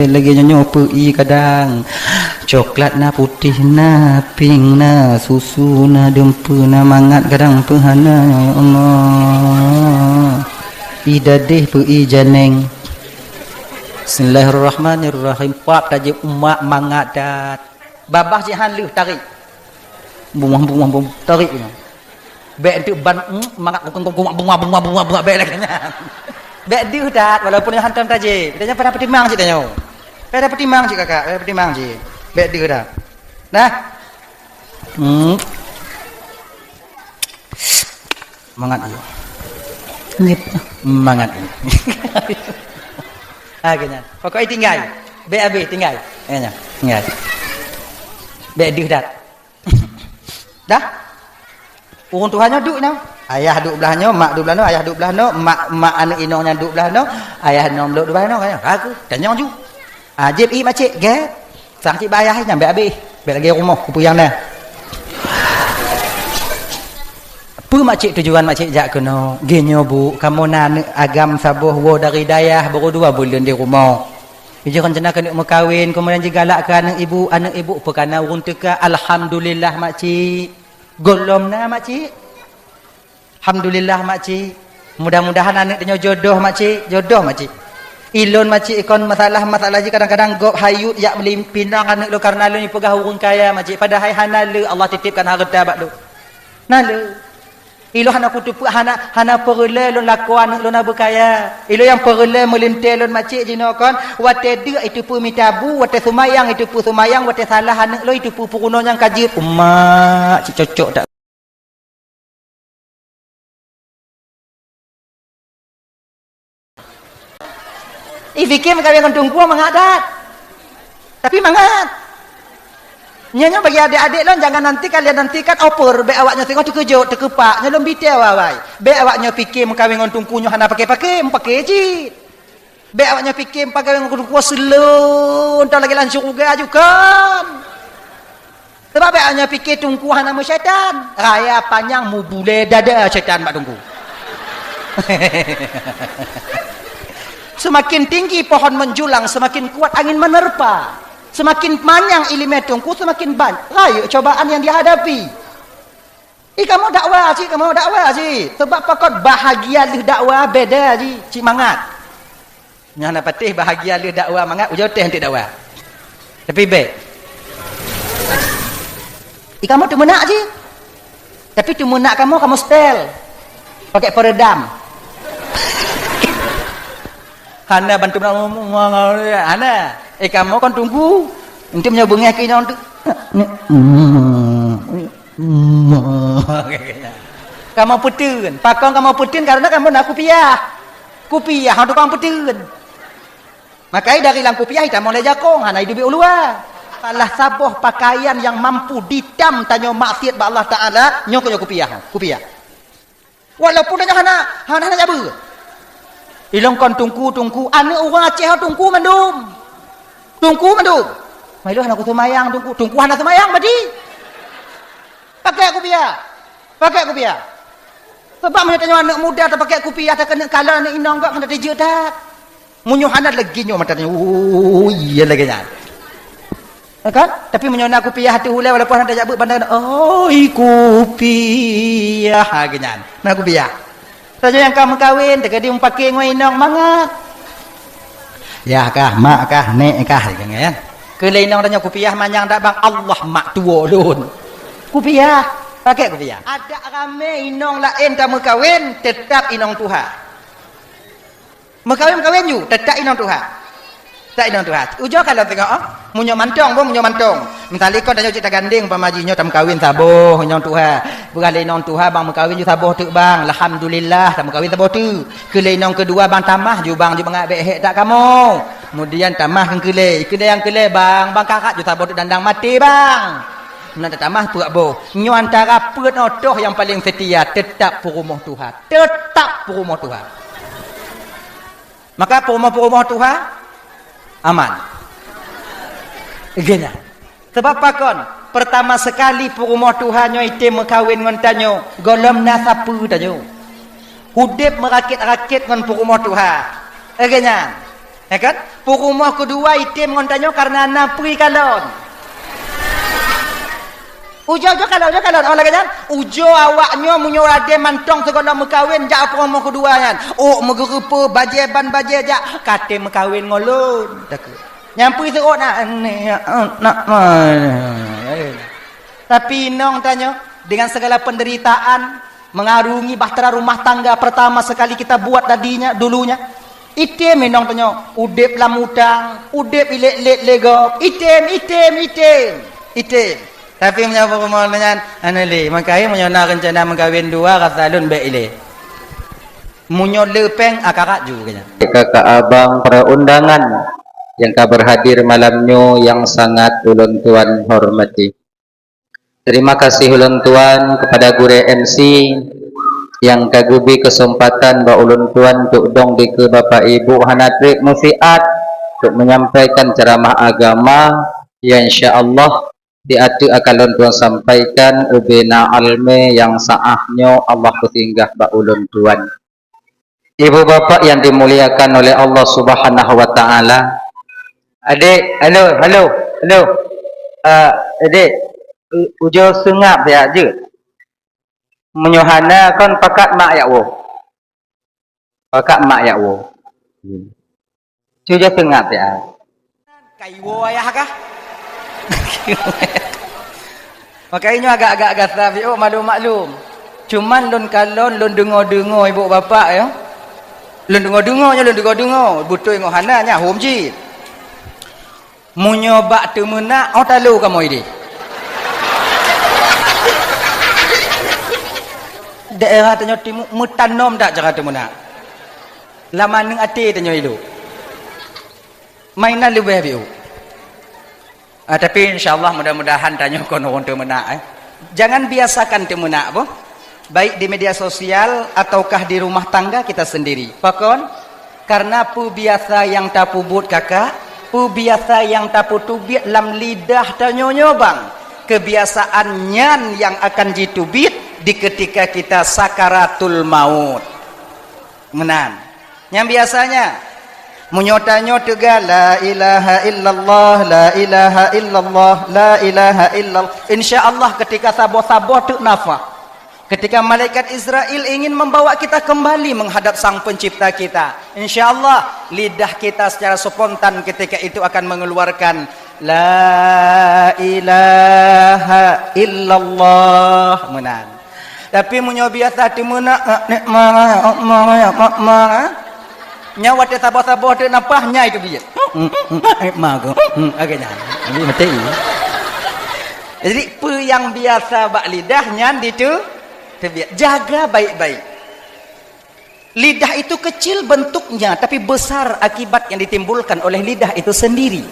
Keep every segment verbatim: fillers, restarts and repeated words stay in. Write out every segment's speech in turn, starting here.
Lagèe nyoe nyoe peu'i kadang. Coklat na, putéh na, pink na, susu na, dumpeue na, mangat kadang peuhana, ya Allah. I dadeh peu'i janeng. Bismillahirrahmanirrahim. Pap tajép umak mangat dat. Babah jihan lheueh tarék. Bungoh, bungoh, bungoh, tarék nyoe. Bèk enteuk ban, mm, mangat kukung, kukung, bungoh, bungoh, bungoh, bungoh, bèk lagèe nyan. Bèk deuh that, walaupun nyoe hantom tajép. Tanyoe pada peutimang cit tanyoe. Pada peutimang cit kakak, pada peutimang cit. Bèk deuh that. Nah. Hmm. Mangat ié. Nip. Mangat ié. Ha, keu nyan. Pokok ié tinggai. Bèk abéh tinggai. Ha, nyan. Tinggai. Bèk deuh that. Dah? Ureueng tuha nyoe duek nyoe. Ayah duek blah nyoe, mak duek blah nyoe, ayah duek blah nyoe, mak, mak aneuk inong nyan duek blah nyoe, ayah inong duek blah nyoe, kan? Aku tanyong ju. Ah, jép ié makcik, gèt. Sang cit bak ayah nyan bèk abéh. Bèk lagèe rumoh kupeue nyang na. Peue makcik tujuan makcik jak keunoe? Geuh nyoe, Bu, kamoe na aneuk agam saboh woe dari dayah, baru dua buleuen di rumoh. Jih rencana keuneuk meukawen, keumudian jigalak keu aneuk ibu, aneuk ibu peukana ureueng teuka, alhamdulillah, makcik. Gohlom na, makcik. Alhamdulillah, makcik. Mudah-mudahan aneuk tanyoe jodoh, makcik. Jodoh, makcik. Ilôn, makcik, kon masalah-masalah jih kadang-kadang gob hayut jak meulimpinang aneuk lôn karena lôn jipeugah ureueng kaya, makcik. Padahai hana le Allah titipkan hareuta bak lôn. Na le. Ilôn hana kuteupeu, hana, hana peureulèe lôn lakoe aneuk lôn na beukaya. Ilôn nyang peureulèe meulintèe lôn, makcik, jinoe kon, watèe deuk jiteupeu mita bu, watèe seumayang jiteupeu seumayang, watèe salah aneuk lôn jiteupeu peurunoe nyang ka jeuet. Umak, cit cocok that. Ih, pike meukawen ngon Teungku mangat that. Tapi mangat. Nyoe, nyoe bagi adék-adék lôn, jangan nantikan, lihat nantikan offer. Bèk awak nyoe singoh teukeujot, teukeupak. Nyoe lôn bi teuh awai-awai. Bèk awak nyoe pike meukawen ngon Teungku nyoe hana paké-paké, meupaké cit. Bèk awak nyoe pike meukawen ngon Teungku seuleueng, entah lagèe lam syeuruga aju kon. Sabab bèk awak nyoe pike Teungku hana meusyaitan. Raya panyang mubulèe dada syaitan bak Teungku. Seumaken tinggi pohon menjulang, seumaken kuat angin menerpa. Seumaken panyang ileumèe Teungku, seumaken ban-, rayeuk cobaan nyang jihadapi. Ih, kamoe dakwa cit, kamoe dakwa cit. Sabab pakon bahagia lheueh dakwa beda cit, cit mangat. Nyan na patéh bahagia lheueh dakwa mangat, ujoe teuh eunteuk dakwa. Tapi bèk. Ih, kamoe teumeunak cit. Tapi teumeunak kamoe, kamoe setel. Pakai peredam. Hana bantu, hana. Eh, kamoe kon Teungku. Eunteuk meunyoe beungèh keu inong tu. Kamoe peuteun. Pakon kamoe peuteun? Karena kamoe na kupiah. Kupiah, tukang peuteun. Makai dari lam kupiah itam oleh jakong, hana iduek u luwa. Salah saboh pakaian nyang mampu ditam tanyoe maksiat bak Allah Taala, nyoe keuh nyoe kupiah, kupiah. Walaupun tanyoe hana, hana, hana jabeue. Ilôn kon Teungku, Teungku, aneuk ureueng Aceh Teungku mandum. Teungku mandum. Mai lôn hana kuseumayang Teungku, Teungku hana seumayang badi. Pakai kupiah. Pakai kupiah. Sebab meunyoe tanyoe aneuk muda tapakai kupiah, takeuneuk kalon aneuk inong gob hana teujeuet that. Meunyoe hana lagèe nyoe mata tanyoe, oh, iya lagèe nyan. Ya kan? Tapi meunyoe na kupiah ateueh ulèe walaupun hana tajak beuet pandai, oi kupiah, ha, lagèe nyan. Na kupiah. Saja nyang ka meukawen, teuka di meupaké ngon inong mangat. Yah kah, mak kah, nek kah, lagèe nyan. Keu lé inong tanyoe kupiah manyang dak bang, Allah mak tuwo lôn. Kupiah, pakai kupiah. Adak ramé inong laén ka meukawen, teutap inong tuha. Meukawen-meukawen ju, teutap inong tuha. Teutap inong tuha. Ujoe ka lôn teungoh, oh. Meunyoe mantong, boh, meunyoe mantong. Misali kon tanyoe cit tagandeng, umpama jih nyoe tameukawen saboh inong tuha. Peugah lé inong tuha, bang meukawen ju saboh teuk, bang. Alhamdulillah, tameukawen saboh teuk. Keu lé inong keudua, bang tamah ju, bang, ju mangat bèk hék that kamoe. Kemudian tamah keu keulé. Keulé nyang keulé, bang, bang karat ju saboh teuk dandang maté, bang. Meunan tatamah peuet boh. Nyoe antara peuet nyoe toh nyang paleng seutia, teutap peurumoh tuha. Teutap peurumoh tuha. Maka peurumoh-peurumoh tuha aman. Geuh nyan. Sabab pakon? Pertama sekali peurumoh tuha nyoe item meukawen ngon tanyoe, gohlom na sapeue tanyoe. Udeb meurakét-rakét ngon peurumoh tuha. Geuh nyan. Ya kan? Peurumoh keudua item ngon tanyoe karena na peue kalon. Ujoe-ujoe kalon, ujoe kalon. Oh, lagèe nyan. Ujoe awak nyoe meunyoe ladôm mantong sigohlom meukawen jak peurumoh keudua nyan. Oh, meugeureupeue bajèe ban bajèe jak. Ka tem meukawen ngon lôn. Takheun. Nyang peue seuôt na, ni, nak, tapi inong tanyoe dengan segala penderitaan, mengarungi bahtera rumah tangga pertama sekali kita buat tadinya, dulunya. Item inong tanyoe, udép lam utang, udép ilét-lét lé gob. Item, item, item. Item. Tapi meunyoe peurumoh nyan, hana lé. Maka meunyoe na rencana meukawen dua, rasa lôn bèk ilé. Meunyoe le péng, akarat ju keu nyan. Kakak abang para undangan yang ka berhadir malam nyoe yang sangat ulôn tuan hormati. Terima kasih ulôn tuan kepada gurèe M C yang ka geubri kesempatan bak ulôn tuan untuk dong dikeue Bapak Ibu hana trép meusiat untuk menyampaikan ceramah agama yang insya Allah di ateueh akan lôn tuan sampaikan ubena almé nyang sa'ah nyoe Allah peusinggah bak ulôn tuan. Ibu bapak yang dimuliakan oleh Allah Subhanahu wa taala. Adik, halo, halo, halo. Ah, adik, u-, ujoe seungab siat jeuet. Meunyoe hana kon pakat mak jak woe. Pakat mak jak woe. Hmm. Cuba seungab siat. Kaiwoe ayah kah? Makajih nyoe agak-agak gasa, Biôk, maklum-maklum. Cuman lôn kalon, lôn deungoe-deungoe ibu bapak, ya. Lôn deungoe-deungoe nyoe, lôn deungoe-deungoe. Beutôi ngon hana, nyan hom jih. Meunyoe bak teumeunak, oh, talo kamoe ideh. Daerah tanyoe timu meutanom that cara teumeunak. Lam aneuk até tanyoe ilok. Mainan leubeh biôh. Ah, tapi insya Allah mudah-mudahan tanyoe kon ureueng teumeunak, eh. Jangan biasakan teumeunak, boh. Baik di media sosial ataukah di rumah tangga kita sendiri. Pakon? Karena peubiasa nyang tapeubuet kakak, peubiasa nyang tapeuteubiet lam lidah tanyoe nyoe bang. Kebiasaan nyan nyang akan jiteubiet di ketika kita sakaratul maut. Meunan. Nyang biasanya, meunyoe tanyoe teuga, "La ilaha illallah, la ilaha illallah, la ilaha illallah." Insya Allah, ketika saboh-saboh teuk nafah, ketika malaikat Israel ingin membawa kita kembali menghadap Sang Pencipta kita, insya Allah, lidah kita secara spontan ketika itu akan mengeluarkan, "La ilaha illallah." Meunan. Tapi meunyoe biasa teumeunak, nek mara, mara, mara, nyan watèe saboh-saboh teuk nafah, nyan itu biet. Nek mara, agak nyan. Jadi mati. Jadi, peue nyang biasa bak lidah nyan ditu, teubiet. Jaga baik-baik. Lidah itu kecil bentuknya, tapi besar akibat yang ditimbulkan oleh lidah itu sendiri.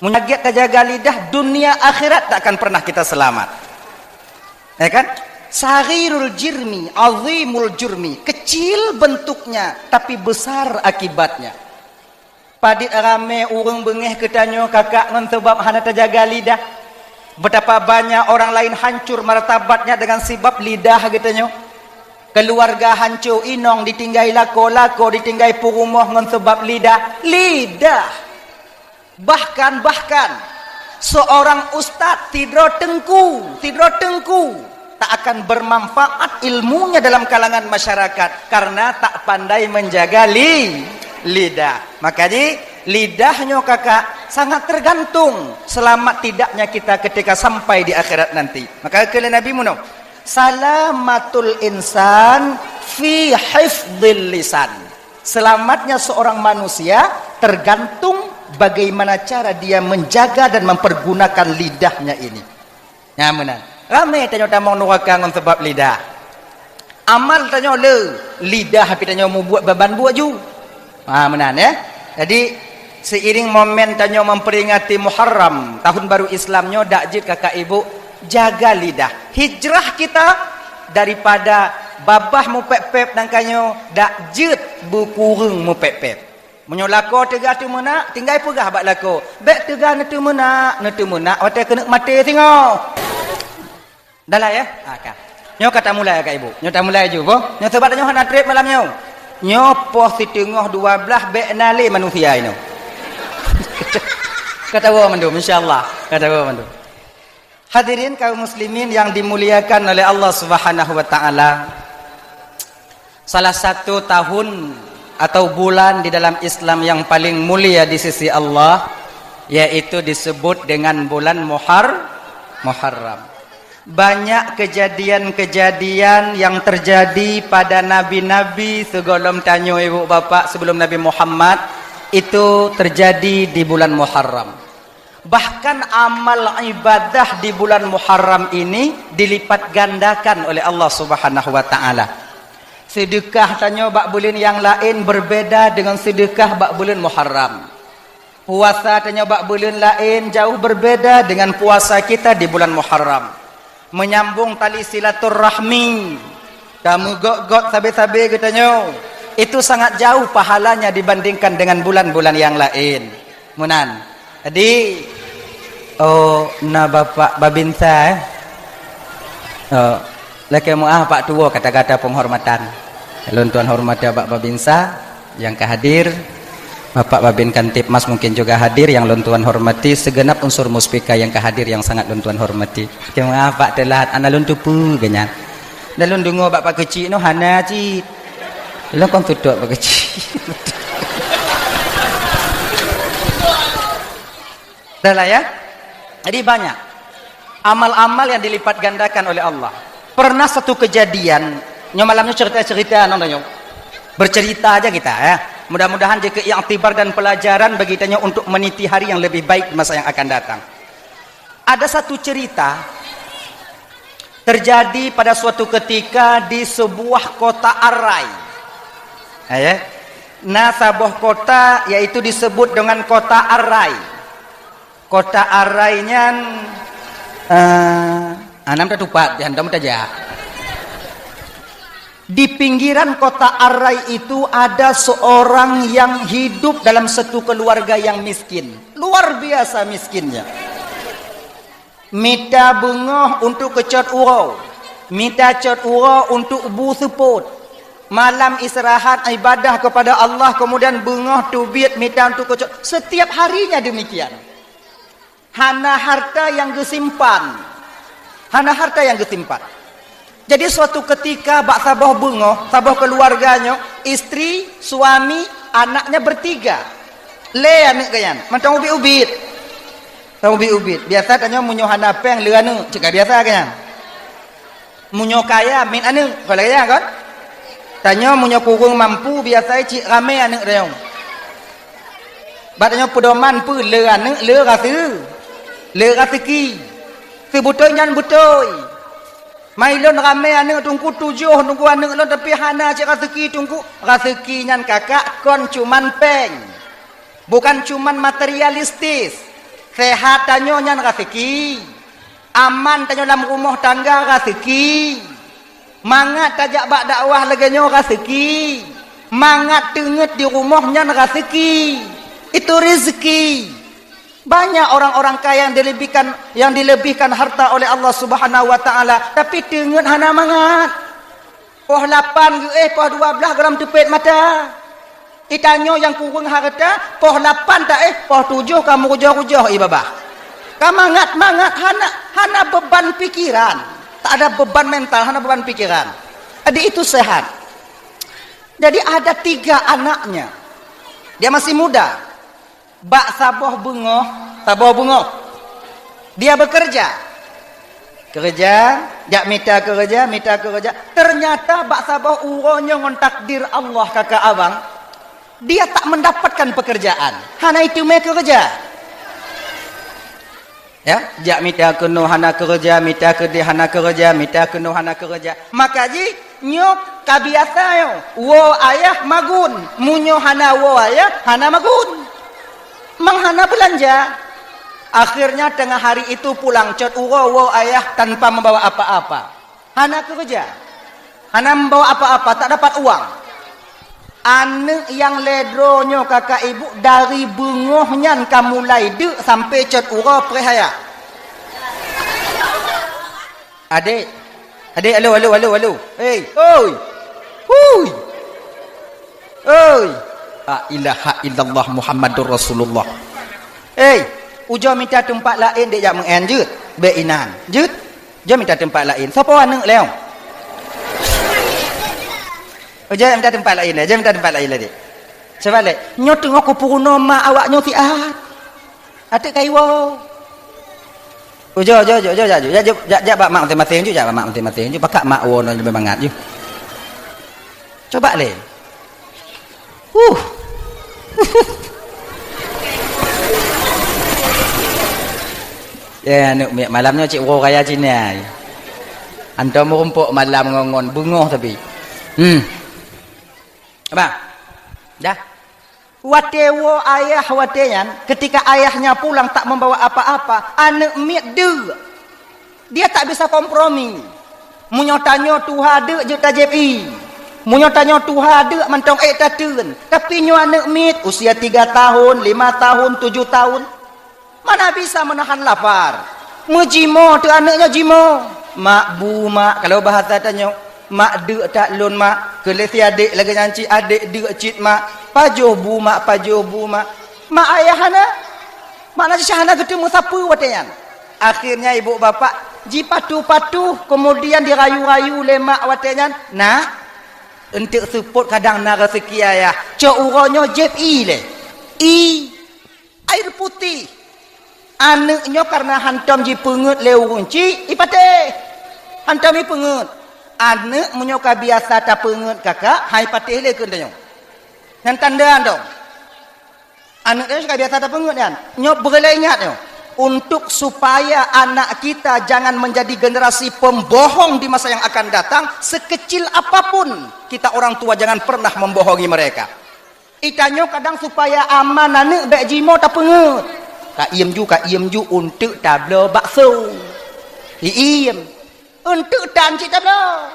Meunyoe lagèe tajaga lidah, dunia akhirat tak akan pernah kita selamat. Ya kan? Saghirul jirmi, azimul jurmi. Kecil bentuknya, tapi besar akibatnya. Padit ramé ureueng beungéh geutanyoe kakak ngon sabab hana tajaga lidah. Betapa banyak orang lain hancur martabatnya dengan sebab lidah geutanyoe. Keluarga hancur, inong ditinggai lakoe, lakoe ditinggai peurumoh ngon sabab lidah. Lidah. Bahkan, bahkan, seorang ustaz sidroe teungku, sidroe teungku, tak akan bermanfaat ilmunya dalam kalangan masyarakat karena tak pandai menjaga li-, lidah. Makajih, lidah nyoe kakak sangat tergantung selamat tidaknya kita ketika sampai di akhirat nanti. Maka kheun lé Nabi meunoe, "Salamatul insan fi hifdzil lisan." Selamatnya seorang manusia tergantung bagaimana cara dia menjaga dan mempergunakan lidahnya ini. Nyan meunan. Ramé tanyoe tamong nuraka ngon sabab lidah. Amal tanyoe le, lidah pih tanyoe mubuet ban buet ju. Ha, meunan, ya. Jadi, seiring momen tanyoe memperingati Muharram, tahun baru Islam nyoe, dak jeuet kakak ibu jaga lidah. Hijrah kita daripada babah mupép-pép nangka nyoe, dak jeuet beukureueng mupép-pép. Meunyoe lakoe teuga teumeunak, tinggai peugah bak lakoe, "Bèk teuga neuteumeunak, neuteumeunak watèe keuneuk maté singoh." Dah lah, ya? Ha, ka. Nyoe ka tamulai, Kak Ibu. Nyoe tamulai ju, boh. Nyoe sabab nyoe hana trép malam nyoe. Nyoe poh siteungoh dua blaih bék na lé manusia inoe. Ka tawoe mandum, insya Allah. Ka tawoe mandum. Hadirin kaum muslimin yang dimuliakan oleh Allah Subhanahu wa Ta'ala, salah satu tahun atau bulan di dalam Islam yang paling mulia di sisi Allah, yaitu disebut dengan bulan Muhar-, Muharram. Banyak kejadian-kejadian yang terjadi pada nabi-nabi segohlom tanyoe, ibu bapak, sebelum Nabi Muhammad, itu terjadi di bulan Muharram. Bahkan amal ibadah di bulan Muharram ini dilipat gandakan oleh Allah Subhanahu wa Ta'ala. Sedekah tanyoe bak buleuen nyang laén berbeda dengan sedekah bak buleuen Muharram. Puasa tanyoe bak buleuen laén jauh berbeda dengan puasa kita di bulan Muharram. Menyambung tali silaturahmi, tameugöt-göt sabe-sabe geutanyoe, itu sangat jauh pahalanya dibandingkan dengan bulan-bulan yang lain. Meunan. Jadi, oh, na Bapak Babinsa, eh? Oh, lakée meuah Pak Tuwo kata-kata penghormatan. Lôn tuan hormati Bapak Babinsa yang ka hadir. Bapak Babin Kamtibmas mungkin juga hadir, yang lôn tuan hormati, segenap unsur muspika yang ka hadir yang sangat lôn tuan hormati. Lakée meuah Pak Teulat, ana lôn teupeue geuh nyan. Dan lôn deungoe bak Pak Keuchik nyoe hana cit. Lôn kon tutok Pak Keuchik. Dah lah ya. Jadi banyak amal-amal yang dilipat gandakan oleh Allah. Pernah satu kejadian, nyoe malam nyoe cerita-cerita nyoe. Bercerita aja kita ya. Mudah-mudahan jadi iktibar dan pelajaran bagi kita nyoe untuk meniti hari yang lebih baik di masa yang akan datang. Ada satu cerita terjadi pada suatu ketika di sebuah kota Arai. Ya, ya. Na saboh kota yaitu disebut dengan kota Arai. Kota Arai nyan, eh, anam tatupat di hantom tajak. Di pinggiran kota Arai itu ada seorang yang hidup dalam satu keluarga yang miskin. Luar biasa miskinnya. Mita beungoh untuk keucot uroe, mita cot uroe untuk bu seupôt. Malam istirahat ibadah kepada Allah, kemudian beungoh teubiet mita untuk keucot. Setiap harinya demikian. Hana harta yang geusimpan. Hana harta yang geusimpan. Jadi suatu ketika bak saboh beungoh, saboh keluarga nyoe, istri, suami, anaknya bertiga. Lé aneuk geuh nyan, mantong ubit-ubit. Mantong ubit-ubit. Biasa tanyoe meunyoe hana péng lé aneuk, cit ka biasa geuh nyan. Meunyoe kaya, miet aneuk, kon lagée nyan kon? Tanyoe meunyoe kureueng mampu, biasa cit ramé aneuk tanyoe. Bak tanyoe peudoman peue, le aneuk, le rase-, le raseuki. Seubeutôi nyan beutôi. Mai lôn ramé aneuk teungku tujoh, teungku aneuk lôn, tapi hana cit raseuki teungku. Raseuki nyan kakak kon cuman péng. Bukan cuman materialistis. Sehat tanyoe nyan raseuki. Aman tanyoe lam rumoh tangga raseuki. Mangat tajak bak dakwah lagée nyoe raseuki. Mangat teungeut di rumoh nyan raseuki. Itu rezeki. Banyak orang-orang kaya yang dilebihkan, yang dilebihkan harta oleh Allah Subhanahu wa Ta'ala, tapi teungeut hana mangat. Poh lapan geuéh, poh dua blaih gohlom teupet mata. Itanyoe nyang kureueng hareuta, poh lapan taéh, poh tujoh ka meurujoh-rujoh ié babah. Ka mangat-mangat, hana, hana beban pikiran. Tak ada beban mental, hana beban pikiran. Jadi itu sehat. Jadi ada tiga anaknya. Dia masih muda. Bak saboh beungoh, saboh beungoh, dia bekerja. Keureuja, jak mita keureuja, mita keureuja. Ternyata bak saboh uroe nyoe ngon takdir Allah kakak abang, dia tak mendapatkan pekerjaan. Hana iteumé keureuja. Ya, jak mita keunoe hana keureuja, mita keudeh hana keureuja, mita keunoe hana keureuja. Maka jih nyoe ka biasa nyoe, woe ayah magun, meunyoe hana woe ayah hana magun. Mang hana beulanja. Akhirnya tengah hari itu pulang cot uroe woe ayah tanpa membawa apa-apa. Hana keureuja. Hana membawa apa-apa, tak dapat uang. Aneuk nyang lhée droe nyoe kakak ibu dari beungoh nyan ka mulai deuk sampai cot uroe preh haya. Adek, adek, alo, alo, alo, alo. Hei, oi. Hui. Oi, la ilaha illallah Muhammadur Rasulullah. Hei, ujoe mita teumpat laén dek jak meu'en jeuet. Bèk inan, jeuet. Ujoe mita teumpat laén. Soe po aneuk lé? Ujoe mita teumpat laén lé, ujoe mita teumpat laén lé dek. Sabab lé, nyoe teungoh kupeurunoe mak awak nyoe siat. Até kaiwoe. Ujoe, ujoe, ujoe, ujoe, jak, jak, jak, jak bak mak maséng-maséng ju, jak bak mak maséng-maséng ju. Pakak mak woe nyoe leubeh mangat ju. Coba lé. Huh. Ya, aneuk miet malam nyoe cit uroe raya Cina. Antom meurumpok malam ngon-ngon beungoh tapi. Hmm. Abang. Dah. Watée woe ayah watée nyan, ketika ayahnya pulang tak membawa apa-apa, aneuk miet deuk. Dia tak bisa kompromi. Meunyoe tanyoe tuha deuk jeuet tajieb ié. Meunyoe tanyoe tuha deuk mantong ék tateun. Tapi nyoe aneuk miet usia tiga tahun, lima tahun, tujuh tahun. Mana bisa menahan lapar. Meujimoe teuh aneuk nyoe jimoe. Mak bu mak, kalau bahasa tanyoe, mak deuk that lôn mak. Keu lé si adék lagée nyan cit, adék deuk cit mak. Pajoh bu mak, pajoh bu mak. Mak ayah hana. Makna cit hana geuteumé sapeue watée nyan. Akhirnya ibu bapak jipatuh-patuh, kemudian dirayu-rayu lé mak watée nyan. Nah, enteuk seupôt kadang na raseuki ayah. Cok uroe nyoe jieb ié lé. Ié. Air putih. Aneuk nyoe kareuna hantom jipeungeut lé ureuëng chik, ipatéh. Hantom jipeungeut. Aneuk meunyoe ka biasa tapeungeut kakak, hai patéh lé keu tanyoe. Nyan tanda dong. Aneuk nyoe ka biasa tapeungeut nyan. Nyoe beureulee ingat nyoe. Untuk supaya anak kita jangan menjadi generasi pembohong di masa yang akan datang, sekecil apapun kita orang tua jangan pernah membohongi mereka. Itanyoe kadang supaya aman aneuk bék jimoe tapeungeut. Ka iem ju, ka iem ju, eunteuk tabloe bakso. Iem. Eunteuk tan cit tabloe.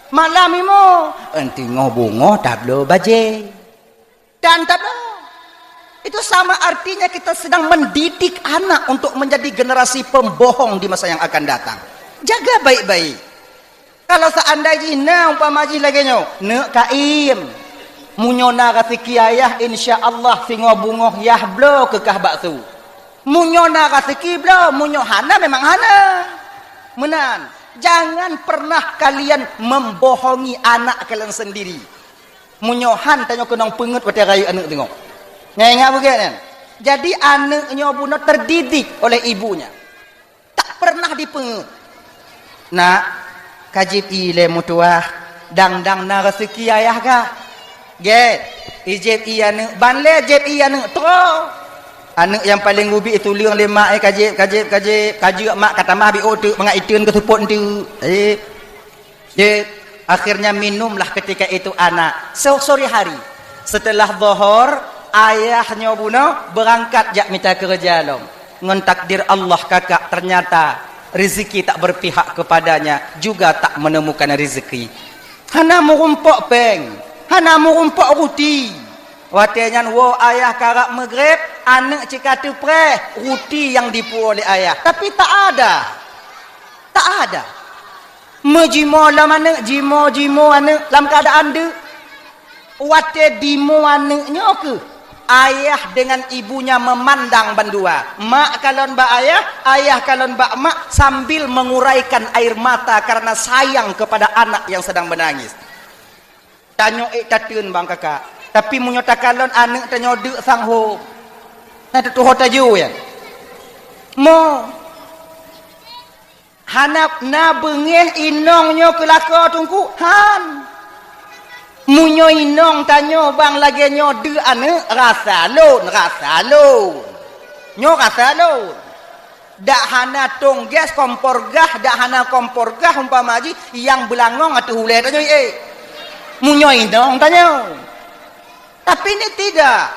Malam imoe, eunteuk ngo bungoh tabloe bajée. Tan tabloe. Itu sama artinya kita sedang mendidik anak untuk menjadi generasi pembohong di masa yang akan datang. Jaga baik-baik. Kalau seandai jih na umpama jih lagée nyoe, neuk ka iem. Meunyoe na raseuki ayah, insya Allah singoh beungoh yah bloe keu kah bakso. Meunyoe na raseuki bloe, meunyoe hana memang hana. Meunan, jangan pernah kalian membohongi anak kalian sendiri. Meunyoe han tanyoe keunong peungeut watée rayeuk aneuk teungoh. Nyan ingat beugét nyan. Jadi aneuk nyoe bunoe terdidik oleh ibunya. Tak pernah dipeungeut. Nak, ka jieb ié lé meutuwah, dang-dang na raseuki ayah kah? Gét, ijieb ié aneuk, ban lé jieb ié aneuk troe. Aneuk nyang paleng geubi ituleueng lé mak, eh, ka jieb, ka jieb, ka jieb, ka jeuet mak ka tamah bi ôk teuk mangat iteun keuseupôt enteuk. Eh. Jeuet, akhirnya minumlah ketika itu anak. So-, sore hari, setelah Zohor, ayah nyoe bunoe beurangkat jak mita keureuja lom. Ngon takdir Allah kakak ternyata rezeki tak berpihak kepadanya, juga tak menemukan rezeki. Hana meurumpok péng, hana meurumpok ruti. Watée nyan woe ayah karab meugreb, aneuk cit ka teupreh ruti nyang dipuwoe lé ayah. Tapi tak ada. Tak ada. Meujimoe lom aneuk, jimoe-jimoe aneuk lam keuadaan deuk. Watée dimoe aneuk nyoe keuh, ayah dengan ibunya memandang bandua. Mak kalon bak ayah, ayah kalon bak mak sambil menguraikan air mata karena sayang kepada anak yang sedang menangis. Tanyoe ék tateun bang kakak, tapi meunyoe takalon aneuk tanyoe deuk sang hom, na teutuho tajôh nyan. Mo. Hana na beungéh inong nyoe keu lakoe teungku? Han. Meunyoe inong tanyoe bang lagée nyoe deuk aneuk, rasa lôn, rasa lôn. Nyoe rasa lôn. Dak hana tong gas kompor gah, dak hana kompor gah umpama jih nyang beulangong ateueh ulée tanyoe, eh. Meunyoe inong tanyoe. Tapi ini tidak.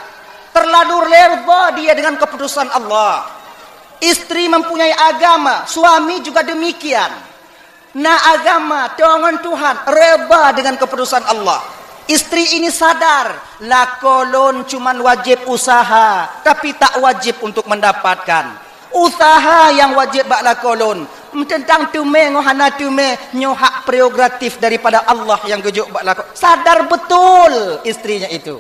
Terlalu reba dia dengan keputusan Allah. Istri mempunyai agama, suami juga demikian. Na agama, teuh ngon Tuhan, reba dengan keputusan Allah. Istri ini sadar, lakoe lôn cuman wajéb usaha, tapi tak wajéb untuk mendapatkan. Usaha nyang wajéb bak lakoe lôn, Teuntang teumé ngon hana teumé, nyoe hak prerogatif daripada Allah nyang geujok bak lakoe. Sadar betul istrinya itu.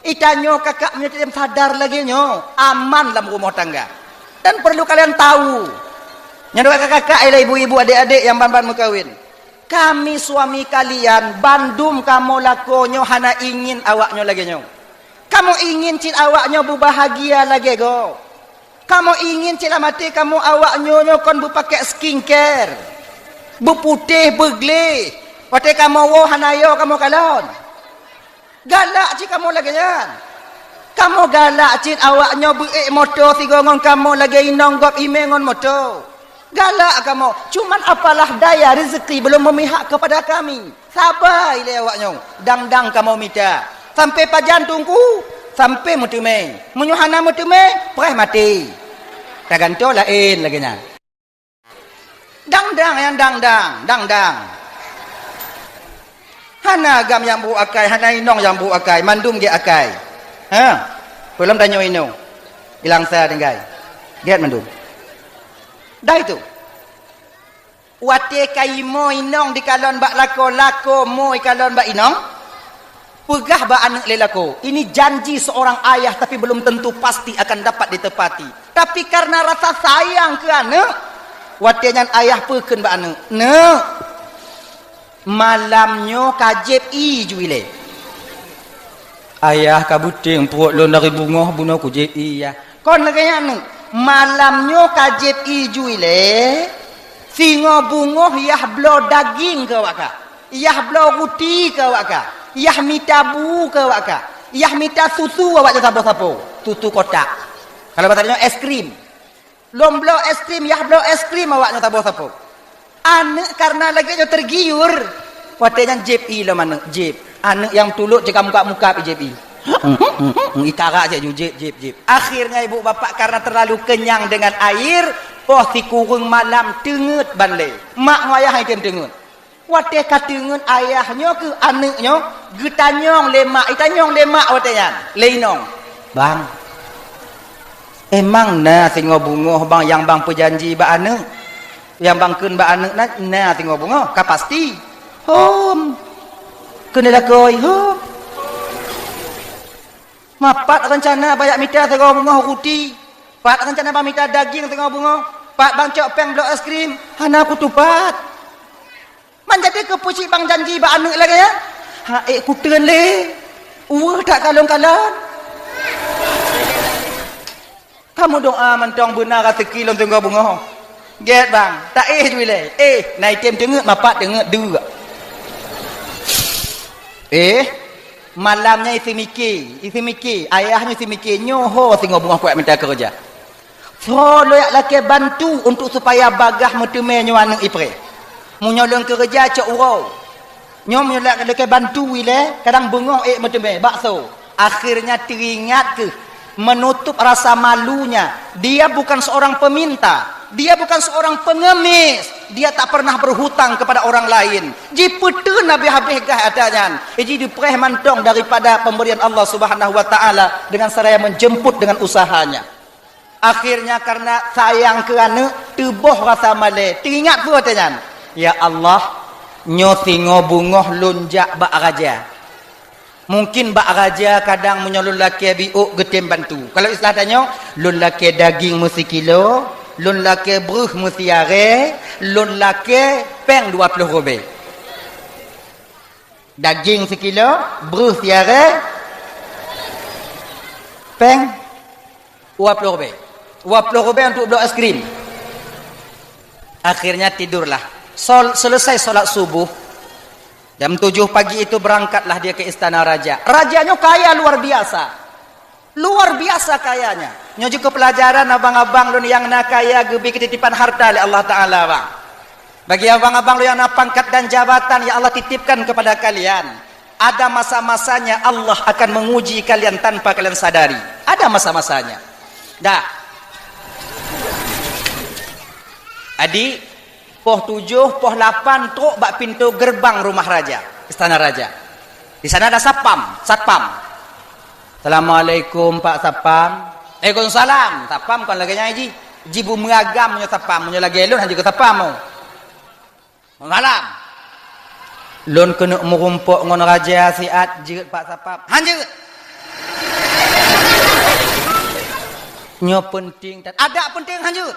Itanyoe kakak meunyoe tem sadar lagée nyoe, aman lam rumoh tangga. Dan perlu kalian tahu, nyan kakak-kakak, ialah ibu-ibu, adik-adik nyang ban-ban meukawen. Kami suami kalian bandum kamoe lakoe nyoe hana ingin awaknyoe lagée nyoe. Kamoe ingin cit awaknyoe beubahagia lagée goe. Kamoe ingin cit lam até kamoe awaknyoe nyoe kon beupakée skincare, beuputéh, beugleh. Watée kamoe woe hana yo kamoe kalon. Galak cit kamoe lagée nyan. Kamoe galak cit awaknyoe beuék moto sigoe ngon kamoe lagée inong gob imé ngon moto. Galak kamoe, cuman apalah daya rezeki belum memihak kepada kami. Saba ilée awaknyoe, dang-dang kamoe mita. Sampai pajan Teungku? Sampai meuteumé. Meunyoe hana meuteumé, preh maté. Tagantoe laén lagée nyan. Dang-dang nyang dang-dang, dang-dang. Hana agam nyang brok akai, hana inong nyang brok akai, mandum gét akai. Ha? Peulom tanyoe inong. Ilangsa tinggai. Gét mandum. Dah itu. Watée ka imoe inong dikalon bak lakoe, lakoe moe ikalon bak inong, peugah bak aneuëk lé lakoe. Ini janji seorang ayah, tapi belum tentu pasti akan dapat ditepati. Tapi karena rasa sayang keu aneuëk, watée nyan ayah peukheun bak aneuëk, "Neuk, malam nyoe ka jieb ié ju ilée." "Ayah, ka beuting pruet lôn dari beungoh, bunoe kujieb ié, Yah." Kon lagée nyan, malam nyoe ka jieb ié ju ilée, singoh beungoh yah bloe daging keu awak kah, yah bloe ruti keu awak kah, yah mita bu keu awak kah, yah mita susu awak nyoe saboh sapo, susu kotak. Kalau bahasa nyoe es krim. Lôn bloe es krim, yah bloe es krim awak nyoe saboh sapo. Aneuëk karena lagée nyoe tergiur. Watée nyan jieb ié lom aneuëk, jieb. Aneuëk nyang tulok cit ka mukab-mukab jieb ié. Itara cit ju jieb, jieb, jieb. Akhirnya ibu bapak karena terlalu kenyang dengan air, poh sikureueng malam teungeut ban lé. Mak ngon ayah item teungeut. Watée ka teungeut ayah nyoe keu aneuëk nyoe, geutanyong lé mak, itanyong lé mak watée nyan, lé inong. "Bang, emang na singoh beungoh bang nyang bang peujanji bak aneuëk?" Nyang bang kheun bak aneuëk na, na singoh beungoh, ka pasti. Hom. Keuneuk lakôi, hom. Mapat rencana bak jak mita singoh beungoh ruti. Pat rencana bang mita daging singoh beungoh. Pat bang cok péng bloe es krim. Hana kutupat. Man jadi keupeue cit bang janji bak aneuëk lagée nyan? Ha, ék kuteun lé. Uweuh that kalon-kalon. Kamoe doa mantong beuna raseuki lôn singoh beungoh. Gét bang, taéh ju ilée. Éh, na item teungeut, mapat teungeut, dua. Éh, malam nyan isi mike, isi mike, ayah nyoe isi mike, nyoe ho singoh beungoh kuat mita keureuja. Soe lôn jak lakée bantu untuk supaya bagaih meuteumé nyoe aneuëk ipreh. Meunyoe lôn keureuja cok uroe. Nyoe meunyoe lôn lakée bantu ilée, kadang beungoh ék meuteumé, bakso. Akhirnya teuingat keuh, menutup rasa malunya. Dia bukan seorang peminta, dia bukan seorang pengemis, dia tak pernah berhutang kepada orang lain. Jipeuteun habéh-habéh gaih ata nyan. Iji dipreh mantong daripada pemberian Allah Subhanahu wa Taala dengan seraya menjemput dengan usahanya. Akhirnya karena sayang keu aneuëk, teuboh rasa malée. Teuingat peue watée nyan? "Ya Allah, nyoe singoh beungoh lôn jak bak raja. Mungkin bak raja kadang meunyoe lôn lakée biôk geutem bantu." Kalau istilah tanyoe, lôn lakée daging meusikilo, lôn lakée breuh meusiarée, lôn lakée péng dua ploh ribée. Daging sikilo, breuh siarée, péng dua ploh ribée. Dua ploh ribée untuk bloe es krim. Akhirnya tidurlah. Sol-, selesai sholat subuh, jam tujuh pagi itu berangkatlah dia ke istana raja. Raja nyoe kaya luar biasa. Luar biasa kayanya. Nyoe jeuet keu peulajaran abang-abang lôn nyang na kaya geubri keutitipan harta lé Allah Taala, bang. Bagi abang-abang lôn nyang na pangkat dan jabatan yang Allah titipkan kepada kalian, ada masa-masanya Allah akan menguji kalian tanpa kalian sadari. Ada masa-masanya. Dah. Adik, poh tujoh, poh lapan trok bak pintoe geureubang rumoh raja, istana raja. Di sana ada satpam, satpam. "Assalamualaikum, Pak Satpam." "Waalaikumsalam." Satpam kon lagée nyan, Haji. Jibu meuagam meunyoe sapam, meunyoe lagèe lôn hana jeuet keu sapam. Malam. Lôn keuneuk meurumpok ngon raja siat jeuet bak sapam. Han jeuet. Nyoe peunteng that. Adak peunteng han jeuet.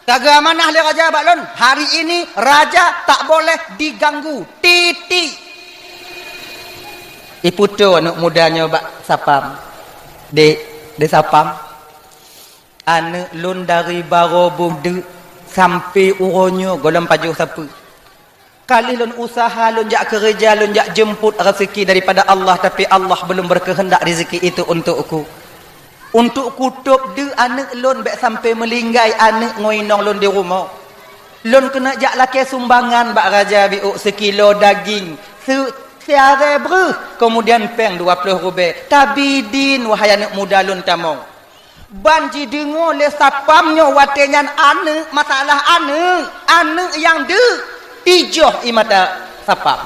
Ka geuamanah lé raja bak lôn, hari ini raja tak boleh diganggu. Titik. Iputo aneuk muda nyoe bak sapam. Dek, dek sapam. Aneuk lôn dari barô beudeuk sampoe uroe nyoe gohlom pajoh sapeue. Ka lheueh lôn useuha, lôn jak keureuja, lôn jak jeumpot raseuki daripada Allah, tapi Allah belum berkehendak rezeki itu untukku. Untuk kutôb deuk aneuk lôn bék sampoe meulinggai aneuk ngon inong lôn di rumoh. Lôn keuneuk jak lakée sumbangan bak raja biôk seukilo daging, se-, siarée breuh, keumudian péng dua ploh rubée. Tabi din, wahai aneuk muda lôn tamong. Ban jideungoe lé sapam nyoe watée nyan aneuk, masalah aneuk, aneuk nyang deuk, tijoh ie mata sapam.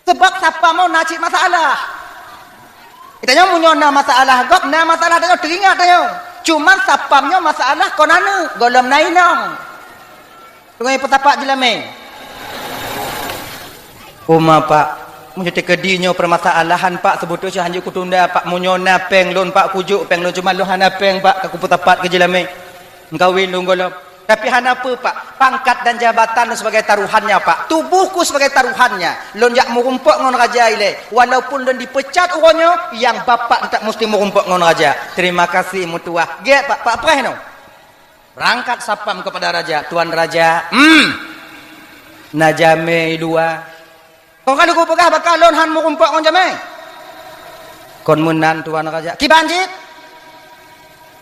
Sabab sapam nyoe na cit masalah. Geutanyoe meunyoe na masalah gob, na masalah tanyoe teuingat tanyoe. Cuman sapam nyoe masalah kon aneuk, gohlom na inong. Teungoh peusapat jeulamé. Uma, Pak, meunyoe teukeudi nyoe peumasalahan, Pak, seubeutôi cit hanjeuet kutunda, Pak. Meunyoe na péng lôn, Pak, kujok péng lôn, cuma lôn hana péng, Pak, ka kupeusapat keu jeulamé. Meukawen lôn gohlom. Tapi hana peue, Pak. Pangkat dan jabatan lôn sebagai taruhannya, Pak. Tubuhku sebagai taruhannya. Lôn jak meurumpok ngon raja ilée. Walaupun lôn dipecat uroe nyoe, nyang bapak teutap musti meurumpok ngon raja. Terima kasih, meutuah. Gét, Pak. Pak preh nyoe. Berangkat sapam kepada raja, "Tuan raja, hmm, na jamé i luwa." "Kon ka lheueh kupeugah bak kah lôn han meurumpok ngon jamé?" "Kon meunan, Tuan raja." "Kiban cit?"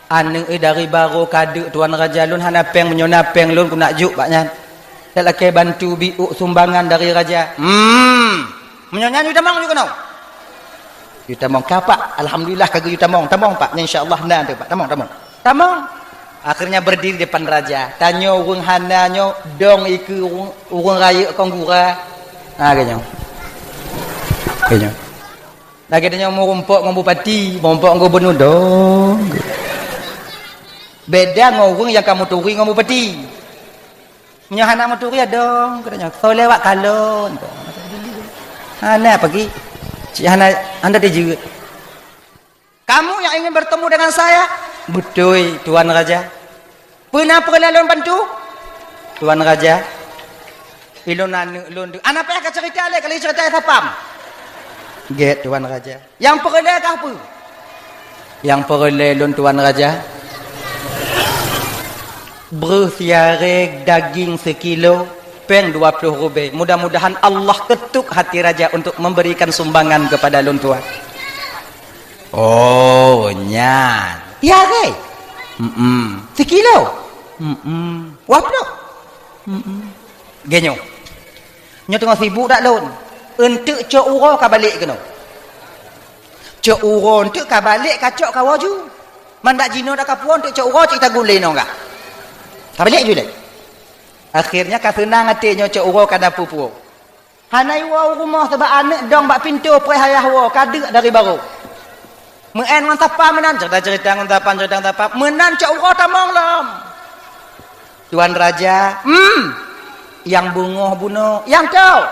"Aneuk dari barô ka deuk, Tuan raja, lôn hana péng, meunyoe na péng lôn keuneuk jok bak nyan. Dak lakée bantu biôk sumbangan dari raja." "Hmm, meunyoe nyan yue tamong jok keunoe." "Yue tamong ka, Pak. Alhamdulillah ka geuyue tamong. Tamong, Pak. Nyan insya Allah na teuh, Pak. Tamong, tamong." Tamong. Akhirnya berdiri depan raja. Tanyoe ureuëng hana nyoe dong ikeue ureuëng, ureuëng rayeuk kon gura. Ha, geutanyoe. Geutanyoe. Lagée tanyoe meurumpok ngon bupati, meurumpok ngon gubernur dong. Beda ngon ureuëng nyang ka meuturi ngon bupati. Nyoe hana meuturi adong, geutanyoe. Soe lewat kalon. Hana pagi. Cik hana, hana dijeuet. "Kamu yang ingin bertemu dengan saya?" "Beutôi, Tuan Raja." "Peue na peureulée lôn bantu?" "Tuan Raja, ilôn aneuk lôn deuk." "Hana payah kacerita lé, ka lheueh cerita sapam." "Gét, Tuan Raja." "Nyang peureulée kah peue?" "Nyang peureulée lôn, Tuan Raja, breuh siarée daging seukilo, péng dua ploh rubée. Mudah-mudahan Allah ketuk hati raja untuk memberikan sumbangan kepada lôn tuan." "Oh, nyan." "Ya, Gai." "Mm-mm." "Sikilo?" "Mm-mm." "Wah ploh?" "Mm-mm." "Geutanyoe. Nyoe teungoh sibuk dak lôn. Eunteuk cok uroe ka balek keunoe." "Cok uroe eunteuk ka balek, ka cok kawoe ju. Mandak jinoe dak ka puwoe, eunteuk cok uroe cit tagun lé inong kah. Ka balek ju lé." Akhirnya ka seunang até nyoe cok uroe ka na peue-peue. Hana iwoe u rumoh sabab aneuk dong bak pintoe preh ayah woe ka deuk dari barô. Meu'en ngon sapam meunan, cerita-cerita ngon sapam, cerita ngon sapam. Meunan cok uroe tamong lom. "Tuan Raja, hmm, nyang beungoh bunoe, nyang toe.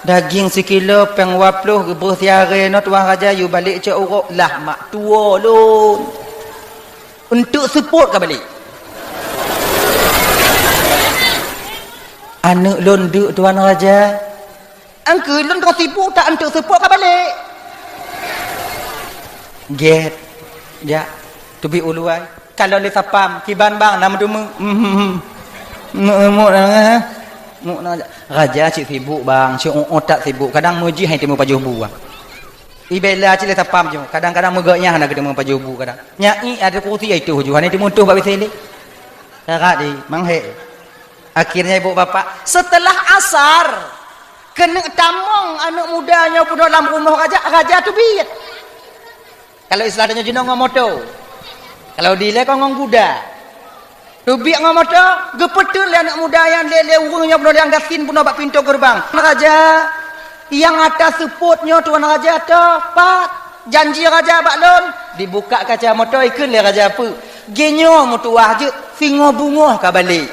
Daging sikilo péng dua ploh geubreuh siarée noe, Tuan Raja, yue balek cok uroe." "Lah mak tuwoe lôn. Eunteuk seupôt ka balek." "Aneuk lôn deuk, Tuan Raja." "Angkeu lôn ka sibuk, tak eunteuk seupôt ka balek." "Gét, jak, teubiet u luwa. Kalon lé sapam, kiban bang, na meuteumé." "Hmm, hmm, hmm. Muk, muk, eh. Muk, na, jak." "Raja cit sibuk, bang, cit uot that sibuk. Kadang meujih hana teumé pajoh bu, bang." Ibela cit lé sapam nyoe, kadang-kadang meugok nyang hana geuteumé pajoh bu kadang. Nyai ada kursi ai tuh ju hana teumé tuh bak biséh lé. Karat di, manghé. Akhirnya ibu bapak, setelah asar, keuneuk tamong aneuk muda nyoe bunoe lam rumoh raja, raja teubiet. Kalau istilah tanyoe jinoe ngon moto. Kalau dilée kon ngon guda. Teubiet ngon moto, geupeuteun lé aneuk muda nyan lé, lé ureuëng nyang bunoe nyang gasien bunoe bak pintoe geureubang. "Tuan Raja, nyang ata seupôt nyoe, Tuan Raja, toh pat?" Janji raja bak lôn, dibuka kaca moto, ikheun lé raja peue. Geuh nyoe meutuwah jeuet, singoh beungoh ka balek.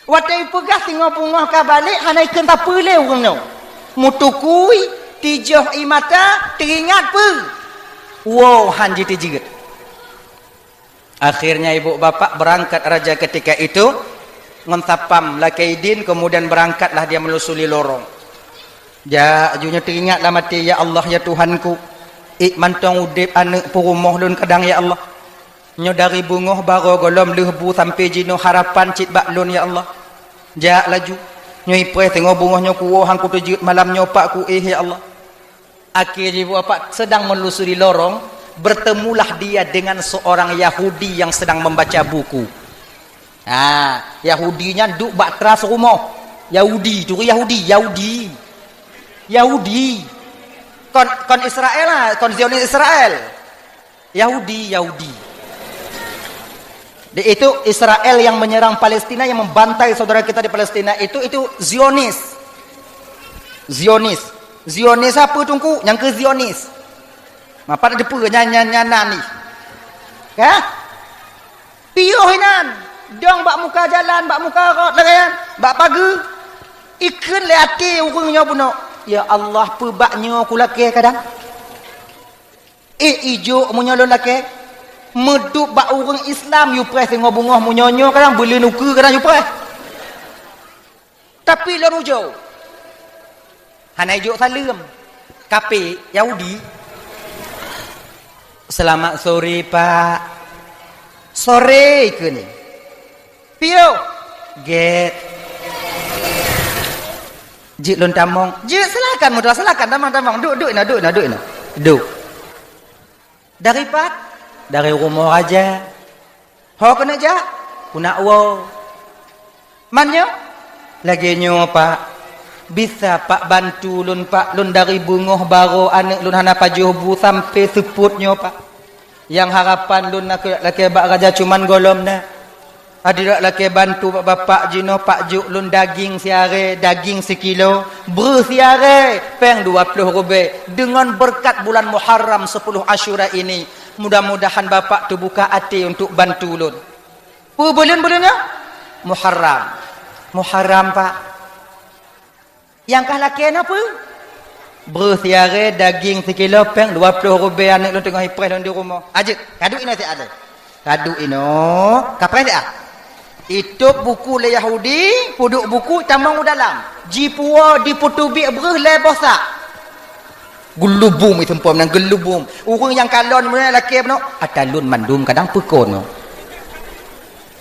Watée ipeugah singoh beungoh ka balek, hana ikheun sapeue lé ureuëng nyoe. Meutukui, tijoh ie mata, teuingat peue. Woe han jiteujeut. Akhirnya ibu bapak berangkat raja ketika itu ngon sapam lakée idin, kemudian berangkatlah dia melusuri lorong. Jak, ju nyoe teuingat lam até, "Ya Allah, ya Tuhanku, ék mantong udeb aneuëk peurumoh lôn kadang, ya Allah. Nyoe dari beungoh barô gohlom lheueh bu sampoe jinoe harapan cit bak lôn, ya Allah. Jak laju, nyoe ipreh teungoh beungoh nyoe kuwoe han kuteujeuet malam nyoe pak kuéh, ya Allah." Akhé jih ibu bapak sedang melusuri lorong, bertemulah dia dengan seorang Yahudi yang sedang membaca buku. Ha, Yahudi nyan duek bak teras rumoh. Yahudi, turi Yahudi, Yahudi. Yahudi. Kon, kon Israel lah, kon Zionis Israel. Yahudi, Yahudi. Di itu Israel yang menyerang Palestina, yang membantai saudara kita di Palestina itu, itu Zionis. Zionis. Zionis apa, Teungku? Nyang keu Zionis. Mapat ada peue nyan, nyan, nyan, nyan ni. Kah? Piôh inan. Dong bak muka jalan, bak muka rot lagée nyan, bak pageue. Ikheun lé até ureuëng nyoe bunoe, "Ya Allah, peue bak nyoe kulakée kadang?" Ék ijok meunyoe lôn lakée, meuduek bak ureuëng Islam yupreh singoh beungoh, meunyoe nyoe kadang beuleuen ukeue kadang yupreh. Tapi lôn ujoe, hana ijok saleuem. Kape, Yahudi. "Selamat sore, Pak." "Sore," ikheun. "Piôh?" "Gét." "Jeuet lôn tamong." "Jeuet, silakan meutuah, silakan tamong, tamong. Duek, duek inoe, duek inoe, duek inoe. Duek." "Dari pat?" "Dari rumoh raja." "Ho keuneuk jak?" "Keuneuk woe." "Man nyoe?" "Lagée nyoe, Pak. Bisa, Pak, bantu lôn, Pak. Lôn dari beungoh barô aneuëk lôn hana pajoh bu sampoe seupôt nyoe, Pak. Nyang harapan lôn na keuneuk lakée bak raja cuman gohlom na. Adak lakée bantu bak bapak jinoe, Pak, jok lôn daging siarée, daging sikilo, breueh siarée, péng dua ploh rubée. Deungon beureukat bulan Muharram sepuluh Asyura ini, mudah-mudahan bapak teubuka até untuk bantu lôn." "Peue buleuen-buleuen nyoe?" "Muharram." "Muharram, Pak." "Nyang kah lakée na peue?" "Breueh siarée, daging sikilo, péng dua ploh rubée, aneuëk lôn teungoh ipreh lôn di rumoh." "Ajeuet, kaduek inoe siat lé. Kaduek inoe, kapreh siat." Itôb buku lé Yahudi, peuduek buku tamong u dalam. Jipuwoe, dipeuteubiet breueh lhée boh sak. Geulubum iseumpom nyan, geulubum. Ureuëng nyang kalon meunyoe lakée bunoe, "Ata lôn mandum kadang peukon nyoe."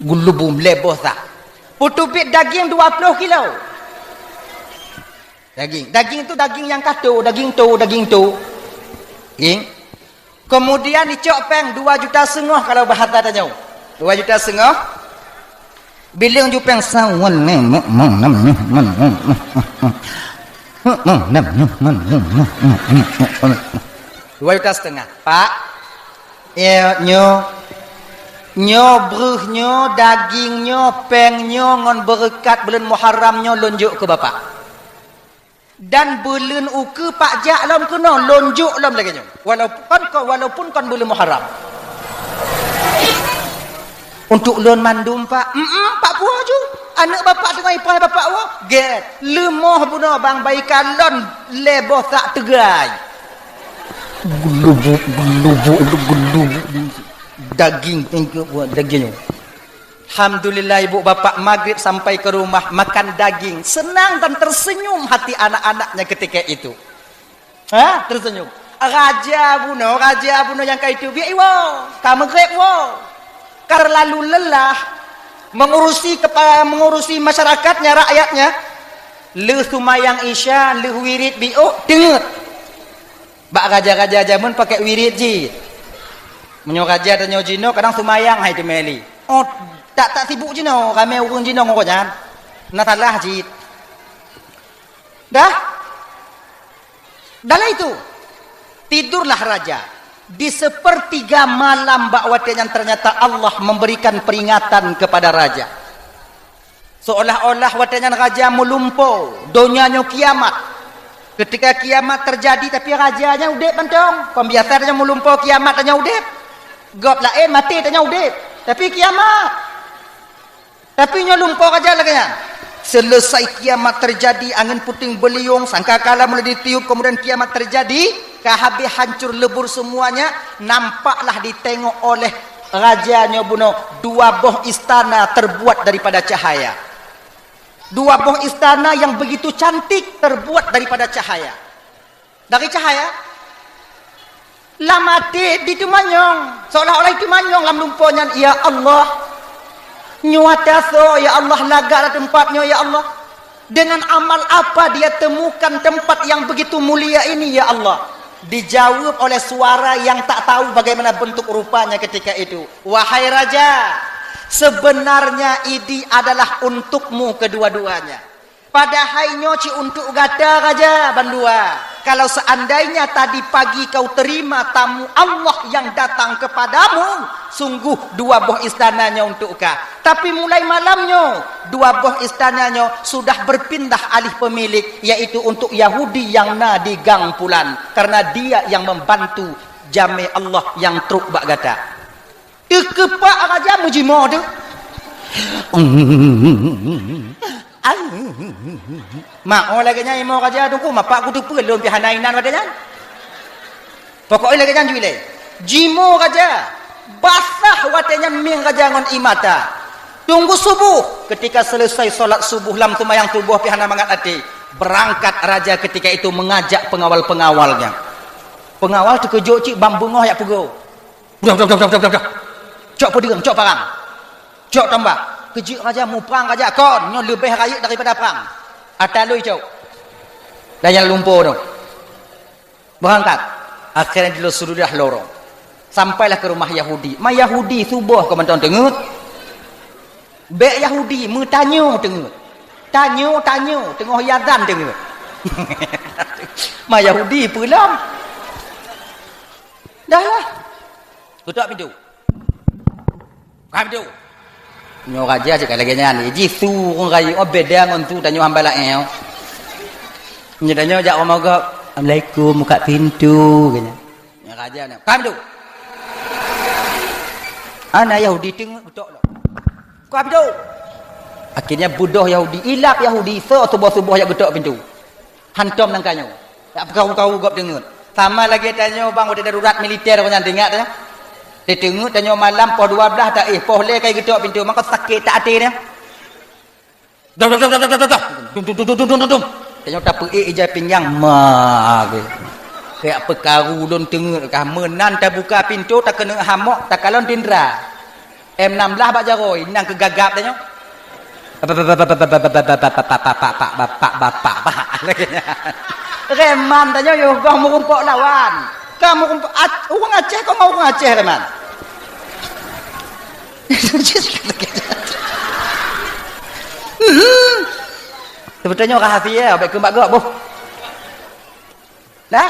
Geulubum lhée boh sak. Peuteubiet daging dua ploh kilo. Daging. Daging tu daging nyang kato, daging to, daging to. Daging. Kemudian icok péng dua juta seungoh kalau bahasa tanyoe. Dua juta seungoh. Bileueng ju péng sawan. Dua juta setengah. Pak, ya, nyoe, nyoe breueh nyoe, daging nyoe, péng nyoe, ngon beureukat buleuen Muharram nyoe lôn jok keu bapak. Dan buleuen ukeue pak jak lom keunoe, lôn jok lom lagée nyoe. Walaupun kon, walaupun kon buleuen Muharram. Untuk lôn mandum, Pak. Mm-mm, Pak, kuwoe ju. Aneuëk bapak teungoh ipreh bapak woe. Gét. Leumoh bunoe bang bayi kalon lhée boh sak teugai. Gelubuk, gelubuk, gelubuk. Daging, daging. Alhamdulillah, ibu bapak maghrib sampai ke rumah makan daging. Senang dan tersenyum hati anak-anaknya ketika itu. Ha? Tersenyum. Raja bunoe, raja bunoe nyang ka iteubiet iwoe. Ka maghrib woe. Ka terlalu lelah mengurusi kepa-, mengurusi masyarakatnya, rakyatnya. Lheueh seumayang Isya, lheueh wirid biôk, teungeut. Bak raja-raja jameun pakai wirid jih. Meunyoe raja tanyoe jinoe kadang seumayang hai teumeli. Oh, tak, tak sibuk jinoe, ramé ureuëng jinoe ngon gobnyan. Na salah jih. Dah? Dalam itu, tidurlah raja. Di sepertiga malam bak watée nyan ternyata Allah memberikan peringatan kepada raja. Seolah-olah watée nyan raja meulumpo, donya nyoe kiamat. Ketika kiamat terjadi, tapi raja nyan udeb mantong. Kon biasa tanyoe meulumpoe kiamat tanyoe udeb. Gob laén maté tanyoe udeb. Tapi kiamat. Tapi nyoe lumpoe raja lagée nyan. Selesai kiamat terjadi, angin puting beliung, sangkakala mulai ditiup, kemudian kiamat terjadi, ka habéh hancur lebur semuanya, nampaklah ditengok oleh raja nyoe bunoe dua boh istana terbuat daripada cahaya. Dua boh istana yang begitu cantik terbuat daripada cahaya. Dari cahaya. Lam até diteumanyong, seolah-olah diteumanyong lam lumpoe nyan, "Ya Allah, nyoe ata soe, ya Allah, lagak lam teumpat nyoe, ya Allah? Dengan amal apa dia temukan tempat yang begitu mulia ini, ya Allah?" Dijawab oleh suara yang tak tahu bagaimana bentuk rupanya ketika itu. "Wahai raja, sebenarnya idi adalah untukmu kedua-duanya. Padahai nyoe cit untuk gata raja bandua. Kalau seandainya tadi pagi kau terima tamu Allah yang datang kepadamu, sungguh dua boh istana nyoe untuk kah. Tapi mulai malam nyoe, dua boh istana nyoe sudah berpindah alih pemilik, yaitu untuk Yahudi yang na di gang pulan, karena dia yang membantu jamé Allah yang trok bak gata." Teukeupak raja meujimoe tu. Mak, oh lagée nyan imoe raja tu, ku mapak ku teupeue lôn pih hana inan watée nyan. Pokok lagée nyan jui lé. Jimoe raja, basah watée nyan mieng raja ngon ie mata. Tunggu subuh, ketika selesai solat subuh lam seumayang subuh pih hana mangat até, berangkat raja ketika itu mengajak pengawal-pengawalnya. Pengawal teukeujot cit ban beungoh jak peugo. Udah, udah, udah, udah, udah, udah. Cok peudeueng, cok parang. Cok tombak. Keujeuet raja, muprang raja kon, nyoe leubeh rayeuk daripada prang. Ata lôi cok. Dan nyang lumpoe tu. Berangkat. Akhirnya di sudah lorong. Sampailah ke rumah Yahudi. Ma Yahudi suboh keu mantong teungeut. Bék Yahudi meutanyoe teungeut. Tanyoe, tanyoe, teungoh yazan teungeut. Ma Yahudi peue lom. Dah lah. Tutup pintu. Buka pintu. Nyoe raja cit ka lagée nyan, jih su ureuëng rayeuk, oh, beda ngon su tanyoe hamba laén, oh. Nyoe tanyoe jak rumoh gob, "Assalamualaikum, buka pintu," kata. Nyoe raja nyan, "Buka pintu." Ana Yahudi teungeut beutôi lom. "Buka pintu." Akhirnya beudôh Yahudi, ilab Yahudi, soe suboh-suboh jak geutok pintu. Hantom nangka nyoe. Jak peukaru-karu gob teungeut. Sama lagée tanyoe bang watée darurat militer nyan teuingat tanyoe. Teungeut tanyoe malam poh dua belas taéh, poh lhée kai geutok pintu, maka sakét that até nyan. Dom, dom, dom. Dum, dum, dum. Tanyoe tapeuék ija pinggang, ma, ge. Kayak peukaru lôn teungeut kah, meunan tabuka pintu, takeuneuk hamok, takalon tindra. M enam belas bak jaroe, nang keu gagap tanyoe. Bapak, bapak, bapak. Reman tanyoe yoh goh meurumpok lawan. Ka meurumpok, at-, ureuëng Aceh, kong ureuëng Aceh reman. Sebetulnya rahasia, baik keu bak gok boh. Dah?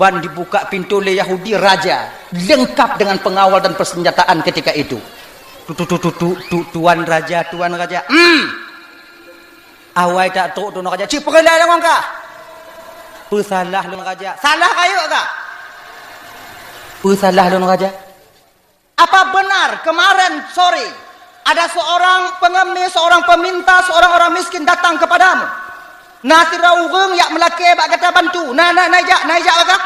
Ban dibuka pintu lé Yahudi raja, lengkap dengan pengawal dan persenjataan ketika itu. Tu, tu, tu, tu, tu, tu, tuan raja, tuan raja. Hmm. Awai tak trok tuan raja. Cik peureulee ngon kah? Peusalah lôn raja. Salah kayok kah? Peusalah lôn raja. Apa benar kemarin sore ada seorang pengemis, seorang peminta, seorang orang miskin datang kepadamu? Na sidroe ureuëng jak meulakée bak gata bantu. Na, na, na ijak, na ijak bak kah?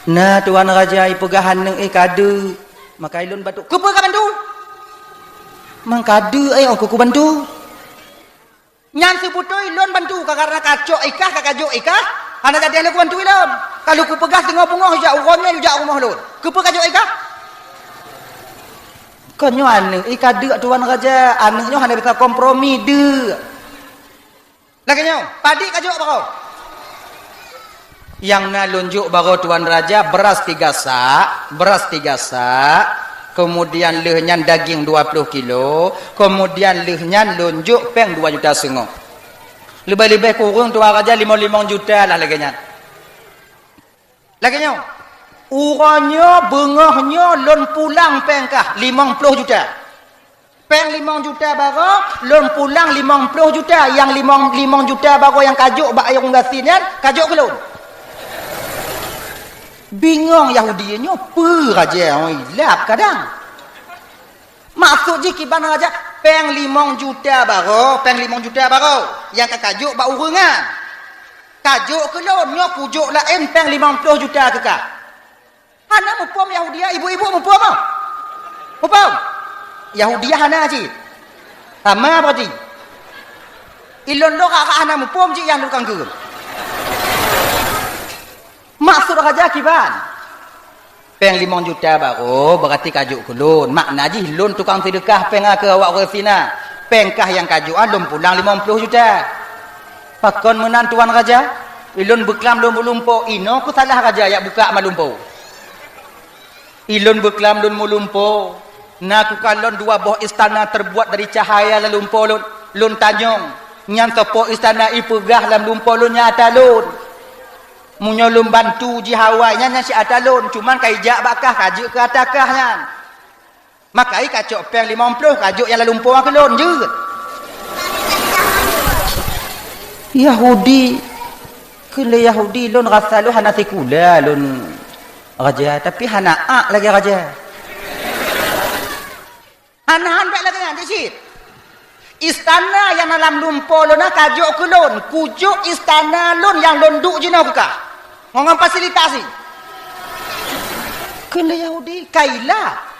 Na, tuan raja, ipeugah aneuk i kadeuk. Maka ilôn bantu. Keupeue ka bantu? Mang kadeuk, eh, ong kuku bantu. Nyan seubeutôi lôn bantu ka, karena kacok ikah, ka kajok ikah, hana jadi lôn kubantu ilôn. Kalau kupeugah singoh beungoh jak uroe nyoe jak rumoh lôn. Keupeue kajok ikah? Kon nyoe aneuk, i kadeuk tuan raja, aneuk nyoe hana bisa kompromi deuk. Lagée nyoe, padit kajok baroe. Nyang na lôn jok baroe tuan raja, beras tiga sak, beras tiga sak, kemudian lheueh nyan daging dua ploh kilo, kemudian lheueh nyan lôn jok péng dua juta seungoh. Leubeh-leubeh kureueng tuan raja limong-limong juta lah lagée nyan. Lagée nyoe, uroe nyoe beungoh nyoe lôn pulang péng kah limong ploh juta. Péng limong juta baroe, lôn pulang limong ploh juta. Nyang limong, limong juta baroe nyang kajok bak ureueng gasien nyan, kajok keu lôn. Bingong Yahudi nyoe, peue raja, oi, lap kadang. Maksud jih kiban raja, péng limong juta baroe, péng limong juta baroe nyang ka kajok bak ureueng nyan. Kajok keu lôn, nyoe kujok laén péng limong ploh juta keu kah. Hana muphom Yahudia, ibu-ibu muphom ah? Muphom? Yahudia hana cit. Sama berarti. Ilôn lôn kakak hana muphom cit nyang tukang geuen. Maksud raja kiban? Péng limong juta baroe, berarti kajok keu lôn. Makna jih lôn tukang seudeukah péng keu awak ureueng gasien na. Péng kah nyang kajok, ah, lôn pulang limong ploh juta. Pakon meunan tuan raja? Ilôn beuklam lôn meulumpo, inoe keuh salah raja jak bukak meulumpo. Ilôn beuklam lôn meulumpo, na kukalon dua boh istana terbuat dari cahaya lam lumpo lôn. Lôn tanyong, nyan soe po istana ipeugah lam lumpo lôn nyan ata lôn. Meunyoe lôn bantu jih awai nyan, nyan si ata lôn, cuman ka ijak bak kah, ka jeuet keu ata kah nyan. Maka i kacok péng limong ploh, kajok nyang lam lumpo keu lôn jeuet. Yahudi, keu lé Yahudi lôn rasa lôn hana sikula lôn raja, tapi hana ak lagée raja. Hana han bék lagée nyan cit. Istana nyang na lam lumpo lôn na kajok keu lôn, kujok istana lôn nyang lôn duek jinoe keu kah. Ngon, ngon fasilitasi. Keu lé Yahudi kaila.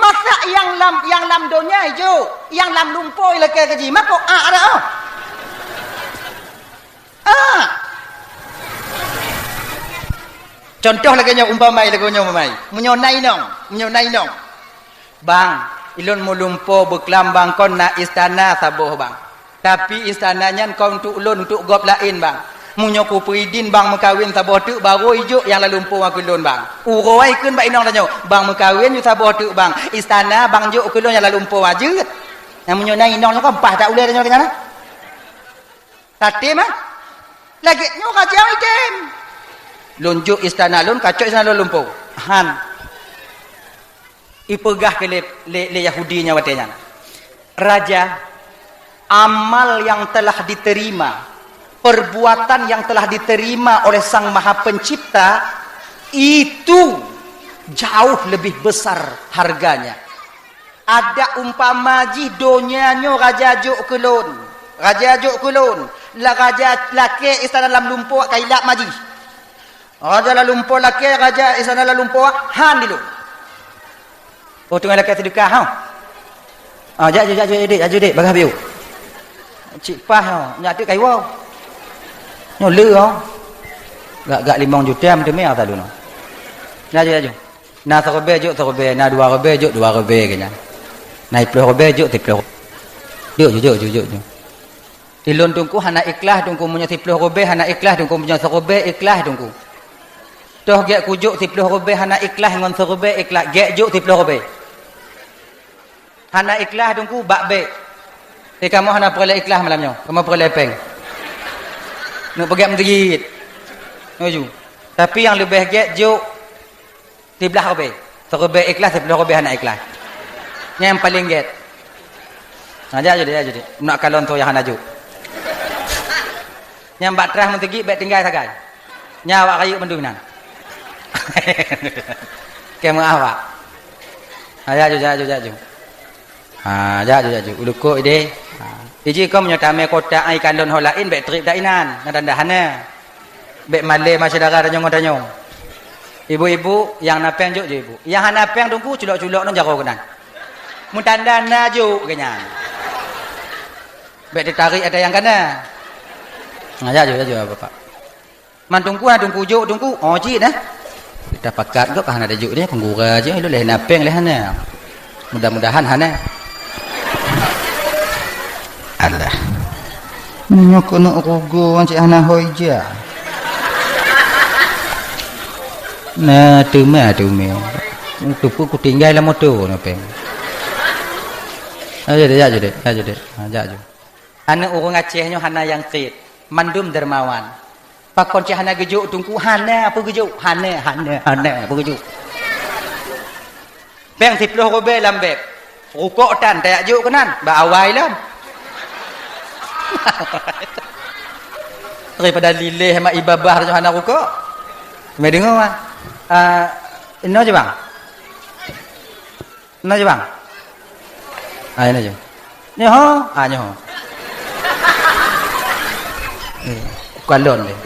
Masa nyang lam, nyang lam donya ijok, nyang lam lumpo ilakée keu jih, mako ak dak oh? Ah! Contoh lagée nyoe, umpama lagée nyoe, umpama. Meunyoe na inong, meunyoe na inong. Bang, ilôn meulumpo beuklam bang kon na istana saboh bang. Tapi istana nyan kon untuk lôn, untuk gob laén bang. Meunyoe kupeuidin bang meukawen saboh teuk baru ijok nyang lam lumpo keu lôn bang. Uroe ai kheun bak inong tanyoe, bang meukawen ju saboh teuk bang. Istana bang jok keu lôn nyang lam lumpo jeuet. Nyang meunyoe na inong nyoe kon paih that ulée tanyoe keu nyan. Tatem, ah? Lagée nyoe raja idem. Lôn jok istana lôn, kacok istana lôn lumpo. Han. Ipeugah keu lé, lé, lé Yahudi nyan watée nyan. Raja, amal yang telah diterima, perbuatan yang telah diterima oleh Sang Maha Pencipta, itu jauh lebih besar harganya. Ada umpama jih donya nyoe raja jok keu lôn. Raja jok keu lôn. La raja lakée istana lam lumpo kailap ma jih. Raja lam lumpo lakée, raja istana lam lumpo han di lôn. Oh, teungoh lakée seudeukah, ha? Ah, jak, jak, jak, jak, dek, jak, dek, bagah biu. Cik pah, ha, nyak teuk kayuwa. Nyoe le, ha. Gak, gak limong juta meuteumé asa lôn. Jak, jak, jak. Na siribée jok siribée, na dua ribée jok dua ribée keu nyan. Na siploh ribée jok siploh. Jok, jok, jok, jok, jok, jok. Ilôn teungku hana ikhlas teungku meunyoe siploh ribée hana ikhlas teungku meunyoe siribée ikhlas teungku. Toh gét kujok siploh ribée hana ikhlas ngon siribée ikhlas, gét jok siploh ribée. Hana ikhlas teungku bak bék. Eh, kamoe hana peureulée ikhlas malam nyoe. Kamoe peureulée péng. Neuk peugét meuseujid. Nuju. Tapi nyang leubeh gét jok siblaih ribée. Siribée ikhlas, siploh ribée hana ikhlas. Nyang paléng gét. Ha, jak judé, jak judé. Nak kalon soe nyang hana jok. Nyang bak trah meuseujid bék tinggai sagai. Nyan awak rayeuk mandum inan. Keu meuah awak. Ha, jak ju, jak ju, jak ju. Ha, jak ju, jak ju. Ulukok idéh. Ha. Iji kong meunyoe tamé kota ai kalon ho laén bék trép dak inan. Nyan tanda hana. Bék malée ma syedara tanyong ngon tanyong. Ibu-ibu nyang na péng jok jok ibu. Nyang hana péng teungku culok-culok ngon jaroe keunan. Meutanda na jok keu nyan. Bék teutarek ata nyang kana. Ha, jak ju, jak ju, bapak. Man teungku, na teungku jok, teungku. Oh, cit dah. Kita pakat gop, ah, na dajok dia, penggura je, lu leh na péng leh na. Mudah-mudahan hana. Alah. Nyoe keuneuk rugoe cit hana hôi ja. Na teuma, teuma. Teupeu kutinggai lam moto na péng. Ayo deh, jak ju deh, jak ju deh. Ha, jak ju. Aneuk ureueng Aceh nyoe hana nyang kriet, mandum dermawan. Pakon cit hana geujok teungku? Hana peue geujok, hana, hana, hana peue geujok. Péng siploh ribée lam bék. Rukok tan, tajak jok keunan, bak awai lom. Daripada lileh mak ibabah tu hana rukok. Mari deungoe, ah. Ah, inoe je, bang. Inoe je, bang. Ah, inoe je. Nyoe ho, ah, nyoe ho. Eh, kalon deh.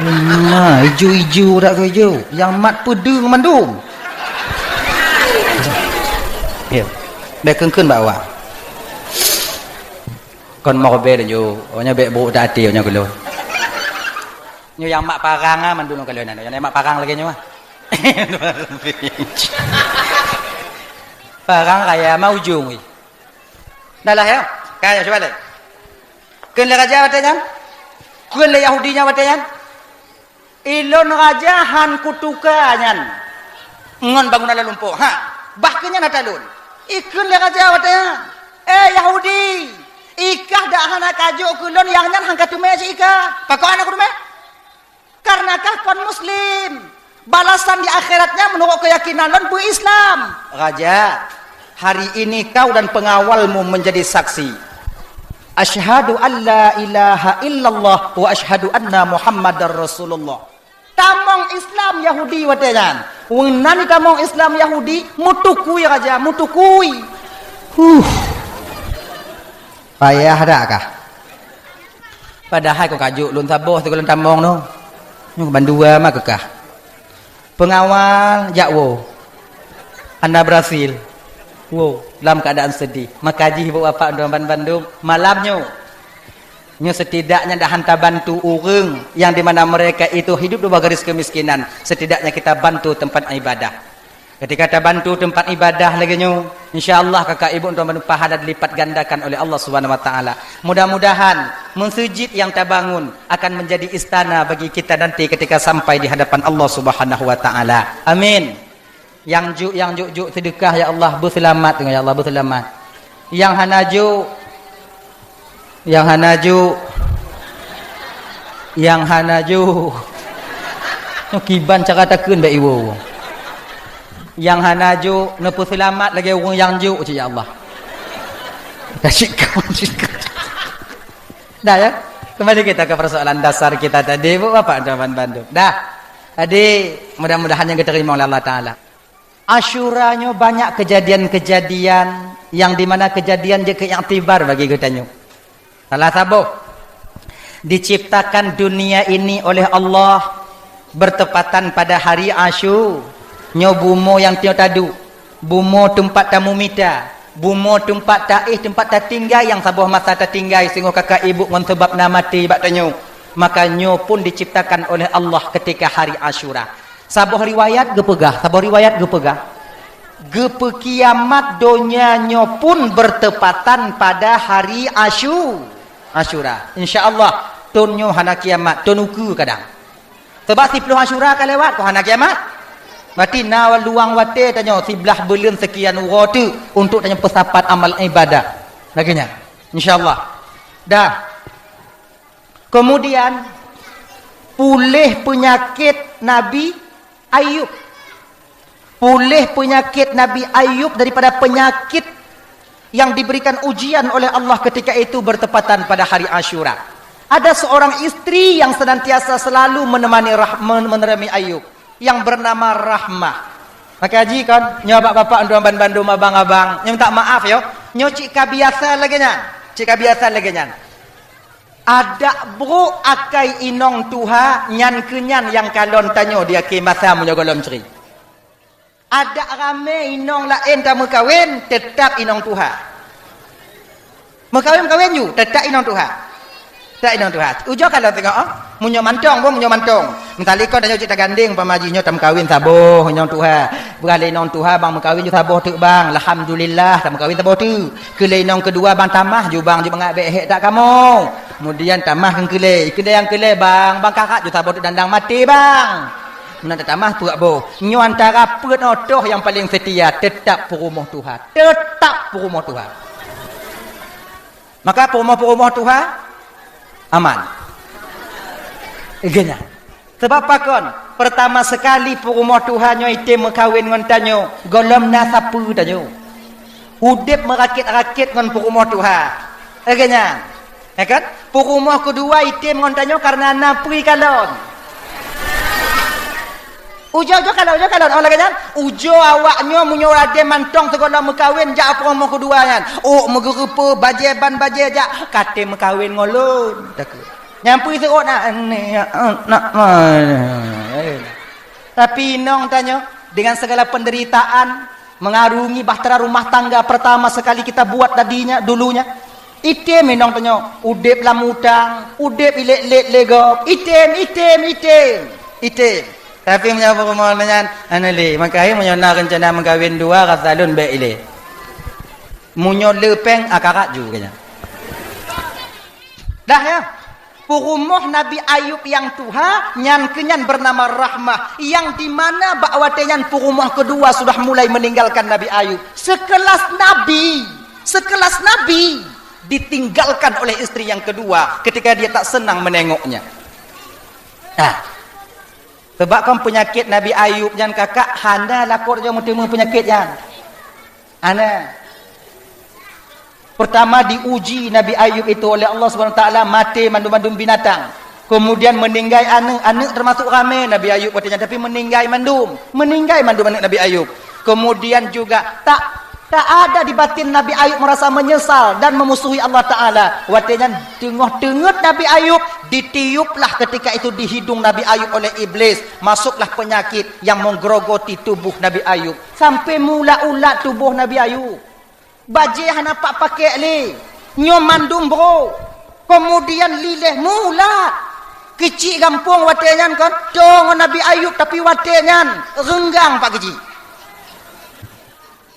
Nah, ijo-ijo dak ke ijo. Yang mat peudeueng mandum. Ya. Bèk keun-keun bak awak. Kon mobe laju. Oh, nyoe bèk brok that até nyoe keulôn. Nyoe nyang mak parang ah mandum lôn kalon nyoe. Nyang mak parang lagèe nyoe ah. Parang raya ma ujong weh. Dah lah ya. Ka ya cuba lé. Kheun lé raja watèe nyan. Kheun lé Yahudi nyan watèe nyan. Ilôn raja han kutuka nyan ngon bangunan lam lumpoe. Ha, bah keu nyan ata lôn. Ikheun lé raja watèe nyan, "Eh Yahudi, ikah dak hana kajok keu lôn, nyang nyan han kateumè cit ikah." Pakon hana kuteumè? Karena kah kon muslim. Balasan di akhiratnya menurut keyakinan lôn beu-Islam. Raja, hari ini kau dan pengawalmu menjadi saksi. Asyhadu an la ilaha illallah wa asyhadu anna Muhammadar Rasulullah. Tamong Islam Yahudi watèe nyan. Wong nan tamong Islam Yahudi, mutukui raja, mutukui. Huh. Payah dak kah? Padahai kon kajok lôn saboh sigohlom tamong noh. Nyoe bandua ma keu kah. Pengawal jak woe. Hana berhasil. Woe lam keadaan sedih. Maka jih ibu bapak droe bandum malam nyoe. Nyoe setidaknya dah han tabantu ureueng yang di mana mereka itu hidup di bawah garis kemiskinan. Setidaknya kita bantu tempat ibadah. Ketika tabantu tempat ibadah lagèe nyoe, insya Allah kakak ibu tuan pahala dilipat gandakan oleh Allah Subhanahu wa taala. Mudah-mudahan meuseujid yang tabangun akan menjadi istana bagi kita nanti ketika sampai di hadapan Allah Subhanahu wa taala. Amin. Nyang juk, nyang juk-juk seudeukah ya Allah, beuseulamat ya Allah, beuseulamat. Nyang hana juk, nyang hana juk, nyang hana juk. Nyoe kiban cara takheun bak iwoe. Nyang hana juk neupeuseulamat lagèe ureueng nyang juk cit ya Allah. Dah cit kau, cit kau. Dah ya. Kembali kita ke persoalan dasar kita tadi, bu bapak tuan bandum. Dah. Jadi mudah-mudahan nyang diterima oleh Allah Taala. Asyura nyoe banyak kejadian-kejadian yang di mana kejadian jeuet keu iktibar bagi geutanyoe. Salah saboh, diciptakan dunia ini oleh Allah bertepatan pada hari Asyu. Nyoe bumoe nyang tanyoe taduek, bumoe teumpat tamumita, bumoe teumpat taéh, teumpat tatinggai nyang saboh masa tatinggai singoh kakak ibu ngon sabab na maté bak tanyoe. Maka nyoe pun diciptakan oleh Allah ketika hari Asyura. Saboh riwayat geupeugah, saboh riwayat geupeugah, geupeukiamat donya nyoe pun bertepatan pada hari Asyu-, Asyura. Insya Allah, thon nyoe hana kiamat, thon ukeue kadang. Sabab siplôh Asyura ka lewat, kon hana kiamat. Berarti na luang watèe tanyoe siblaih buleuen sekian uroe teuk untuk tanyoe peusapat amal ibadah. Lagèe nyan. Insya Allah. Dah. Kemudian, puléh peunyakét Nabi Ayub. Puléh peunyakét Nabi Ayub daripada penyakit yang diberikan ujian oleh Allah ketika itu bertepatan pada hari Asyura. Ada seorang istri yang senantiasa selalu menemani Rah-, men-, menemani Ayub yang bernama Rahmah. Maka ji kon, nyoe bapak-bapak, tuan bandum, abang-abang, nyoe minta maaf yo. Nyoe cit ka biasa lagèe nyan. Cit ka biasa lagèe nyan. Adak brok akai inong tuha nyan keu nyan nyang kalon tanyoe di akhé masa meunyoe gohlom cre. Adak ramé inong laén tameukawen, teutap inong tuha. Meukawen-meukawen ju, teutap inong tuha. Teutap inong tuha. Ujoe kalon teungoh, oh. Meunyoe mantong, boh, meunyoe mantong. Meusalikon tanyoe cit tagandeng, umpama jih nyoe tameukawen saboh inong tuha. Beurah lé inong tuha, bang meukawen ju saboh teuk, bang. Alhamdulillah, tameukawen saboh teuk. Keu lé inong keudua, bang, tamah ju, bang, ju mangat bèk hék that kamoe. Kemudian tamah keu keulé. Keulé nyang keulé, bang, bang, karat ju saboh teuk dandang maté, bang. Meunan tatamah peuet boh. Nyoe antara peuet nyoe toh nyang paleng seutia, teutap peurumoh tuha. Teutap peurumoh tuha. Maka peurumoh-peurumoh tuha aman. Geuh nyan. Sabab pakon? Pertama sekali peurumoh tuha nyoe item meukawen ngon tanyoe, gohlom na sapeue tanyoe. Udeb meurakét-rakét ngon peurumoh tuha. Lagée nyan. Ya kan? Peurumoh keudua item ngon tanyoe kareuna na peue kalon. Ujoe-ujoe kalon, ujoe kalon. Oh, lagée nyan. Ujoe awak nyoe meunyoe ladée mantong sigohlom meukawen jak peurumoh keudua nyan. Oh, meugeureupeue bajée ban bajée jak. Ka tem meukawen ngon lôn. Takue. Nyang peue seuôt na, ni, nak, nak, Tapi inong tanyoe, dengan segala penderitaan, mengarungi bahtera rumah tangga pertama sekali kita buat tadinya, dulunya. Item inong tanyoe, udeb lam utang, udeb ilét-lét lé gob, item, item, item, item. Tapi meunyoe peurumoh nyan, anu lé, maka hai meunyoe na rencana meukawen dua, rasa lôn bék ilé. Meunyoe le péng, akarat ju keu nyan. Dah ya? Peurumoh Nabi Ayub nyang tuha, nyan keunyan bernama Rahmah, yang di mana bak watée nyan peurumoh keudua sudah mulai meninggalkan Nabi Ayub. Sekelas Nabi, sekelas Nabi ditinggalkan oleh istri yang kedua ketika dia tak senang menengoknya. Nah, sebab kan penyakit Nabi Ayub nyan kakak hana lakoe jauh meuteumé penyakit nyan. Hana. Pertama diuji Nabi Ayub itu oleh Allah Subhanahu Wa Taala, maté mandum-mandum binatang. Kemudian meninggai aneuk, aneuk termasuk ramé Nabi Ayub watée nyan, tapi meninggai mandum, meninggai mandum aneuk Nabi Ayub. Kemudian juga tak tak ada di batin Nabi Ayub merasa menyesal dan memusuhi Allah Taala. Watée nyan teungoh teungeut Nabi Ayub, ditiuplah ketika itu di hidung Nabi Ayub oleh iblis, masuklah penyakit yang menggerogoti tubuh Nabi Ayub. Sampai mulat-ulat tuboh Nabi Ayub. Bajée hana pat pakék lé. Nyoe mandum brok. Kemudian liléh mulat. Keuchik gampông watée nyan kan, toe ngon Nabi Ayub, tapi watée nyan reunggang Pak Keuchik.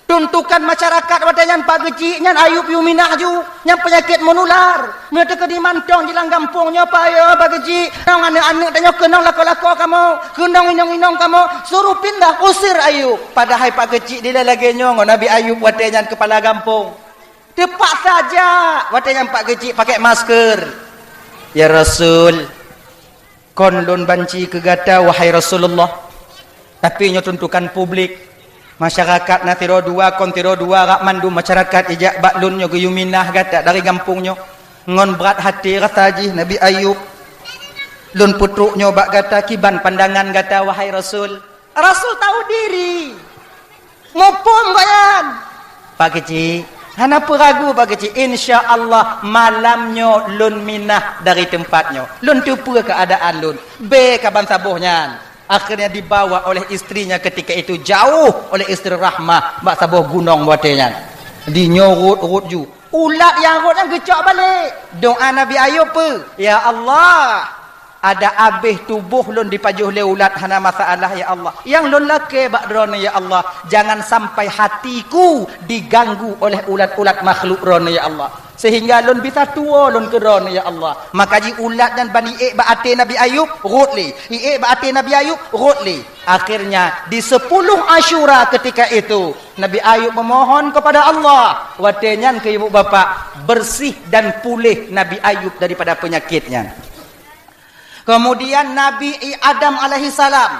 Tuntukan masyarakat watée nyan Pak Keuchik nyan Ayub yue minah ju, nyan peunyakét meunular. Meunyoe teukeudi mantong jilang gampông nyoe, payoe bageuji, nong aneuk-aneuk tanyoe keunong lakoe-lakoe kamoe, keunong inong-inong kamoe, suruh pindah, usir Ayub. Padahai Pak Keuchik dilée lagée nyoe ngon Nabi Ayub watée nyan keupala gampông. Teupaksa jak watée nyan Pak Keuchik pakai masker. "Ya Rasul, kon lôn banci keu gata, wahai Rasulullah. Tapi nyoe tuntukan publik. Masyarakat na sidroe dua, kon sidroe dua, rak mandum masyarakat ijak bak lôn nyoe geuyue minah gata dari gampông nyoe. Ngon brat haté rasa jih Nabi Ayub. Lôn peutrok nyoe bak gata, kiban pandangan gata, wahai Rasul." Rasul tahu diri. Muphom gobnyan. Pak Keuchik, hana peuragu Pak Keuchik. Insya Allah malam nyoe lôn minah dari teumpat nyoe. Lôn teupeue keuadaan lôn. Bé ka ban saboh nyan. Akhirnya dibawa oleh istrinya ketika itu jauh oleh istri Rahmah bak saboh gunong watée nyan. Di nyoe rot-rot ju. Ulat nyang rot nyan geucok balek. Doa Nabi Ayub peue? Ya Allah, ada abéh tuboh lôn dipajoh lé ulat hana masalah ya Allah. Nyang lôn lakée bak Droeneuh ya Allah, jangan sampai hatiku diganggu oleh ulat-ulat makhluk Droeneuh ya Allah. Sehingga lôn bisa tuwoe lôn keu Droeneuh, ya Allah. Maka jiulat nyan ban iék bak até Nabi Ayub, rot lé. Iék bak até Nabi Ayub, rot lé. Akhirnya, di sepuluh Asyura ketika itu, Nabi Ayub memohon kepada Allah. Watée nyan keu ibu bapak, bersih dan puléh Nabi Ayub daripada penyakit nyan. Kemudian Nabi Adam alaihissalam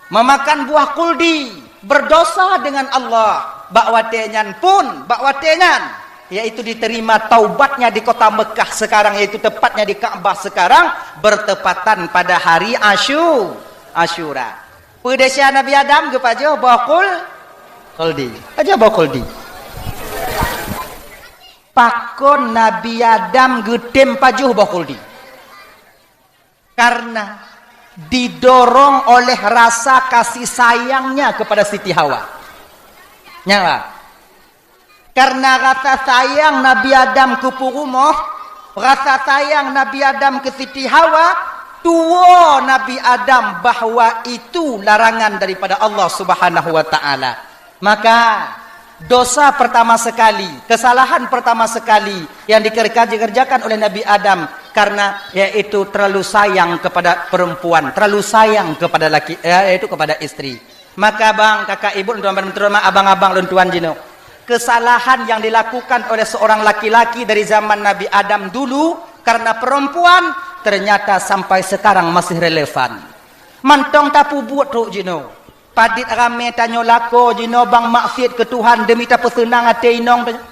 memakan buah kuldi, berdosa dengan Allah. Bak watée nyan pun, bak watée nyan, yaitu diterima taubatnya di kota Mekah sekarang, yaitu tepatnya di Ka'bah sekarang, bertepatan pada hari Asyu-, Asyura. Peue desya Nabi Adam geupajoh boh kul-, kuldi. Pajoh boh kuldi. Pakon Nabi Adam geutem pajoh boh kuldi? Karena didorong oleh rasa kasih sayangnya kepada Siti Hawa. Nyan, Pak. Karena rasa sayang Nabi Adam keu peurumoh, rasa sayang Nabi Adam keu Siti Hawa, tuwoe Nabi Adam bahwa itu larangan daripada Allah Subhanahu wa Ta'ala. Maka, dosa pertama sekali, kesalahan pertama sekali yang dikerja-, dikerjakan oleh Nabi Adam karena yaitu terlalu sayang kepada perempuan, terlalu sayang kepada laki, eh, yaitu kepada istri. Maka bang, kakak ibu, tuan-tuan, abang-abang lôn tuan jinoe, kesalahan yang dilakukan oleh seorang laki-laki dari zaman Nabi Adam dulu karena perempuan ternyata sampai sekarang masih relevan. Mantong tapeubuet trok jinoe. Padit ramé tanyoe lakoe jinoe bang maksiet keu Tuhan demi tapeuseunang até inong tanyoe.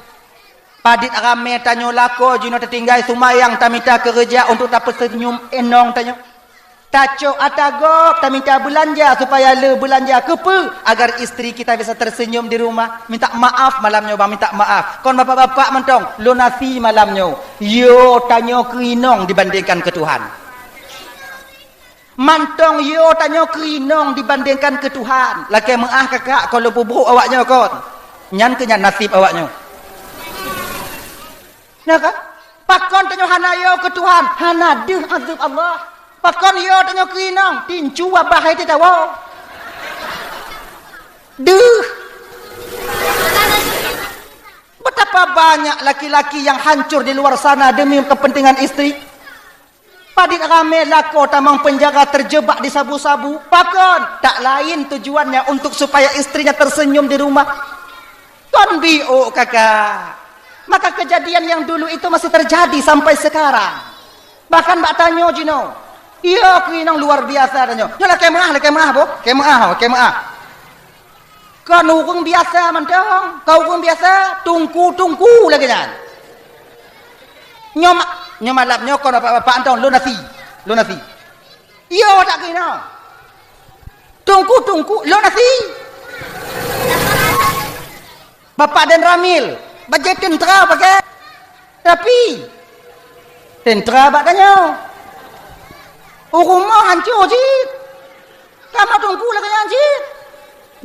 Padit ramé tanyoe lakoe jinoe tatinggai seumayang, tamita keureuja untuk tapeuseunyum inong tanyoe. Tacok ata gob, tamita beulanja supaya le beulanja. Keupeue? Agar istri kita bisa tersenyum di rumah. Minta maaf malam nyoe bang, minta maaf. Kon bapak-bapak mantong, lunasi malam nyoe. Yo tanyoe keu inong dibandingkan keu Tuhan. Mantong yo tanyoe keu inong dibandingkan keu Tuhan. Lakée meuáh kakak, kon lôn peubrok awak nyoe kon. Nyan keuh nyan naseb awak nyoe. Nah kan? Pakon tanyoe hana yo keu Tuhan, hana deuh azeueb Allah. Pakon yo tanyoe keu inong, tincu babah hai teuh tawoe. Deuh. Betapa banyak laki-laki yang hancur di luar sana demi kepentingan istri. Padit ramé lakoe tamong penjara, terjebak di sabu-sabu. Pakon? Tak lain tujuannya untuk supaya istrinya tersenyum di rumah. Kon biôk kakak. Maka kejadian yang dulu itu masih terjadi sampai sekarang. Bahkan bak tanyoe jinoe. Iya keu inong luar biasa tanyoe. Nyoe lakée meuáh, lakée meuáh boh. Lakée meuáh, lakée meuáh. Kon ureuëng biasa mantong, kon ureuëng biasa, tungku-tungku lagée nyan. Nyoe ma-, nyoe malam nyoe kon bapak-bapak mantong, lunasi, lunasi. Iya, tak keunoe. Tungku-tungku, lunasi. Bapak Danramil, bajée teuntera pakai. Tapi, teuntera bak tanyoe. U rumoh hancô cit. Kamoe tungku lagée nyan cit.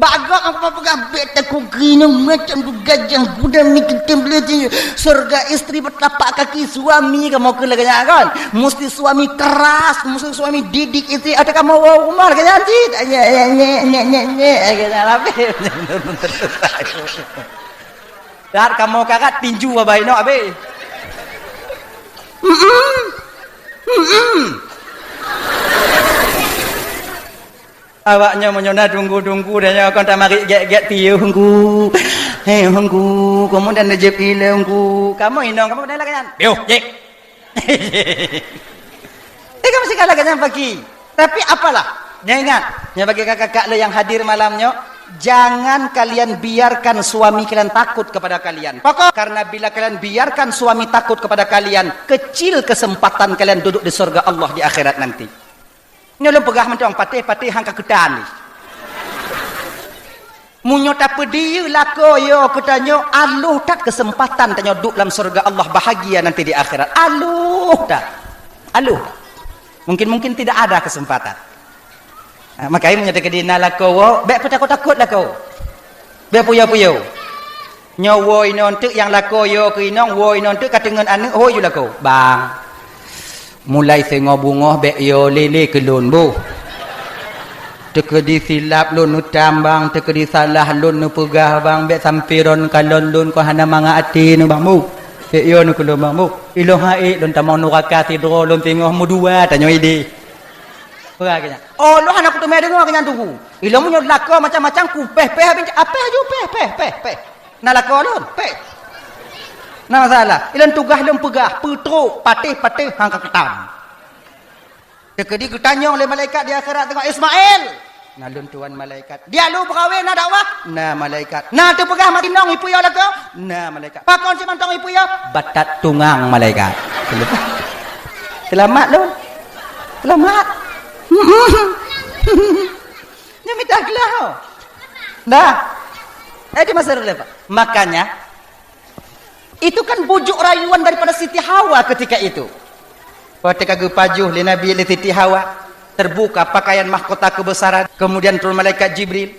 Bak gob aku peugah, "Bék takot keunoe, macam tu gajah kuda meukeutém lé cit." Syurga istri bertapak kaki suami, kamoe keu lagée nyan kan. Musti suami keras, musti suami didik istri. Ada kamoe u rumoh lagée nyan cit. Nyek, nyek, nyek, nyek, nyek. Lagée nyan habéh. That kamoe karat tinju abai inong abéh. Mm-mm. Mm-mm. Awak nyoe meunyoe na tunggu-tunggu dan nyoe kon tamarit gét-gét piôh hunggu. Hei hunggu, kemudian na jép ilée hunggu. Kamoe inong kamoe dah lagée nyan. Piôh, jép. Eh, kamu segala macam pagi. Tapi apalah, nyoe ingat, nyoe bagi kakak-kakak lo yang hadir malam nyoe, jangan kalian biarkan suami kalian takut kepada kalian. Pokok, karena bila kalian biarkan suami takut kepada kalian, kecil kesempatan kalian duduk di surga Allah di akhirat nanti. Nyoe lôn peugah mantong, patéh-patéh hang ka keutan. Meunyoe tapeudiyeu lakoe yo keu tanyoe, aloh that kesempatan tanyoe duek lam syurga Allah bahagia nanti di akhirat. Aloh that. Aloh that. Mungkin-mungkin tidak ada kesempatan. Ha, makajih meunyoe teukeudi na lakoe woe, bék peutakot-takot lakoe. Bék puyo-puyo. Nyoe woe inong teuk nyang lakoe yo keu inong, woe inong teuk ka teungeut aneuk, hôi ju lakoe. Bang. Mulai singoh beungoh bék yo lé-lé keu lôn boh. Teukeudi silap lôn neutam bang, teukeudi salah lôn neupeugah bang, bék sampoe ron kalon lôn kon hana mangat até nyoe bang boh. Bék yo nyoe keu lôn bang boh. Ilôn han ék lôn tamong nuraka sidroe lôn singoh meudua tanyoe idéh. Peugah keu nyan. Oh, lôn hana kuteumé deungoe keu nyan tuku. Ilôn meunyoe lakoe macam-macam ku péh-péh abéh, apéh aju péh, péh, péh, péh. Na lakoe lôn, péh. Na masalah. Ilôn tugaih lôn peugah, peutrok, patéh-patéh hang ka keutam. Teukeudi geutanyong lé malaikat di akhirat teungoh, "Ismail!" Na lôn tuan malaikat. "Dia lu beukawén na dakwah?" Na malaikat. "Na teupeugah mati nong ipeue yo lakoe?" Na malaikat. "Pakon cit mantong ipeue yo?" Batat tungang malaikat. Seulamat lôn. Seulamat. Nyoe mita glah. Dah. Eh, di masa dulu, Pak. Makanya, itu kan bujuk rayuan daripada Siti Hawa ketika itu. Watée ka geupajoh lé Nabi lé Siti Hawa, terbuka pakaian mahkota kebesaran, kemudian turun malaikat Jibril.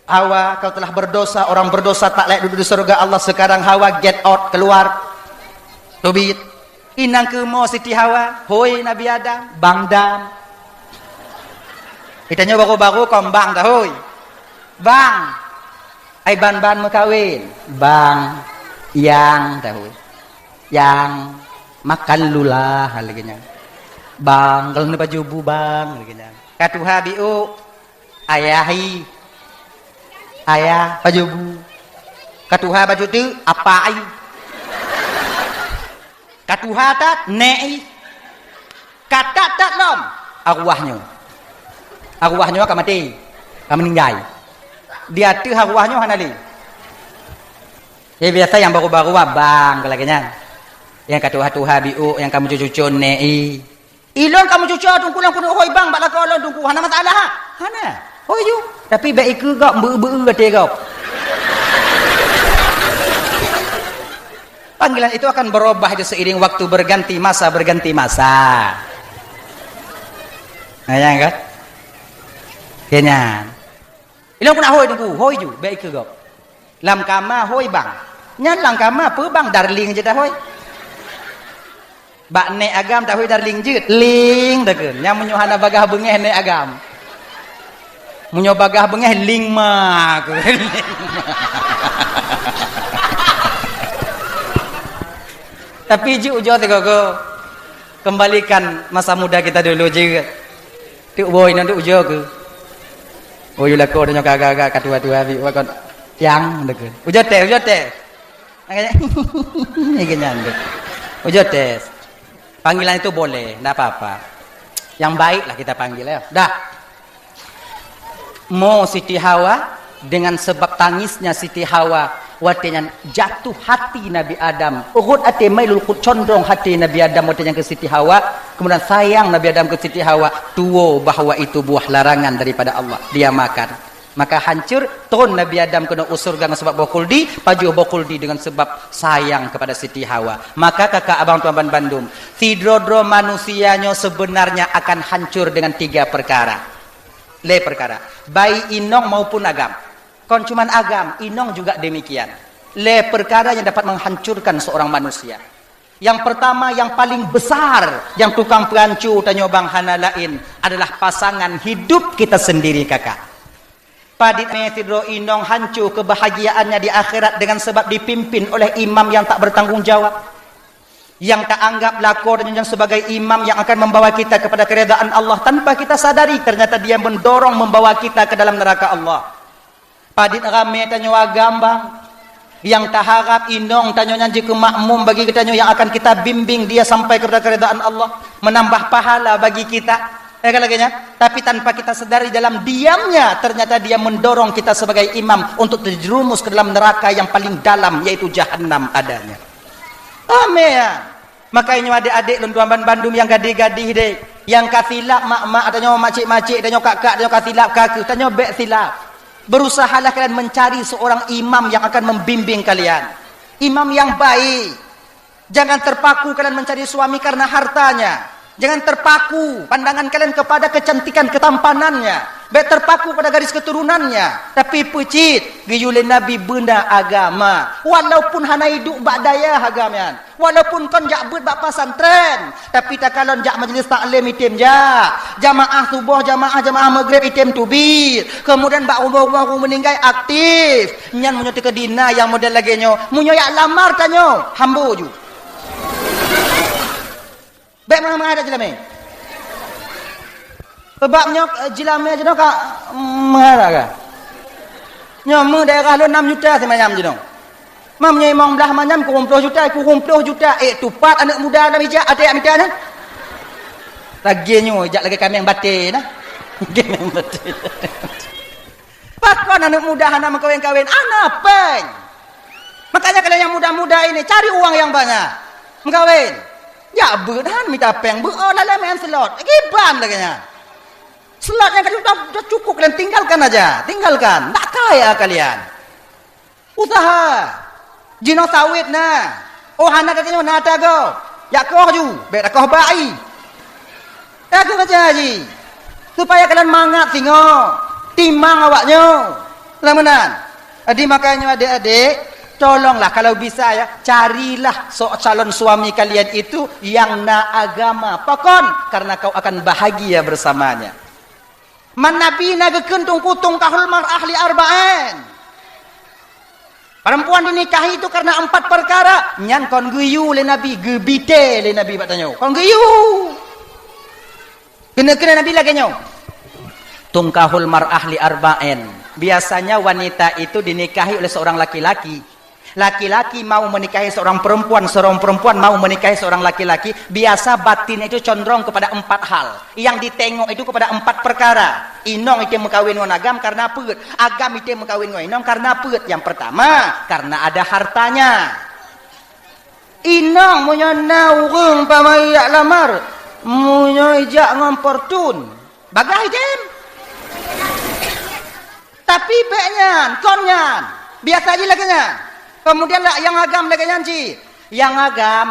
"Hawa, kau telah berdosa, orang berdosa tak layak duduk di surga Allah. Sekarang Hawa, get out, keluar." Teubiet. Inong keumo Siti Hawa, "Hôi Nabi Adam, bang dam." Geutanyoe baru-baru kon bang dah, hôi. Bang. Ai ban-ban meukawén. Bang. Yang dah, hôi. Yang. Makan lula lagée nyan. Bang, kalau ni baju bu bang lagée nyan. Ka tuha biôk. Ayah i. Ayah, baju bu. Ka tuha baju teuk, apa i. Ka tuha that, nék i. Ka that-that lom, arwah nyoe. Arwah nyoe ka maté. Ka meuninggai. Di ateueh arwah nyoe hana lé. Eh, biasa nyang baru-baru abang ka lagèe nyan. Nyang ka tuha-tuha biôk, nyang ka mucucue nèk i. Ilôn ka mucucue teungku lôn keuneuk hôi bang bak lakoe lôn teungku. Hana masalah, ha? Hana. Hôi ju. Tapi bèk ikeue gob, beu-beu até gob. Panggilan itu akan berubah itu seiring waktu berganti masa, berganti masa. Nah, ya kan? Keu nyan. Ilôn keuneuk hôi teungku, hôi ju, bèk ikeue gob. Lam kama hôi bang. Nyan lam kama peue bang, darling jeuet tahôi. Bak nèk agam tahôi darling jeuet, ling takheun. Nyan meunyoe hana bagaih beungèh nèk agam. Meunyoe bagaih beungèh ling ma kheun. Tapi jeuet ujoe sigoe-goe. Kembalikan masa muda kita dulu jeuet. Teuk boh inong teuk ujoe keuh. Oh, yue lakoe tanyoe ka agak-agak ka tuha-tuha bit, wah kon tiang deukeuh. Ujoe tes, ujoe tes. Makanya, ni kenyan tu. Ujoe tes. Panggilan itu boleh, ndak apa-apa. Yang baiklah kita panggil ya. Dah. Mo Siti Hawa, dengan sebab tangisnya Siti Hawa, watèe nyan jatuh hati Nabi Adam. Rhot até mailul qut condong hati Nabi Adam watèe nyan keu Siti Hawa. Kemudian sayang Nabi Adam keu Siti Hawa, tuwo bahwa itu buah larangan daripada Allah. Dia makan. Maka hancur, thon Nabi Adam keunoe u syeuruga ngon sabab boh khuldi, pajoh boh khuldi dengan sebab sayang kepada Siti Hawa. Maka kakak abang tuan ban bandum, sidroe-droe manusia nyoe sebenarnya akan hancur dengan tiga perkara. Lhèe perkara. Baik inong maupun agam. Kon cuman agam, inong juga demikian. Lhèe perkara yang dapat menghancurkan seorang manusia. Yang pertama, yang paling besar, yang tukang peuhanco tanyoe bang hana laén adalah pasangan hidup kita sendiri, kakak. Padit mé sidroe inong hanco kebahagiaannya di akhirat dengan sebab dipimpin oleh imam yang tak bertanggung jawab. Yang taanggap lakoe tanyoe nyan sebagai imam yang akan membawa kita kepada keridaan Allah tanpa kita sadari, ternyata dia mendorong membawa kita ke dalam neraka Allah. Padit ramé tanyoe agam bang, yang taharap inong tanyoe nyan jeuet keu makmum bagi geutanyoe yang akan kita bimbing dia sampai kepada keridaan Allah, menambah pahala bagi kita. Ya kan lagèe nyan? Tapi tanpa kita sadari dalam diamnya, ternyata dia mendorong kita sebagai imam untuk terjerumus ke dalam neraka yang paling dalam, yaitu jahannam adanya. Ramé ya. Makanya nyoe adék-adék lôn tuan ban bandum nyang gadih-gadih deh. Nyang ka silap mak-mak tanyoe, macik-macik tanyoe, kak-kak tanyoe ka silap, ka keuh tanyoe bèk silap. Berusahalah kalian mencari seorang imam yang akan membimbing kalian. Imam yang baik. Jangan terpaku kalian mencari suami karena hartanya. Jangan terpaku pandangan kalian kepada kecantikan ketampanannya. Bèk terpaku pada garis keturunannya. Tapi peucit, geuyue lé Nabi beuna agama. Walaupun hana iduek bak dayah agam nyan. Walaupun kon jak beuet bak pesantren, tapi takalon jak majlis taklim item jak. Jamaah suboh, jamaah, jamaah maghrib item teubiet. Kemudian bak rumoh-rumoh ureueng meuninggai aktif. Nyan meunyoe teukeudi na nyang model lagèe nyoe, meunyoe jak lamar tanyoe, hambo ju. Bèk mangat-mangat that jilamé. Sabab nyoe, eh, jilamé jinoe ka, mm, mangat ka. Nyoe meu daerah lôn nam juta simanyam jinoe. Mam nyoe limong blah manyam kureueng ploh juta, kureueng ploh juta. Eh, tupat aneuk muda lam ijak até jak mita nyan. Lagèe nyoe ijak lagèe kaméng batèe na. Kaméng batèe. Pakon aneuk muda hana meukawen-kawen? Hana péng. Makanya kalian yang muda-muda ini cari uang yang banyak. Meukawen. Jak beuet han mita péng beuet, oh, lalai main slot. Kiban lagèe nyan. Slot nyang ka cukup, cukup kalian tinggalkan aja. Tinggalkan. Tak kaya kalian. Usaha. Jinoe sawét na. Oh, hana gata nyoe na tagoe. Jak koh ju, bèk takoh bak ie. Aku kata haji, supaya kalian mangat singoh, timang awak nyoe. Lah meunan. Jadi makanya adék-adék, tolonglah kalau bisa ya, carilah so-, calon suami kalian itu yang na agama. Pakon? Karena kau akan bahagia bersamanya. Man Nabi na geukheun teungku, tunkahul mar'ah li arba'in. Perempuan dinikahi itu karena empat perkara. Nyan kon geuyue lé Nabi, geubité lé Nabi bak tanyoe. Kon geuyue. Keuneuk-keuneuk Nabi lagèe nyoe. Tunkahul mar'ah li arba'in. Biasanya wanita itu dinikahi oleh seorang laki-laki. Laki-laki mau menikahi seorang perempuan, seorang perempuan mau menikahi seorang laki-laki, biasa batin itu condong kepada empat hal. Yang ditengok itu kepada empat perkara. Inong item meukawen ngon agam karena peuet. Agam item meukawen ngon inong karena peuet. Yang pertama, karena ada hartanya. Inong meunyoe na ureuëng pamai jak lamar, meunyoe ijak ngon Fortune, bagah item. Tapi bék nyan, kon nyan. Biasa jih lagée nyan. Kemudian nyang agam lagée nyan cit. Nyang agam,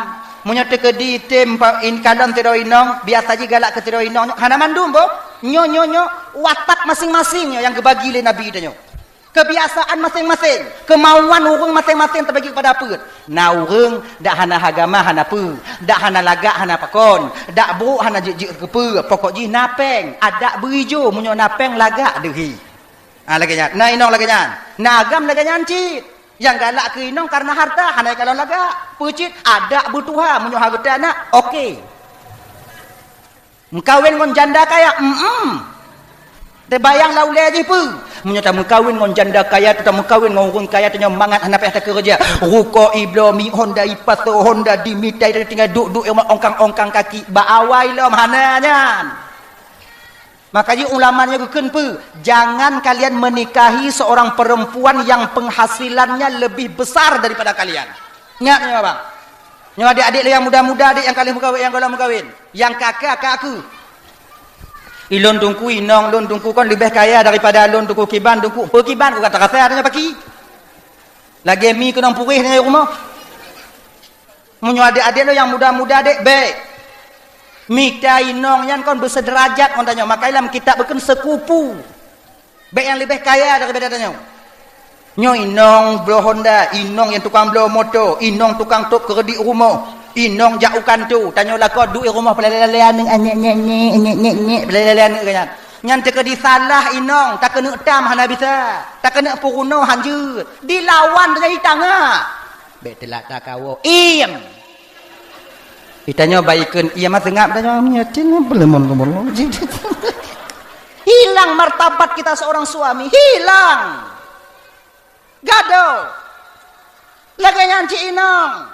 meunyoe teukeudi item pa-, in-, kalon sidroe inong, biasa jih galak keu sidroe inong nyoe. Hana mandum boh. Nyoe, nyoe, nyoe, watak masing-masing nyoe nyang geubagi lé Nabi tanyoe. Kebiasaan masing-masing, kemauan ureuëng masing-masing teubagi kepada peuet. Na ureuëng dak hana agama hana peue, dak hana lagak hana pakon, dak brok hana jeuet-jeuet keu peue, pokok jih na péng, adak beuijo meunyoe na péng lagak deuhi. Ha, lagée nyan. Na inong lagée nyan. Na agam lagée nyan cit. Nyang galak keu inong karena harta, hana kalon lagak. Peue cit, adak beutuha meunyoe hareuta na, oke. Meukawen ngon janda kaya, em-em. Teubayang lam ulée jih peue? Meunyoe tameukawen ngon janda kaya, tameukawen ngon ureuëng kaya, tanyoe mangat hana payah takeureuja. Rukok ibloe, mi Honda ipasoe, Honda dimita, tinggai duek-duek ongkang-ongkang kaki, bak awai lom hana nyan. Makajih ulama nyoe geukheun peue? Jangan kalian menikahi seorang perempuan yang penghasilannya lebih besar daripada kalian. Ingat nyoe, abang. Nyoe adik-adik lé nyang muda-muda, adik nyang ka lheueh meukawen, nyang gohlom meukawen. Nyang ka keu, ka keu. Ilôn teungku, inong lôn teungku kon leubeh kaya daripada lôn teungku kiban, teungku. Peue kiban, ku ka tarasa tanyoe paki. Lagée mi keunong puréh tanyoe rumoh. Meunyoe adik-adik lôn nyang muda-muda dek, bék. Mita inong nyan kon beuseuderajat ngon tanyoe, maka lam kitab geukheun sekupu. Bék nyang leubeh kaya daripada tanyoe. Nyoe inong bloe Honda, inong nyang tukang bloe moto, inong tukang top keureudit rumoh, inong jak u kantô, tanyoe lakoe duek rumoh peulale-lale aneuk, nyek, nyek, nyek, nyek, nyek, nyek, peulale-lale aneuk nyan. Nyan teukeudi salah inong, takeuneuk tam hana bisa, takeuneuk peurunoe hanjeuet, dilawan tanyoe di tangah. Bék teulat takawoe. Iem! Itanyoe baikon, iem, seungab tanyoe, yatim, beulemon keumolo. Hilang martabat kita seorang suami, hilang. Gadoh. Lagée nyan cit inong.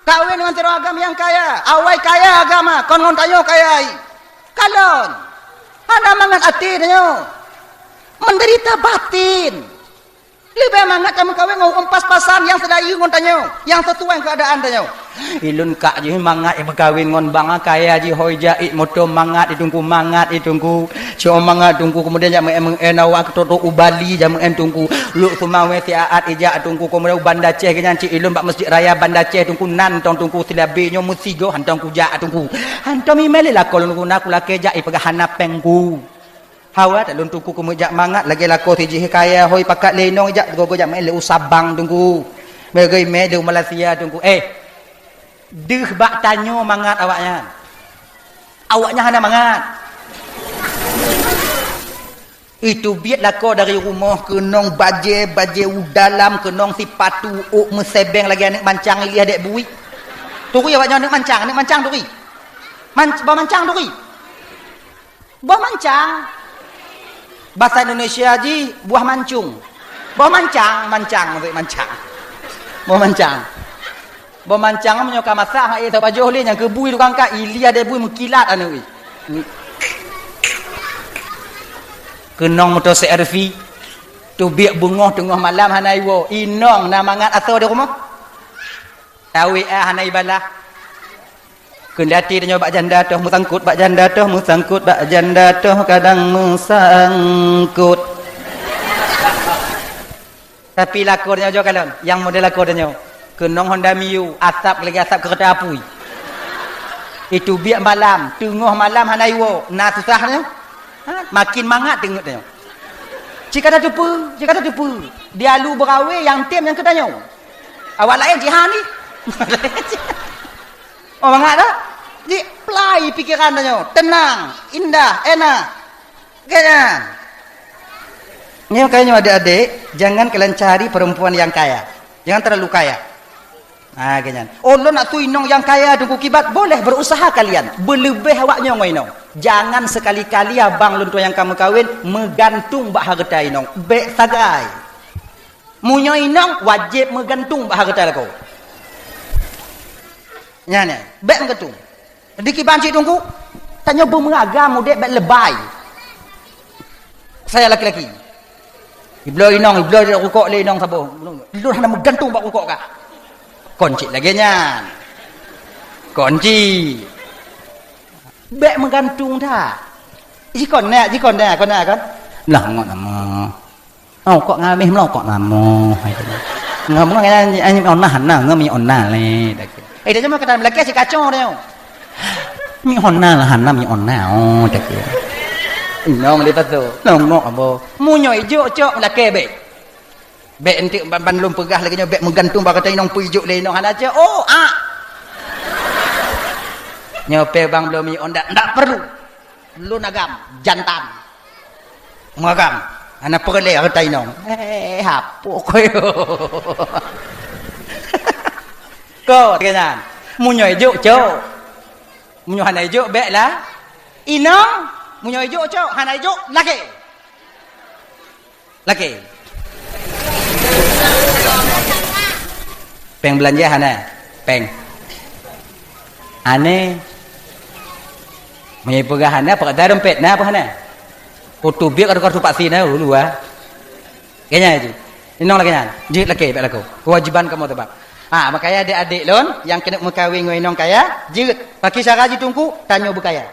Kawen ngon sidroe agam nyang kaya. Awai kaya agama, kon ngon tanyoe kaya. Kalon. Hana mangat até tanyoe. Menderita batin. Leubeh mangat tameukawen ngon ureuëng pas-pasan nyang seulayeue ngon tanyoe, nyang sisuai keuadaan tanyoe. Ilôn kak jih mangat meukawen ngon bang kaya jih, hôi jak, ié moto mangat, ié teungku mangat, ié teungku. Cok mangat teungku, keumudian jak meu'en-meu'en awak keu trok-trok u Bali, jak meu'en teungku. Lhok Seumawé siat ijak teungku, keumudian u Banda Aceh geuh nyan cit ilôn bak Meuseujid Raya Banda Aceh teungku, nan tong teungku silabé nyoe meusigoe hantom kujak teungku. Hantom imé lé lakoe lôn guna kulakée jak ipeugah hana péng ku. Hawa that lôn teungku keumeujak mangat lagée lakoe sijih kaya hôi pakat lé inong jak gogo jak meu'en lé u Sabang teungku. Meugai mé di Malaysia teungku. Eh, deuh bak tanyoe mangat awaknyan. Awaknyan hana mangat. Itu biet lakoe dari rumoh keunong bajée, bajée u dalam keunong sipatu ôk meusebeng lagée aneuk mancang ilih adek bui. Turi awaknyan aneuk mancang, aneuk mancang turi. Man-, bah mancang turi. Boh mancang. Basa Indonesia jih buah mancung. Boh mancang, mancang, maksud mancang. Boh mancang. Boh mancang meunyoe ka masak, hak ék sapajoh lé nyang keubui tukang kat, ilia deh bui meukilat aneuk. Keunong moto C R V. Teubiet beungoh teungoh malam hana iwoe. Inong na mangat asoe di rumoh. Tawé ah hana ibalah. Keundati tanyoe bak janda toh meusangkot, bak janda toh meusangkot, bak janda toh kadang meusangkot. Tapi lakoe tanyoe jo kalon, nyang model lakoe tanyoe. Keunong Honda Mio, asap lagi asap keureuta apui. Itu biet malam, teungoh malam hana iwoe, na susah nyoe. Ha? Makin mangat teungeut tanyoe. Cik kata teupeu, cik kata teupeu. Di alu beurawe nyang tem nyang keu tanyoe. Awak laén jihan ni. Oh, mangat dah? Jiplai pikeran tanyoe. Tenang, indah, enak. Kan? Nyoe kaya nyoe adik-adik, jangan kalian cari perempuan yang kaya. Jangan terlalu kaya. Ha, kan nyan. Oh, lôn nak tui inong nyang kaya teungku kiban, boleh berusaha kalian. Beuleubeh awak nyoe ngon inong. Jangan sekali-kali abang lôn tuan nyang ka meukawen meugantung bak hareuta inong. Bék sagai. Meunyoe inong wajéb meugantung bak hareuta lakoe. Nyan, nyan. Bék meugantung. Di kiban cit teungku, tanyoe beumeuragam udeb bék lebai. Saya laki-laki. Ibloe inong, ibloe rukok lé inong saboh. Lôn hana meugantung bak rukok kah. Kon cit lagèe nyan. Kon cit. Bèk meugantung that. Jikon na, jikon na, kon na kon. Lah ngon nama. Oh, kok ngameh meulokok namoh. Ngomong nyan, nyan, nyan, ona hana, ngon mi ona lé. Eh, dia cuma kata melakèe si kacau dia. Mi ona lah hana, mi ona, oh, cakap. Inong dia tu. Longok abo. Mu nyoe ijok cok melakèe bèk. Bèk enteuk ban, ban lôn peugah lagèe nyoe, bèk meugantung bak kata inong peuijok lé inong hana cok. Oh, ah. Nyoe pè bang belum mi onda, ndak perlu. Lôn agam, jantan. Meuagam. Hana peureulèe reuta inong. Eh, hapok koyo. Ko, keunan. Meunyoe ijok, cok. Meunyoe hana ijok, bèk lah. Inong, meunyoe ijok, cok. Hana ijok, lakèe. Lakèe. Pèng beulanja hana? Pèng. Aneh. Meunyoe peugah hana, peugah dompet na apa hana? Foto biek atau kartu vaksin na dulu ah. Kayaknya itu. Inong lagèe nyan. Jeuet lakèe bèk lakoe. Kewajiban kamoe teubab. Ha, makanya adik-adik lôn nyang keuneuk meukawen ngon inong kaya, jeuet. Pakri cara jih teungku, tanyoe beukaya.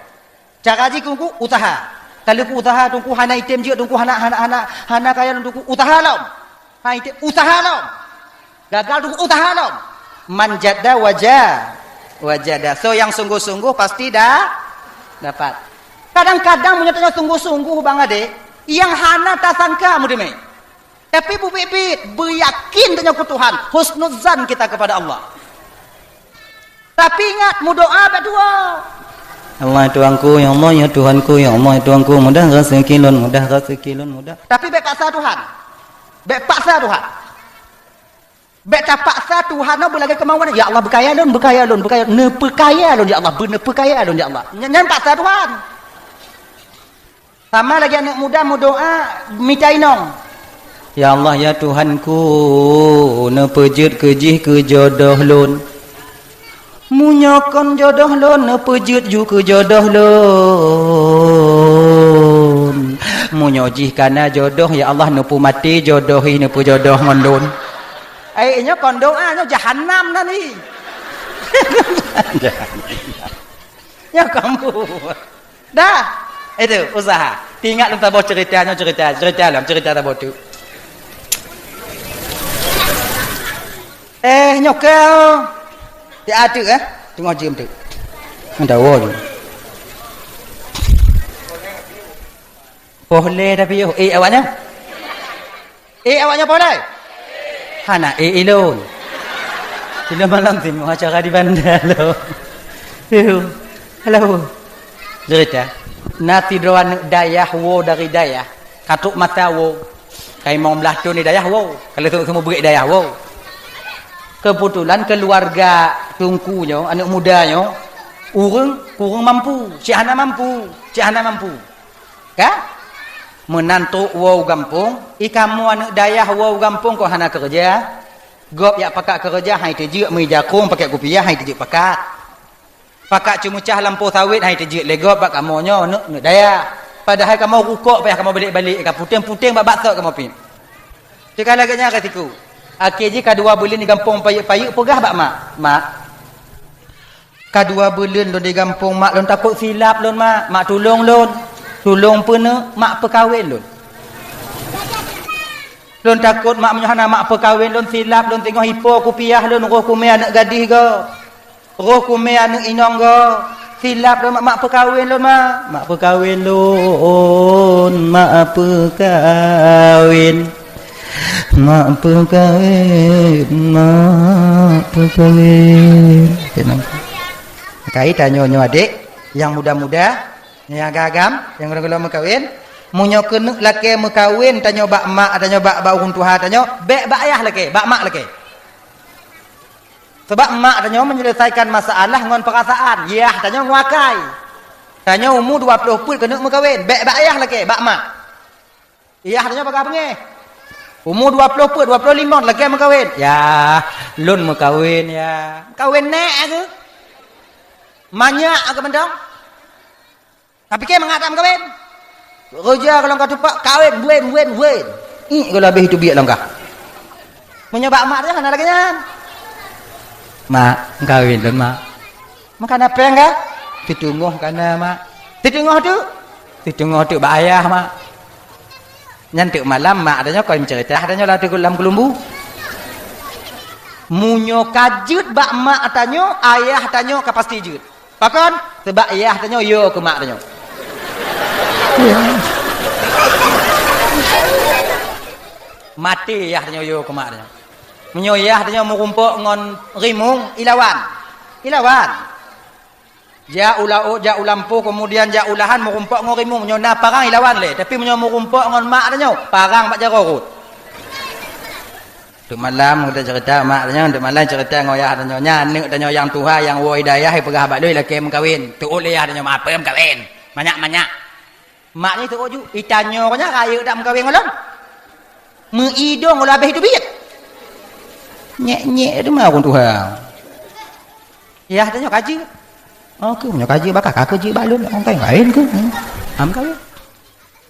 Cara jih teungku, usaha. Kalau ku usaha teungku hana item jeuet teungku hana hana hana hana kaya lôn teungku, usaha lom. Ha, item usaha lom. Gagal teungku usaha lom. Man jadda waja wajada. So yang sungguh-sungguh pasti dah dapat. Kadang-kadang meunyoe tanyoe sungguh-sungguh bang adek, yang hana tasangka meuteumé. Tapi beubiet-biet, beuyakin tanyoe keu Tuhan, husnuzan kita kepada Allah. Tapi ingat, meudoa bak dua. Allah Tuhanku, ya Allah ya Tuhanku, ya Allah ya Tuhanku, mudah rezeki lôn, mudah rezeki lôn, mudah. Tapi bèk paksa Tuhan. Bèk paksa Tuhan. Bèk tapaksa Tuhan nyoe beulagèe keumauan. Ya Allah, beukaya lôn, beukaya lôn, beukaya, neupeukaya lôn, ya Allah, beuneupeukaya lôn, ya Allah. Nyan, nyan paksa Tuhan. Sama lagèe aneuk muda meudoa mita inong. Ya Allah, ya Tuhanku, neupeujeuet keu jih keu jodoh lôn. Meunyoe kon jodoh lôn, neupeujeuet ju keu jodoh lôn. Meunyoe jih kana jodoh, ya Allah, neupeumaté jodoh jih neupeujodoh ngon lôn. Ai, nyoe kon doa, nyoe jahanam nan jih. Nyoe kamu. Dah. Itu, usaha. Ingat lôn saboh cerita, nyoe cerita, cerita lom, cerita saboh tu. Eh, nyoe keu. Di ateueh, eh. Teungoh jeuem tu. Ada wo je. Poh lé tapi yo. Eh, awaknya. Eh, awaknya poh lé. Hana eh ilôn. Ilôn malam tu mau acara di bandar lo. Halo. Cerita. Nasi droan dayah wo dari dayah. Katuk mata wo. Kaimong belah tu ni dayah wo. Kalau semua beri dayah wo. Kebetulan keluarga tungku nyo, aneuk muda nyo, ureueng kurang mampu, cik hana mampu, cik hana mampu. Ka? Meunan trok woe u gampông, i kamoe aneuk dayah woe u gampông kok hana keureuja. Gob jak pakat keureuja hai teujeuet meuija krueng pakèk kupiah hai teujeuet pakat. Pakat ceumeucah lampôh sawét hai teujeuet lé gob bak kamoe nyoe aneuk, aneuk dayah. Padahai kamoe rukok payah kamoe balek-balek ka puténg-puténg bak baksot kamoe pih. Teuka lagèe nyan ka siku. Akhé jih ka dua buleuen di gampông payeuet-payeuet peugah bak mak, "Mak, ka dua buleuen lôn di gampông, mak, lôn takot silap lôn, mak. Mak, tulông lôn. Tulông peuneuk, mak, peukawen lôn. Lôn takot, mak, meunyoe hana mak peukawen lôn, silap lôn, teungoh ipo kupiah lôn, roh kumé aneuk gadih goe. Roh kumé aneuk inong goe. Silap lôn, mak, mak peukawen lôn, mak. Mak peukawen lôn, mak peukawen." Mak peukawen, mak peukawen. Kena. Kai tanyoe nyoe adek, nyang muda-muda, nyang agam-agam, nyang gohlom-gohlom meukawen. Meunyoe keuneuk lakèe meukawen, tanyoe bak mak, tanyoe bak, bak ureueng tuha tanyoe, bèk bak ayah lakèe, bak mak lakèe. Sabab mak tanyoe menyelesaikan masalah ngon perasaan, yah tanyoe ngon akai. Tanyoe umu dua ploh peuet keuneuk meukawen, bèk bak ayah lakèe, bak mak. Yah tanyoe peugah beungèh. Umu dua ploh peuet, dua ploh limong lakèe meukawen. Yah, lôn meukawen, yah. Meukawen nèk aku. Manyak aku mantong. Tapi kèe mangat that meukawen. Roja golom ka tupak, kawin, buen, buen, buen. Ih, golom habéh teubiet lom kah. Meunyoe bak mak teuh hana lagée nyan. "Mak, kawin lôn, Mak." "Meuka na péng kah?" "Siteungoh ka na, Mak." "Siteungoh teuk?" "Siteungoh teuk bak ayah, Mak." Nyan teuk malam mak tanyoe kon meuceurita tanyoe lam teuk-, lam keulumbu. Meunyoe ka jeuet bak mak tanyoe, ayah tanyoe ka pasti jeuet. Pakon? Sabab yah tanyoe yo keu mak tanyoe. Maté yah tanyoe yo keu mak tanyoe. Meunyoe yah tanyoe meurumpok ngon rimueng, ilawan. Ilawan. Jak u laôt, jak u lampôh, keumudian jak u lahan meurumpok ngon rimueng. Meunyoe na parang ilawan lé, tapi meunyoe meurumpok ngon mak tanyoe, parang bak jaroe rot. Teuk malam geutanyoe ceurita mak tanyoe, teuk malam ceurita ngon yah tanyoe. Nyan aneuk tanyoe nyang tuha nyang woe i dayah, ipeugah bak lôn ilakée meukawen. Teuôt lé yah tanyoe, "Mak, peue meukawen? Manyak-manyak." Mak nyan teuôt ju, "Itanyoe nyan rayeuk dak meukawen ngon lôn? Meu-idong lôn habéh teubiet." Nyek-nyek teuma ureuëng tuha. Yah tanyoe ka jeuet. Oh, keuh nyoe ka jeuet, bak kah ka jeuet bak lôn, nyang laén keuh. Hmm. Am kawin.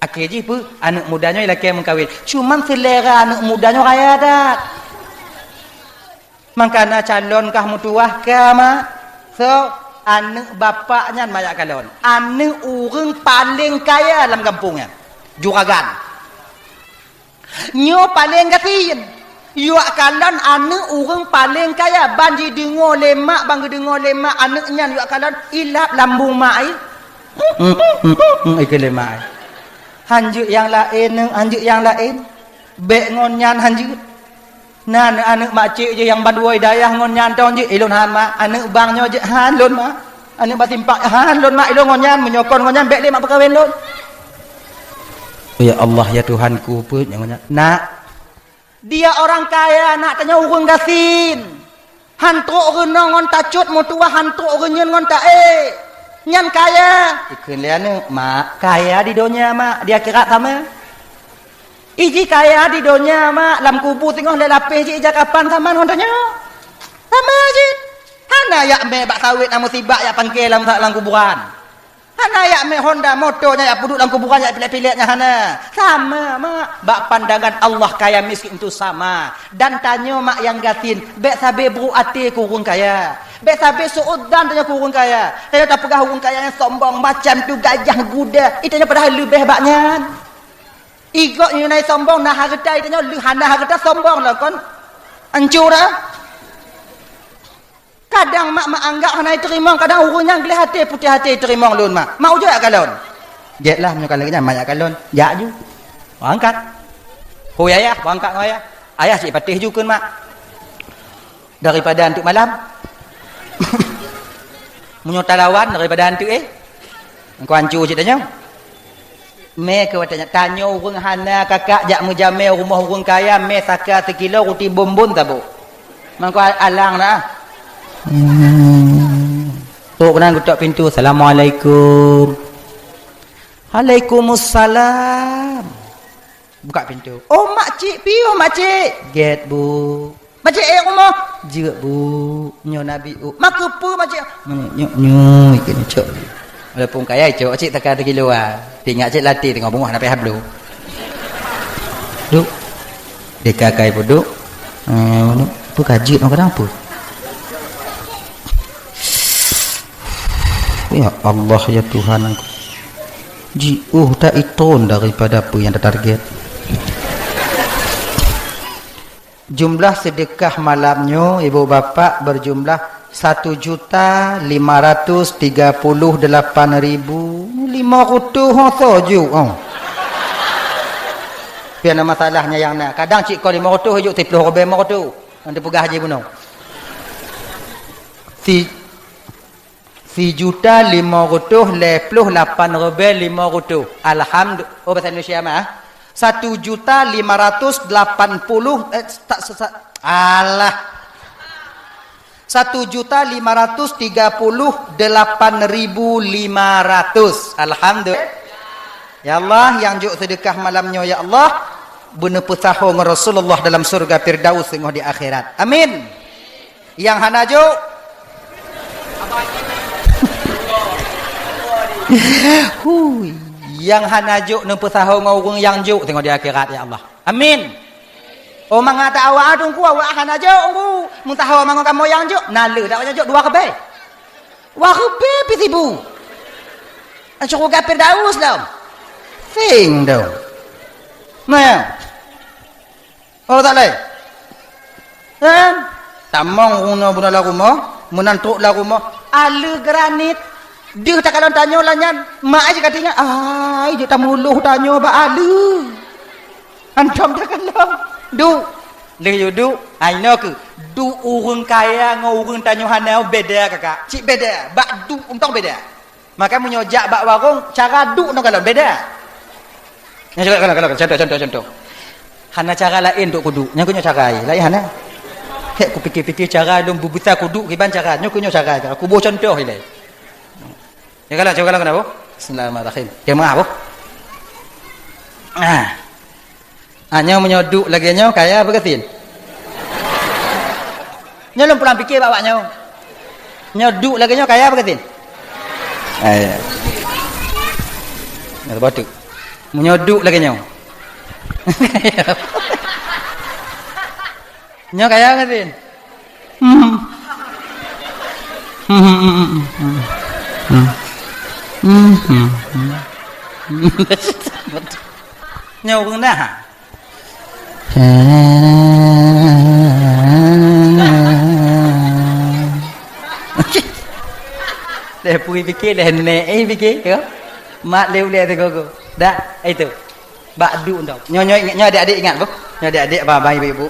Akhé jih peue? Aneuk muda nyoe ilakée meukawen. Cuman seulera aneuk muda nyoe raya that. Mangkana calon kah meutuwah ka, Mak. So, aneuk bapak nyan manyak kalon. Aneuk ureuëng paleng kaya lam gampông nyan. Juragan. Nyoe paleng gasien. Yuak kalon aneuk ureuëng paleng kaya, ban jideungoe lé mak, ban geudeungoe lé mak aneuk nyan yuak kalon ilab lambung mak ai. Ikeu lé mak ai. Han jeuet nyang laén, han jeuet nyang laén. Bék ngon nyan han jeuet. Na aneuk-aneuk makcik jih nyang bandua i dayah ngon nyan tong jih, ilôn han mak, aneuk bang nyoe jih han lôn mak, aneuk bak simpang han lôn mak, ilôn ngon nyan, meunyoe kon ngon nyan bék lé mak peukawen lôn. Ya Allah, ya Tuhanku, peue nyang ngon nyan? Nak, dia orang kaya, nak tanyoe ureuëng gasien. Han trok reunoe ngon tacot meutuwah, han trok reunyeun ngon taék. Nyan kaya. Ikheun lé aneuk, mak, kaya di donya mak, di akhirat sama. Iji kaya di donya mak, lam kubu singoh lé lapéh jih ija kapan sama ngon tanyoe. Sama jih. Hana yak mé bak sawét na musibah yak pangké lam, lam kuburan. Hana yak mé honda moto nyan yak peuduek lam kuburan yak pilek-pilek nyan hana. Sama mak, bak pandangan Allah kaya miskin itu sama. Dan tanyoe mak nyang gasien, bék sabe buruk até keu ureuëng kaya. Bék sabe suudzan tanyoe keu ureuëng kaya. Tanyoe tapeugah ureuëng kaya nyang sombong macam tu gajah guda. Itanyoe padahai leubeh bak nyan. Igoe nyoe nai sombong na hareuta, itanyoe lheueh hana hareuta sombong lah kon. Ancur ah. Kadang mak, mak anggap hana iteurimong, kadang ureuëng nyang gleh até putéh até iteurimong lôn mak. Mak ujoe yak kalon. Jeuet lah meunyoe ka lagée nyan mak yak kalon. Jak ju. Beurangkat. Hôi ayah, beurangkat ngon ayah. Ayah cit patéh ju kheun mak. Daripada anteuk malam. Meunyoe talawan daripada anteuk, eh. Engkau ancu cit tanyoe. Mé keu watée nyan, tanyoe ureuëng hana kakak jak meujamé rumoh ureuëng kaya, mé saka sikilo ruti bonbon saboh. Mangko alang na. Hmm. Trok keunan geutok pintu, "Assalamualaikum." "Waalaikumsalam." Buka pintu. "Oh, makcik, piôh makcik." "Gét, Bu." "Makcik, eh, rumoh?" "Jeuet, Bu. Nyoe Nabi, U." "Makeupeue makcik?" "Nyoe, nyoe, nyoe, ikeu nyoe, cok." Walaupun kaya, cok, cik taka di luwa. Tingak cik latih tengok bungah napéh hablu. Duk. Deka kai pun duk. Eh, duk. Tu kajut orang apa? Ya Allah, ya Tuhan aku. Jiôh tak itron daripada apa yang ditarget. Jumlah sedekah malam nyoe, ibu bapak, berjumlah satu juta lima ratus tiga puluh delapan ribu lima ratus ho soe ju, oh. Pian masalahnya yang na. Kadang cik ko lima ratus juk tiplôh ribèe lima ratus. Nanti peugah haji bunoe. Si Sijuta limong reutôh lhèe plôh lapan ribèe limong reutôh. Alhamdu-, oh, bahasa Indonesia mah, ah. Satu juta lima ratus delapan puluh, eh, tak, se-, se-, alah. Satu juta lima ratus tiga puluh delapan ribu lima ratus. Alhamdulillah. Ya Allah, nyang jok seudeukah malam nyoe, ya Allah, beuneupeusaho ngon Rasulullah dalam syurga Firdaus teungoh di akhirat. Amin. Nyang hana jok. Hui. Nyang hana jok neupeusaho ngon ureuëng nyang jok teungoh di akhirat, ya Allah. Amin. Oh, mangat awak Teungku, awak hana jok Teungku. Meusaho mangat kamoe nyang jok, na le dak nyang jok dua ribèe. Dua ribèe pih sibu. Syeuruga Firdaus lom. Sing dong. Nah. Oh, tak lé. Kan? Tamong ureuëng nyoe beuna lam rumoh, meunan trok lam rumoh. Aleuh granit. Deuh takalon tanyoe lagèe nyan, mak ai ka tinggai. Ai, jeuet tamulôh tanyoe bak aleuh. Hantom takalon. Duek. Lheueh yue duek, ai nyoe keuh. Duek ureuëng kaya ngon ureuëng tanyoe hana beda, kakak. Cit beda. Bak duek untông beda. Maka meunyoe jak bak warong, cara duek ngon kalon beda. Nyoe, kalon, kalon, kalon. Contoh, contoh, contoh. Hana cara laén untuk kuduek. Nyoe keuh nyoe cara, laén hana. Hek kupikir-pikir cara lôn beubisa kuduek kiban cara. Nyoe keuh nyoe cara. Kuboh contoh ilèe. Ya, kalon, cuba kalon, kenapa? Bismillahirrahmanirrahim. Jamaah, boh. Ah. Ah, nyoe meunyoe duek lagèe nyoe, kaya apa gasien? Nyoe lôn pulang pikir bak awak nyoe. Nyoe duek lagèe nyoe, kaya apa gasien? Eh, ya. Nyoe batuk. Meunyoe duek lagèe nyoe. Nyoe kaya apa gasien? Hmm. Hmm, hmm, hmm, hmm, hmm. Hmm, hmm, hmm. Nyoe ureuëng dah. Lé pui pikir, lé nek, eh, pikir, ya. Mat lé ulèe sigogo. Dak, itu. Bak duek nyoe. Nyoe, nyoe, nyoe adik-adik ingat, boh. Nyoe adik-adik, abang-abang, ibu-ibu.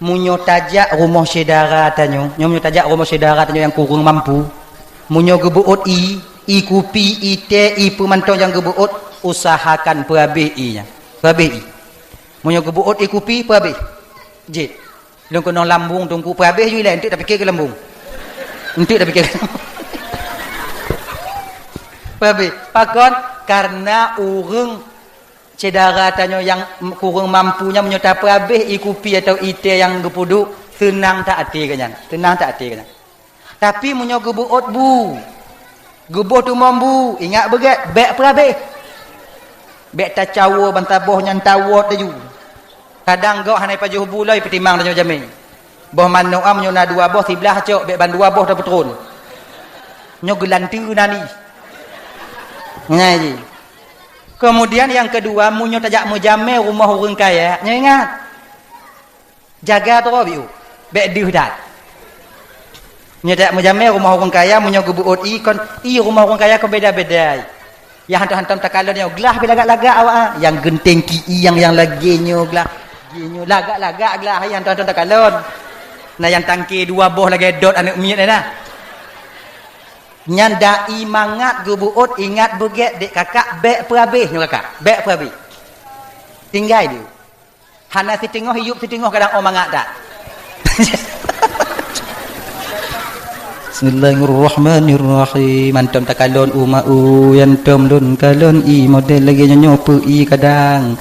Meunyoe tajak rumoh syedara tanyoe, nyoe meunyoe tajak rumoh syedara tanyoe nyang kureueng mampu, meunyoe geubeuôt ie, ie kupi, ie teh, ie peue mantong nyang geubeuôt, usahakan peuhabéh ie nyan. Peuhabéh ie. Meunyoe geubeuôt ie kupi, peuhabéh. Jeuet. Lôn keunong lambung Teungku, peuhabéh ju ilèe, eunteuk tapike keu lambung. Eunteuk tapike keu lambung. Peuhabéh. Pakon? Karena ureuëng syedara tanyoe nyang kureueng mampu nyan meunyoe tapeuhabéh ie kupi atawa ie teh nyang geupeuduek, seunang that até geuh nyan. Seunang that até geuh nyan. Tapi meunyoe geubeuôt bu, geuboh tumong bu, ingat beugèt, bèk peuhabéh. Bèk tacawoe bansaboh nyan tawot laju. Kadang gob hana jipajoh bu lom, peutimang tanyoe jamé. Boh manok a meunyoe na dua boh, siblah cok, bèk ban dua boh tapeutron. Nyoe geulanteue na ni. Ngai jih. Keumudian nyang keudua, meunyoe tajak meujamé rumoh ureuëng kaya, nyoe ingat. Jaga droe biôh, bèk deuh that. Nyoe tajak meujamé rumoh ureuëng kaya, meunyoe geubeuôt ie kon, ie rumoh ureuëng kaya kon beda-beda. Nyang hantom-hantom takalon nyoe glah pih lagak-lagak awak, ah. Nyang geunteng ki ie nyang, nyang lagèe nyoe glah. Lagèe nyoe lagak-lagak glah, nyang hantom-hantom takalon. Na nyang tangke dua boh lagèe dot aneuk miet na. Nyan dai mangat geubeuôt, ingat beugèt dek kakak, bèk peuhabéh nyoe kakak, bèk peuhabéh. Tinggai deuh. Hana siteungoh iyup, siteungoh kadang ôh mangat that. Bismillahirrahmanirrahim. Hantom takalon u ma u, hantom lôn kalon ie model lagèe nyoe, nyoe peue ie kadang.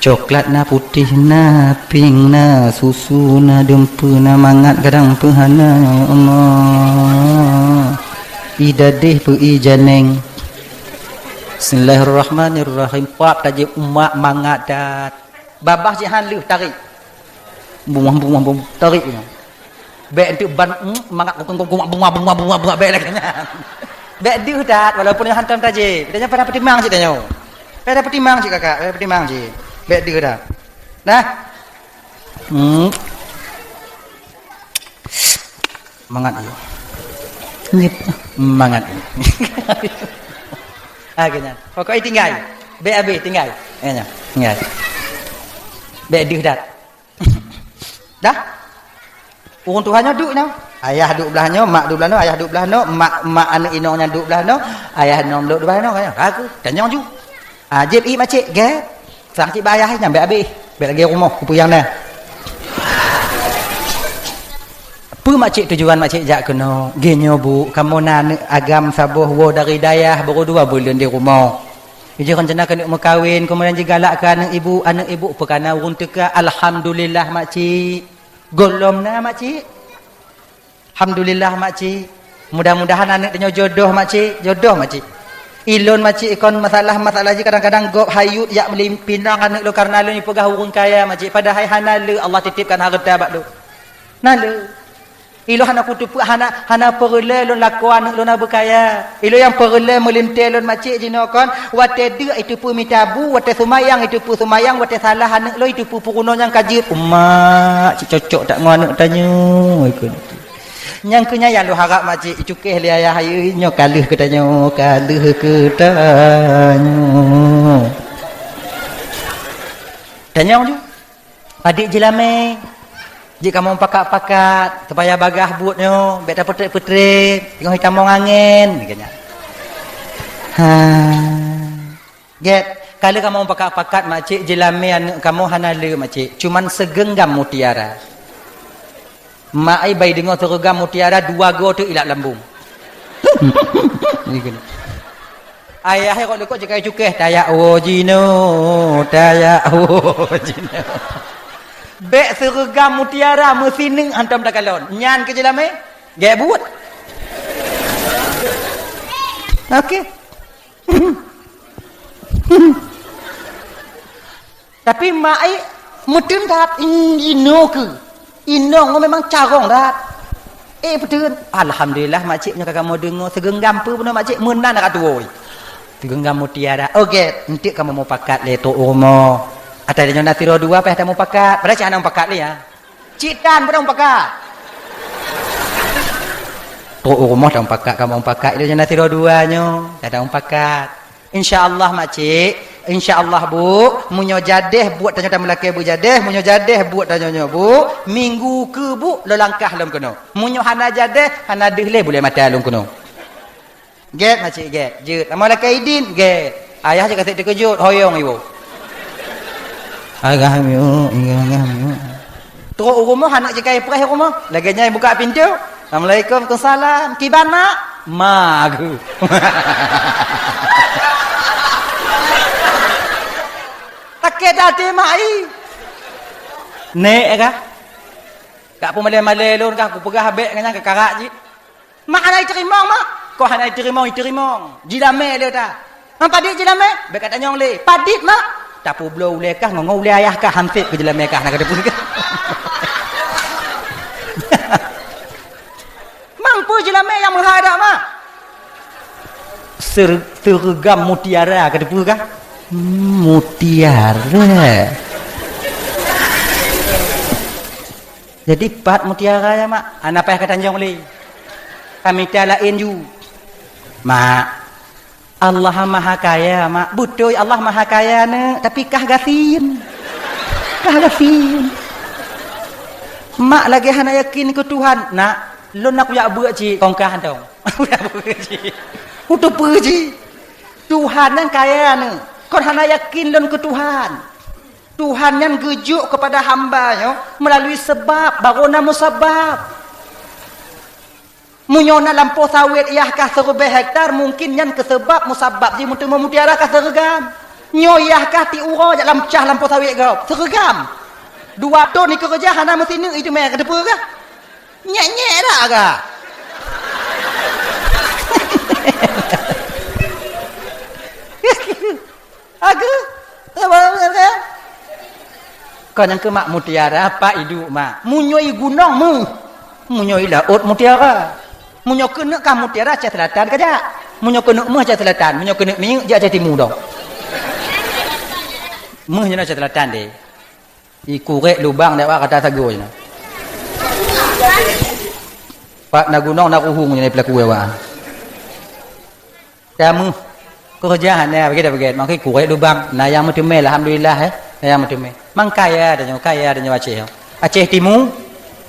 Coklat na, putéh na, pink na, susu na, dumpeue na, mangat kadang peue hana, ya Allah. Ie dadeh peue ie janeng. Bismillahirrahmanirrahim. Pap tajép umak mangat that. Babah cit han lheueh tarék. Bungah, bungah, bungah, tarék nyan. Bèk eunteuk ban, mm, mangat kukung, kukung, bungah, bungah, bungah, bungah, bèk lagèe nyan. Bèk deuh that, walaupun nyoe hantom tajép. Tanyoe pada peutimang cit tanyoe. Pada peutimang cit kakak, pada peutimang cit. Bèk deuh that. Nah. Hmm. Mangat ie. Nip. Mangat ie. Ah, keu nyan. Pokok ie tinggai. Bèk abéh tinggai. Eh, nyan. Tinggai. Bèk deuh that. Dah? Ureuëng tuha nyoe duek nyoe. Ayah duek blah nyoe, mak duek blah nyoe, ayah duek blah nyoe, mak, mak aneuk inong nyan duek blah nyoe, ayah inong lôn duek blah nyoe, kan? Ragu, tanyong ju. Ah, jép ie makcik, gèt. Sang cit bak ayah nyan bèk abéh, bèk lagèe rumoh kupeue nyang na. Peue makcik tujuan makcik jak keunoe? Geuh nyoe bu, kamoe na aneuk agam saboh woe dari dayah, baru dua buleuen di rumoh. Jih rencana keuneuk meukawen, keumudian jigalak keu aneuk ibu, aneuk ibu peukana ureuëng teuka, alhamdulillah makcik. Gohlom na makcik. Alhamdulillah makcik. Mudah-mudahan aneuk tanyoe jodoh makcik, jodoh makcik. Ilôn macik kon masalah-masalah jih kadang-kadang gob hayut jak meulim-, pinang aneuk lôn karena lôn jipeugah ureueng kaya macik, padahai hana le Allah titipkan hareuta bak lôn. Na le. Ilôn hana kuteupeue, hana, hana peureulée lôn lakoe aneuk lôn na beukaya. Ilôn nyang peureulée meulintée lôn macik jinoe kon, watée deuk jiteupeue mita bu, watée seumayang jiteupeue seumayang, watée salah aneuk lôn jiteupeue peurunoe nyang ka jeuet. Umak, cit cocok that ngon aneuk tanyoe, ikheun. Nyang keu nyan nyang lôn harab macik, icukéh lé ayah, ayo nyoe ka lheueh keu tanyoe, ka lheueh keu tanyoe. Tanyong ju. Padit jilamé. Jeuet kamoe pakat-pakat, supaya bagaih buet nyoe, bék tapeutrét-peutrét, teungoh jitamong angén, kheun nyan. Ha. Gét, ka lheueh kamoe pakat-pakat, macik, jilamé aneuk kamoe hana le, macik. Cuman sigeunggam mutiara. Mak ai bai deungoe sigeunggam mutiara dua goe teuk ilap lambung. Ayah ai kok leukoe cikai cukéh, tajak woe jinoe, tajak woe jinoe. Bék sigeunggam mutiara meusineuk hantom takalon. Nyan keu jilamé, gét buet. Oke. Tapi mak ai meuteun that, in-, inoe keu. Inong memang carông that. Eh, beutôi. Alhamdulillah, makcik nyoe ka kamoe deungoe. Sigeunggam peue bunoe makcik, meunan ka tuwoe. Sigeunggam mutiara. Oke, enteuk kamoe mupakat lé trok u rumoh. Ata nyoe na sidroe dua payah tamupakat. Padahai cit hana mupakat lé, ya. Cit tan padahai mupakat. Trok u rumoh tamupakat, kamoe mupakat. Nyoe na sidroe dua nyoe, ka tamupakat. Insya Allah, makcik. Insya Allah, Bu. Meunyoe jadeh buet tanyoe tameulakée beujadeh, meunyoe jadeh buet tanyoe nyoe, Bu, minggu keu, Bu, lôn langkah lom keunoe. Meunyoe hana jadeh, hana deuh lé buleuen mata lôn keunoe. Gét, makcik, gét. Jeuet. Tameulakée idin, gét. Ayah cit ka sép teukeujot, hoyong iwoe. Agah miu, agah miu. Trok u rumoh, aneuk cikai preh u rumoh. Lagée nyan buka pintoe. Assalamualaikum, waalaikumsalam. Kiban, Mak? Ma geuh. Sakét até, Mak, ai. Nék kah? Ka peumalée-malée lôn kah, kupeugah bék ngon nyan keukarak jih. Mak hana jiteurimong, Mak. Kok hana jiteurimong, jiteurimong. Jilamé lé ta. Ngon padit jilamé, bék ka tanyong lé. Padit, Mak. Tapeubloe ulée kah, ngon, ngon ulée ayah kah, hansét keu jilamé kah, na ka teupeue kah. Mang peue jilamé nyang meuhadab, Mak? Ser-, seureuggam mutiara, ka teupeue kah? Hmm, mutiara. Jadi, pat mutiara nyan, Mak? Hana payah ka tanyong lé. Ka mita laén ju. Mak, Allah Maha Kaya, Mak. Beutôi Allah Maha Kaya, Neuk, tapi kah gasien. Kah gasien. Mak lagée hana yakin keu Tuhan. Nak, lôn na kujak beuet cit, kong kah hantom. Kujak beuet cit. Kuteupeue cit. Tuhan nyan kaya, Neuk. Kon hana yakin lôn keu Tuhan. Tuhan nyan geujok keupada hamba nyoe meulalu seubab, barô na musabab. Meunyoe na lampôh sawét yah kah siribée hektar, mungken nyan keu seubab musabab jih meuteumé mutiara kah sireuggam. Nyoe yah kah tiep uroe jak lam cah lampôh sawét gob, sireuggam. Dua thon ikeureuja hana meusineuk, iteumé ka teupeue kah? Nyek-nyek dak kah? Ageuh, sabar, sabar. Kon nyang keu mak mutiara, pat iduek mak. Meunyoe i gunong meuh, meunyoe i laôt mutiara. Meunyoe keuneuk kah mutiara, Aceh Selatan kajak. Meunyoe keuneuk meuh Aceh Selatan, meunyoe keuneuk minyeuk, jak Aceh Timu dong. Meuh nyoe Aceh Selatan deh. Ikurek lubang dak wak kata sagoe nyoe. Pat na gunong na ruhueng nyoe peulaku awak. Kamoe keureuja hana bagét-bagét, mangkai kurek lubang, na nyang meuteumé, alhamdulillah, eh, na nyang meuteumé. Mang kaya tanyoe, kaya tanyoe Aceh. Aceh Timu,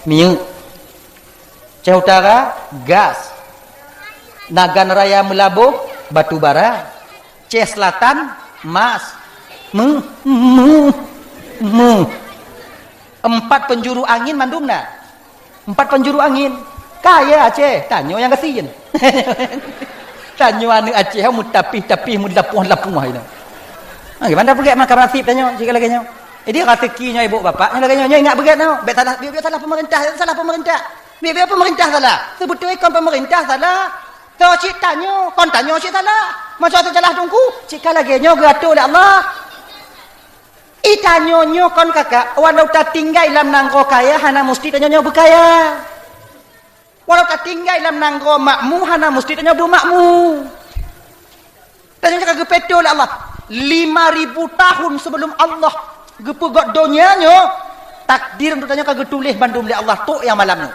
minyeuk. Aceh Utara, gas. Nagan Raya Meulaboh, batu bara. Aceh Selatan, mas. Meuh, meuh, meuh. Empat penjuru angin mandum na. Empat penjuru angin. Kaya Aceh, tanyoe nyang gasien. Tanyoe aneuk Aceh, meutapih-tapih, meulapoh-lapoh inoe. Ha, gimana peugah makan nasib tanyoe, jika lagée nyoe. Jadi, raseuki nyoe ibu bapak, nyoe lagée nyoe, nyoe ingat beugét nyoe. Bék salah, bék, bék salah pemerintah, salah pemerintah. Bék, bék pemerintah salah. Seubeutôi kon pemerintah salah. Soe cit tanyoe, kon tanyoe cit salah. Masa teucalah teungku, cit ka lagée nyoe geuatoe lé Allah. Itanyoe nyoe kon kakak, walau tatinggai lam nanggroe kaya hana musti tanyoe nyoe beukaya. Walau tatinggai lam nanggroe makmu hana musti tanyoe beumakmu. Tanyoe ka geupeutoe lé Allah. Lima ribu tahun sebelum Allah geupeugét donya nyoe, takdir untuk tanyoe ka geutuléh bandum lé Allah trok nyang malam nyoe.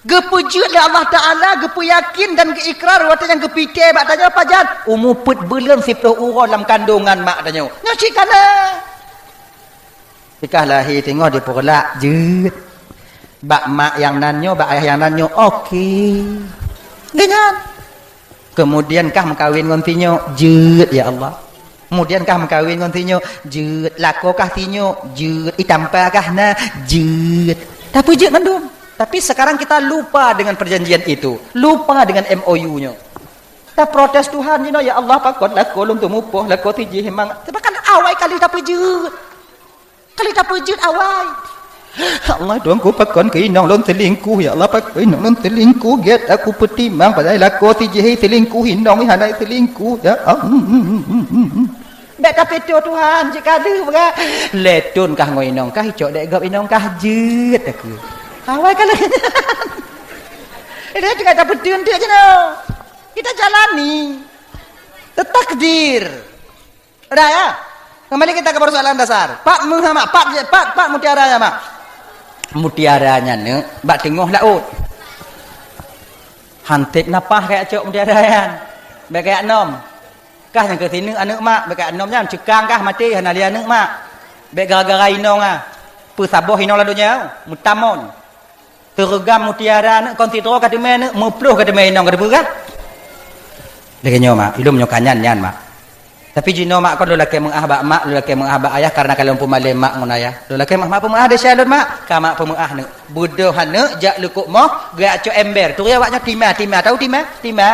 Geupeujeuet lé Allah Taala, geupeuyakin dan geuikrar watée nyang geupike bak tanyoe pajan umu peuet buleuen siplôh uroe lam kandongan mak tanyoe. Nyoe cit ka na. Tikah lahé teungoh dipeureulat jeuet. Bak mak nyang nan nyoe, bak ayah nyang nan nyoe, oke. Geuhnyan. Kemudian kah meukawen ngon si nyoe, jeuet ya Allah. Kemudian kah meukawen ngon si nyoe, jeuet. Lakoe kah si nyoe, jeuet. Itampa kah na, jeuet. Tapeujeuet mandum. Tapi sekarang kita lupa dengan perjanjian itu, lupa dengan M O U nyoe. Taprotes Tuhan jinoe, ya Allah, pakon lakoe lôn teumupoh, lakoe si jih memang. Bahkan awai kali tapeujeuet. Kali tapeujeuet awai. Ya Allah, Tuhanku, pakon keu inong lôn selingkuh. Ya Allah, pakon inong lôn selingkuh. Gét aku peutimang, padahai lakoe si jih selingkuh, inong hana selingkuh. Ya Allah. Bék tapeutoe Tuhan, cit ka deuh beuga. Lé thon kah ngon inong kah, icok dék gob inong kah jeuet aku. Awai ka lagée nyan. Ini tinggal tapeuteun dia je noh. Kita jalani. Takdir. Udah ya? Kembali kita ke persoalan dasar. Pat meuh mak, pat, pat, pat mutiara ya mak. Mutiara nyan neuk bak teungoh laôt. Hanteb napah kayak cok mutiara nyan. Bék kayak nom. Kah nyang keu sineuk aneuk mak, bék kayak nom nyan. Cekang kah maté hana lé aneuk mak. Bék gara-gara inong ah. Peusaboh inong lam donya, meutamon. Teureugam mutiara neuk kon sidroe ka teumé neuk, meuploh ka teumé inong ka teupeugah. Lagée nyoe mak, ilom nyoe ka nyan nyan mak. Tapi jinoe mak kon lôn lakée meuáh bak mak, lôn lakée meuáh bak ayah karena ka lôn peumalée mak ngon ayah. Lôn lakée mak, mak peumeuáh desya lôn mak, ka mak peumeuáh neuk. Beudôh aneuk jak leukok moh, geujak cok ember. Turi awak nyoe tima, tima, tahu tima? Tima.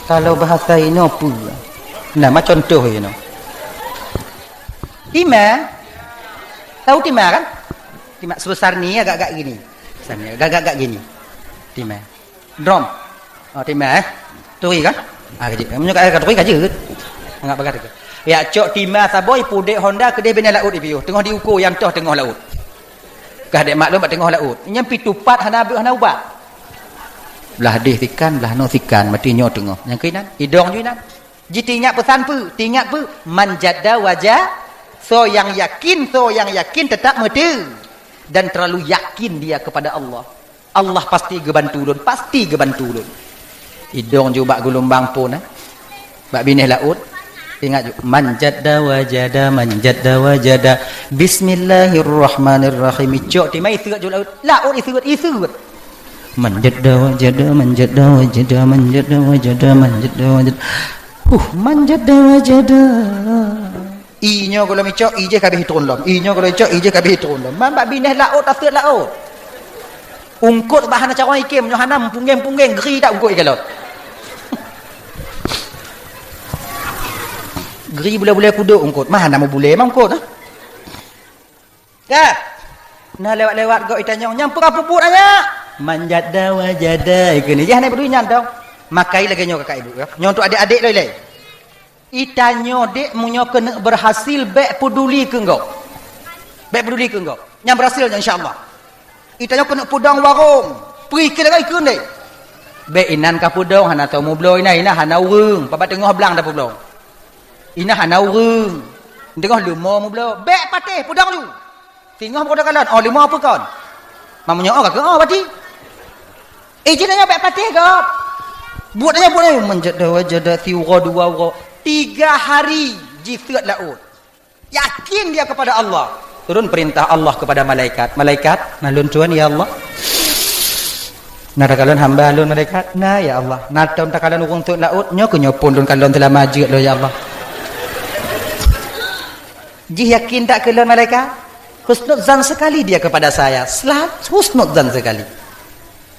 Kalau bahasa inoe peue? Nah, ma contoh inoe. Tima. Tahu tima kan? Tima sebesar ni agak-agak gini. Besar ni agak-agak gini. Tima. Drum. Oh, tima eh. Turi kan? Ah, kajik. Meunyoe ka turi kajik. Anggap bagat ke. Ya cok tima saboh pudek Honda keudeh bineh laôt ipiôh. Teungoh diuko nyang toh teungoh laôt. Kah dek mak lôn bak teungoh laôt. Nyang pitupat hana beuk hana ubat. Blah deh sikan, blah noe sikan, mati nyoe teungoh. Nyang keuinan, idong ju inan. Ji tingat peusan peue? Tingat peue? Man jadda waja-, soe nyang yakin, soe nyang yakin teutap meuteue dan terlalu yakin dia kepada Allah. Allah pasti geubantu lôn, pasti geubantu lôn. Idong ju bak geulumbang phon eh. Bak bineh laôt. Ingat ju, man jadda wajada, man jadda wajada. Bismillahirrahmanirrahim. Icok timai iseuet ju laôt. Laôt iseuet, iseuet. Man jadda wajada, man jadda wajada, man jadda wajada, man jadda wajada. Huh, man jadda wajada. I nyoe gohlom icok, i jih ka habéh itron lom. I nyoe gohlom icok, i jih ka habéh itron lom. Man bak bineh laôt, taseuet laôt. Ungkot bah hana carông ikem, nyoe hana meupunggeng-punggeng, gri that ungkot ikalon. Gri bulée-bulée kudok ungkot, mah hana meubulée mah ungkot. Ka. Nah lewat-lewat gok itanyong, nyang peugah peubuet anyak. Man jadda wajada, ikeu ni. Jah hana peduli nyan tau. Makai lagée nyoe kakak ibu, ya. Nyoe untuk adik-adik loi lé. Itanyoe dek meunyoe keuneuk berhasil, bék peduli keu gob. Bék peduli keu gob. Nyang berhasil nyan insya Allah. Itanyoe keuneuk peudong warong, peue keu lagée keu ndeh. Bék inan ka peudong hana tau meubloe inan, inan hana ureuëng, pabat teungoh blang tapeubloe. Inan hana ureuëng, teungoh leumo meubloe. Bék patéh peudong ju. Singoh beuko takalon, oh leumo peue kon? Meunyoe oh ka keu oh bati. Eh, jih nyoe bék patéh gob. Buet nyoe, buet nyoe, man jadda wajada, siuroe dua uroe. Tiga hari jiseuet laôt. Yakin dia kepada Allah. Turun perintah Allah kepada malaikat. Malaikat, na lôn tuan ya Allah. Na takalon hamba lôn malaikat. Na ya Allah. Na tom takalon ureuëng seuet laôt, nyoe keuh nyoe phon lôn kalon seulama jeuet lôn ya Allah. Jih yakin tak keu lôn malaikat? Husnudzan sekali dia kepada saya. Selalu husnudzan sekali.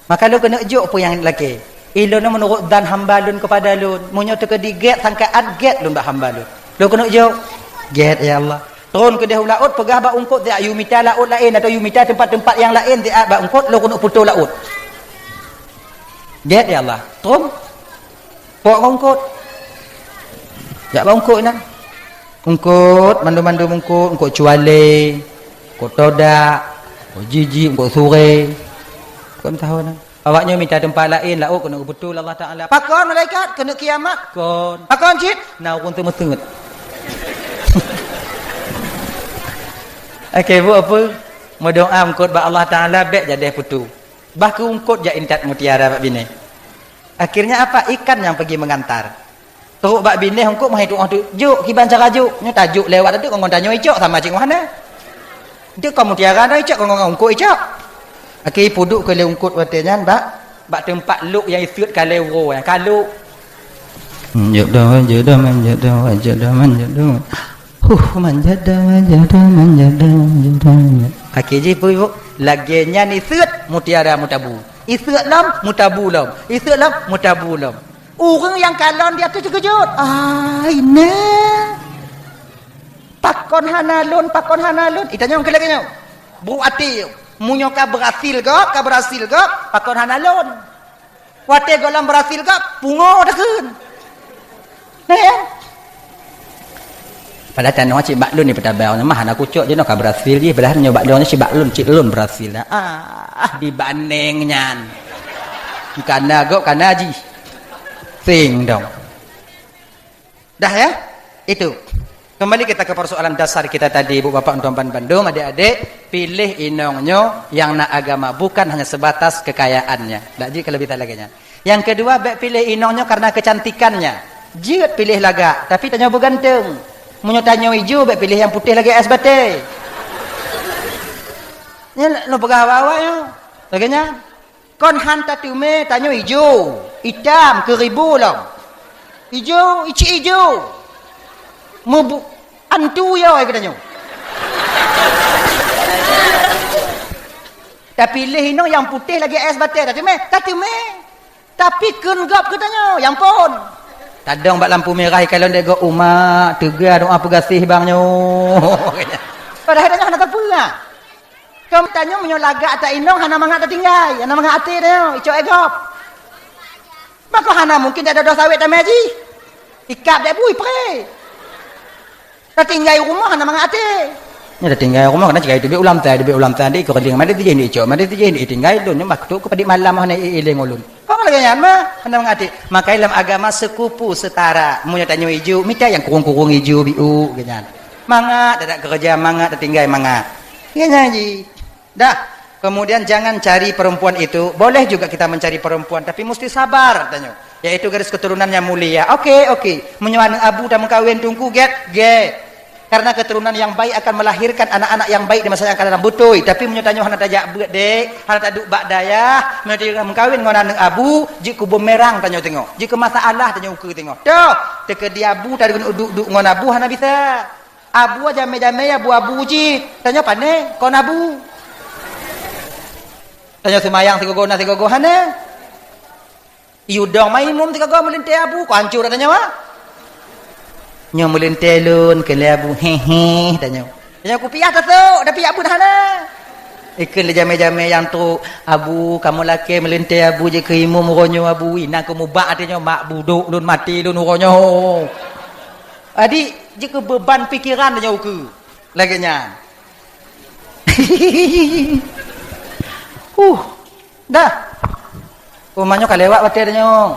Maka lôn keuneuk jok peue nyang lakée. Ilôn meunurot zan hamba lôn kepada lôn. Meunyoe teukeudi gét sangka at gét lôn bak hamba lôn. Lôn keuneuk jok. Gét ya Allah. Tron keudeh u laôt peugah bak ungkot siat yue mita laôt laén atau yue mita teumpat-teumpat nyang laén siat bak ungkot lôn keuneuk putôh laôt. Gét ya Allah. Tron. Pok ungkot. Jak bak eungkôt nyan. Eungkôt, mandum-mandum eungkôt, eungkôt cualé, eungkôt todak, eungkôt jijik, eungkôt suré. Eungkôt meusaho nyan. Awaknyoe mita teumpat laén, laôt keuneuk geubeutôi Allah Taala. Pakon malaikat? Keuneuk kiamat? Kon. Pakon cit? Na ureuëng teumeuteut. Oke, bu apa? Meudoa eungkôt bak Allah Taala bék jadeh putu. Bah keu eungkôt jak intat mutiara bak binéh. Akhirnya apa? Ikan yang pergi mengantar. Trok bak binéh eungkôt meuhai tuoh teuk jok, kiban cara jok. Nyoe tajok lewat teuk ngon tanyoe icok sama cit ngon hana. Teuk kon mutiara na icok ngon eungkôt icok. Akhé peuduek keu lé eungkôt watée nyan bak, bak teumpat lok nyang iseuet ka lé uroe nyang ka lok. Manjado, manjado, manjado, manjado, manjado. Huh, manjado, manjado, manjado, manjado. Akhé jih peue, Bu? Lagée nyan iseuet mutiara meutabu. Iseuet lom, meutabu lom. Iseuet lom, meutabu lom. Ureuëng nyang kalon di ateueh teukeujot. Ai, nè. Pakon hana lôn, pakon hana lôn. Itanyong keu lagée nyoe. Brok até. Meunyoe ka berhasil gob, ka berhasil gob, pakon hana lôn. Watée gohlom berhasil gob, pungo takheun. Nah, ya. Padahai tanoh cit bak lôn ni peutabang, mah hana kucok jinoe ka berhasil jih, padahai nyoe bak lôn cit bak lôn cit lôn berhasil. Ah, dibandeng nyan. Kana gob kana jih. Sing dong. Dah ya? Itu. Kembali kita ke persoalan dasar kita tadi, Ibu Bapak, Tuan Ban Bandung, adik-adik, pilih inong nyoe yang na agama, bukan hanya sebatas kekayaannya. Tak jika lebih tak lagi nya. Yang kedua, baik pilih inong nyoe karena kecantikannya. Jeuet pilih lagak, tapi tanyoe beuganteng. Meunyoe tanyoe ijo, baik pilih yang putih lagi es bateh. Nya lo peugah awak-awak nyoe. Lagée nyan. Kon han tateumé tanyoe ijo, itam, keuribu lom. Ijo, icik ijo. Mubu antu yo ai geutanyoe. Tapi leh inong nyang putéh lagée es batée, tateumé, tateumé. Tapi kheun gob keu tanyoe, nyang phon. Tadong bak lampu merah ikalon dek gob umak, teuga doa peugaséh bang nyoe. Padahai tanyoe hana tapeugah. Keu tanyoe meunyoe lagak ata inong hana mangat tatinggai, hana mangat até tanyoe, icok e gob. Mako hana mungkin dak dodoh sawét tamé jih. Ikab dek bui pré. Tatinggai rumoh hana mangat até. Nyoe tatinggai rumoh kana cigai teubiet ulam tai, teubiet ulam tai di keureuding made tijih ni icok, made tijih ni tinggai lôn nyoe bah tu keu padit malam hana iéling ulôn. Kong lagée nyan mah, hana mangat até. Makai lam agama sekupu setara. Meunyoe tanyoe ijo, mita nyang kurung-kurung ijo biu geuh nyan. Mangat, dak keureuja mangat, dak tinggai mangat. Geuh nyan jih. Dah. Kemudian jangan cari perempuan itu. Boleh juga kita mencari perempuan, tapi mesti sabar, tanyoe. Yaitu garis keturunan yang mulia. Oke, oke. Meunyoe aneuk abu tameukawen teungku, get, get. Karena keturunan yang baik akan melahirkan anak-anak yang baik di masa yang akan datang. Beutôi, tapi meunyoe tanyoe hana tajak beuet dek, hana taduek bak dayah, meunyoe tanyoe meukawen ngon aneuk abu, jeuet keu bumerang tanyoe teungoh. Jeuet keu masalah tanyoe ukeue teungoh. Toh, teukeudi abu taduek duek-duek ngon abu hana bisa. Abu jamé-jamé abu-abu jih. Tanyoe pané kon abu. Tanyoe seumayang sigogo na sigogo hana. Yudong maimum sigogo meulintée abu, kok hancô tanyoe, ah? Nyoe meulintée lôn keu lé abu, hehe, tanyoe. Tanyoe kupiah tasok, tapi abu hana. Ikheun lé jamé-jamé nyang trok, abu, kamoe lakée meulintée abu jeuet keu imum uroe nyoe abu, inan keu mubak até nyoe, mak budok lôn maté lôn uroe nyoe. Adik, jeuet keu beuban pikeran tanyoe ukeue. Lagée nyan. Huh. Dah. Oh, manyoe ka lewat watée tanyoe.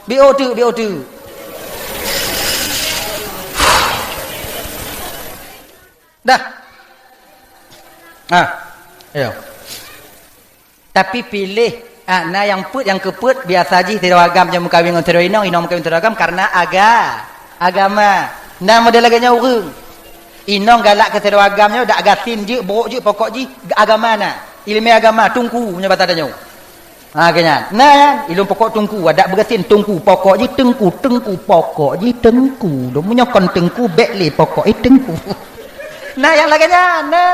Biôh teuk, biôh teuk. Dah. Ah. Ayo. Tapi piléh, ah, na nyang peuet, nyang keupeuet biasa jih sidroe agam nyang meukawen ngon sidroe inong, inong meukawen sidroe agam karena aga-, agama. Na model lagée nyoe ureuëng. Inong galak keu sidroe agam nyoe dak gasien jeuet, brok jeuet, pokok jih agama na. Ileumé agama, teungku meunyoe basa tanyoe. Ha, keu nyan. Na nyan, ilôn pokok teungku, adak beugasien teungku, pokok jih teungku, teungku, pokok jih teungku. Lôn meunyoe kon teungku, bék lé pokok, eh, teungku. Na nyang lagée nyan, na.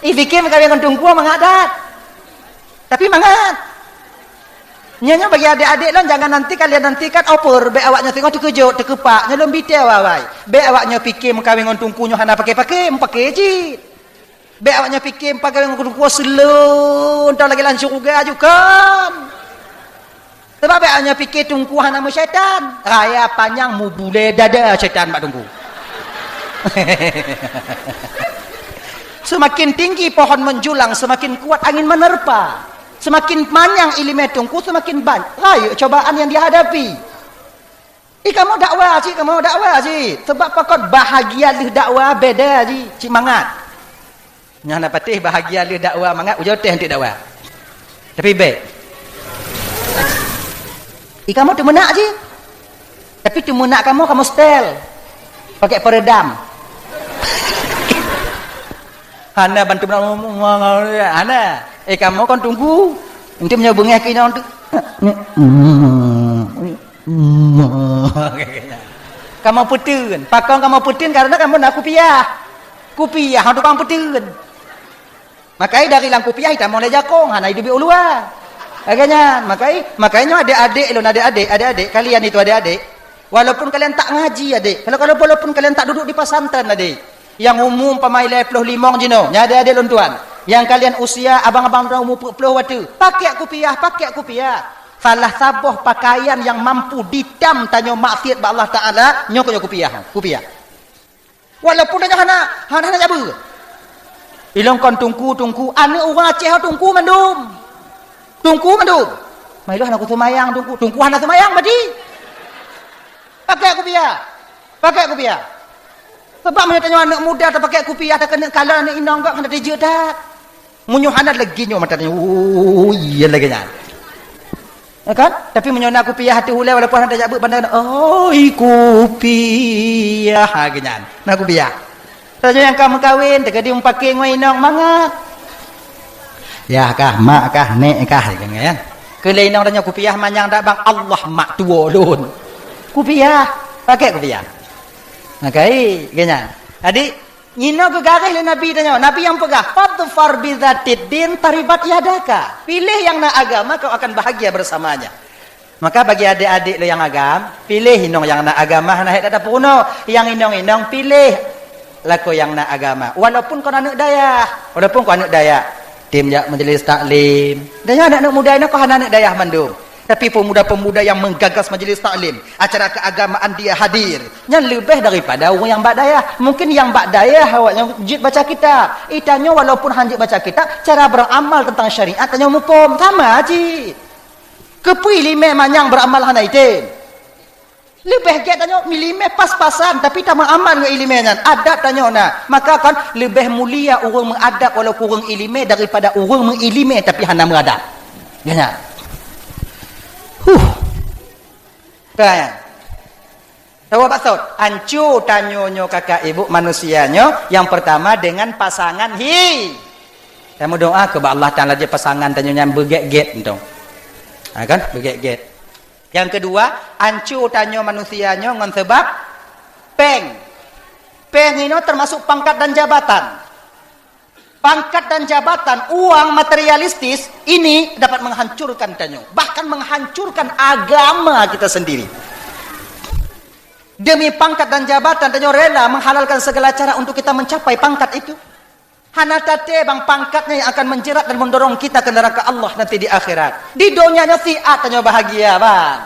Ih, pike meukawen ngon teungku mangat that. Tapi mangat. Nyoe, nyoe bagi adik-adik lôn, jangan nanti kalian nantikan over, bék awak nyoe singoh teukeujot, teukeupak, nyoe lôn bite awai-awai. Bék awak nyoe pike meukawen ngon teungku nyoe hana pake-pake, meupaké cit. Bék awak nyoe pike meukawen ngon teungku seulon, tau lagée lam syeuruga aju kan. Sabab bék nyoe pike teungku hana meusyaitan. Raya panyang mubulée dada syaitan bak teungku. Seumaken tinggi pohon menjulang, seumaken kuat angin menerpa. Seumaken manyang iéleumé teungku, seumaken banyak rayeuk cobaan nyang dihadapi. Ih, kamoe dakwa cit, kamoe dakwa cit. Sabab pakon bahagia lheueh dakwa beda cit, cit mangat. Nyan na patéh bahagia lheueh dakwa mangat, ujoe teh eunteuk dakwa. Tapi bék. Ih, kamoe teumeunak cit. Tapi teumeunak kamoe, kamoe setel. Pakai peredam. Hana bantu meunang, hana. Eh, kamoe kon teungku. Eunteuk meunyoe beungéh keu inong tu. Kamoe peuteun. Pakon kamoe peuteun? Karena kamoe na kupiah. Kupiah tukang peuteun. Makai dari lam kupiah itamong lé jakong, hana iduek u luwa. Lagée nyan, makai, makai nyoe adék-adék lôn, adék-adék, adék-adék, kalian itu adék-adék. Walaupun kalian tak ngaji, adék. Kalau, kalau walaupun kalian tak duduk di pesantren, adék. Nyang umu umpama lhée ploh limong jinoe, nyan adék-adék lôn tuan. Nyang kalian usia abang-abang tuan umu peuet ploh watée, pakai kupiah, pakai kupiah. Salah saboh pakaian nyang mampu ditam tanyoe maksiat bak Allah Taala, nyoe keuh nyoe kupiah, kupiah. Walaupun tanyoe hana, hana, hana jabeue. Ilong kon teungku, teungku, aneuk ureuëng Aceh teungku mandum. Teungku mandum. Mai lôn hana kuseumayang teungku, teungku hana seumayang berarti. Pakai kupiah. Pakai kupiah. Sebab meunyoe tanyoe aneuk muda tapakai kupiah, takeuneuk kalon aneuk inong gak hana teujeuet that. Meunyoe hana lagi nyoe mata tanyoe, oh, iya lagée nyan. Ya kan? Tapi meunyoe na kupiah ateueh ulée walaupun hana tajak beuet bandai, oi kupiah lagée nyan. Na kupiah. Tanyoe nyang ka meukawen, teuka di meupaké ngon inong mangat. Yah kah, mak kah, nek kah, gitu kan. Keu lé inong tanyoe kupiah manyang dak bang, Allah mak tuwo lôn. Kupiah, pakai kupiah. Makai, geunya. Jadi, nginoe geugaréh lé Nabi tanyoe. Nabi nyang peugah, "Fadfar bizatid din taribat yadaka." Pilih yang na agama, kau akan bahagia bersamanya. Maka bagi adik-adik lo nyang agam, pilih inong nyang na agama, hana hék that tapeurunoe. Nyang inong-inong pilih lakoe nyang na agama. Walaupun kon aneuk dayah, walaupun kon aneuk dayah, tem jak majlis taklim. Dan nyang aneuk-aneuk muda inong kon hana aneuk dayah mandum. Tapi pemuda-pemuda yang menggagas majlis taklim, acara keagamaan dia hadir, nyan leubeh daripada ureuëng nyang bak dayah. Mungkin nyang bak dayah awak nyang jeuet baca kitab. Itanyoe walaupun hanjeuet baca kitab, cara beramal tentang syariat tanyoe muphom. Sama cit. Keupeue iéleumé manyang beramal hana item? Leubeh gét tanyoe iéleumé pas-pasan, tapi tameuamal ngon iéleumé nyan. Adab tanyoe na. Maka kon leubeh mulia ureuëng meuadab walaupun ureuëng iéleumé daripada ureuëng meuiéleumé tapi hana meuadab. Geunya. Huh. Kan? Tahu apa sot? Ancu tanyoe nyoe kakak ibu manusia nyoe yang pertama dengan pasangan hi. Kamu doa ke Allah Taala je pasangan tanyoe nyang beugét-gét entong. Ha kan? Beugét-gét. Yang kedua, ancu tanyoe manusia nyoe ngon sebab péng. Péng inoe termasuk pangkat dan jabatan. Pangkat dan jabatan, uang materialistis ini dapat menghancurkan tanyoe, bahkan menghancurkan agama kita sendiri. Demi pangkat dan jabatan, tanyoe rela menghalalkan segala cara untuk kita mencapai pangkat itu. Hana taté bang pangkatnya yang akan menjerat dan mendorong kita ke neraka Allah nanti di akhirat. Di donya nyoe siat tanyoe bahagia, bang.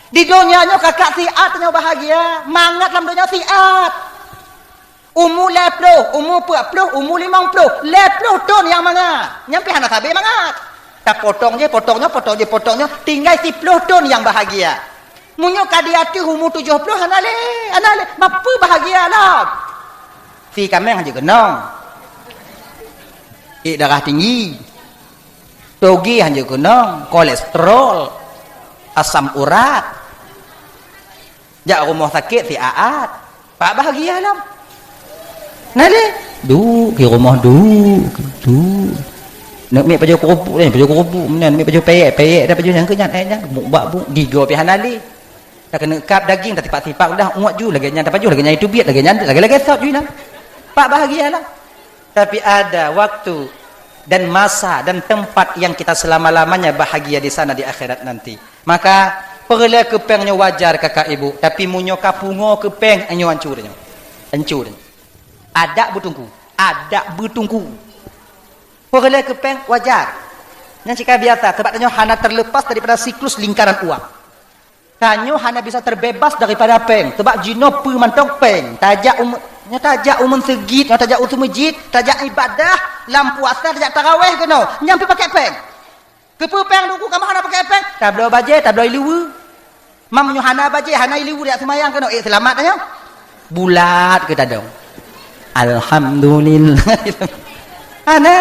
Di donya nyoe kakak siat tanyoe bahagia, mangat lam donya siat. Umu lhée ploh, umu peuet ploh, umu limong ploh, lhée ploh thon nyang mangat. Nyan pih hana sabe mangat. Tapotong je, potong nyoe, potong je, potong nyoe, tinggai siploh thon nyang bahagia. Meunyoe ka di ateueh umu tujoh ploh, hana lé, hana lé. Bapeue bahagia lom? Si kaméng hanjeuet keunong. Ék darah tinggi. Toge hanjeuet keunong, kolesterol, asam urat. Jak rumoh sakét siat-at. Pak bahagia lom. Nah lé, duek di rumoh duek, duek. Nak miet pajoh keurupuk deh, pajoh keurupuk meunan, nak miet pajoh peyek, peyek dah pajoh nyang keu nyan, eh, nyan, muk bak buk, gigoe pih hana lé. Dah keuneuk kab daging, dah tipak-tipak dah, uek ju lagée nyan, dah pajoh lagée nyan, itu biet lagée nyan, lagée-lagée sot ju nyan. Pak bahagia lah. Tapi ada waktu dan masa dan tempat yang kita selama-lamanya bahagia di sana di akhirat nanti. Maka, peureulée keu péng nyoe wajar kakak ibu, tapi meunyoe ka pungo keu péng, nyoe ancu nyoe. Ancu nyoe. Adak beutungku, adak beutungku. Peureulée keu péng wajar. Nyan cit ka biasa, sebab tanyoe hana terlepas daripada siklus lingkaran uang. Tanyoe hana bisa terbebas daripada péng, sebab jinoe peue mantong péng. Tajak ume-, nyoe tajak umeuen seugit, nyoe tajak u seumeujid, tajak ibadah, lam puasa tajak taraweh keunoe, nyan pih pakai péng. Keupeue péng Teungku, kamoe hana pakai péng? Tabloe bajée, tabloe ileue. Mam nyoe hana bajée, hana ileue, jak seumayang keunoe, ék seulamat tanyoe? Bulat keu tadong. Alhamdulillah. Hana.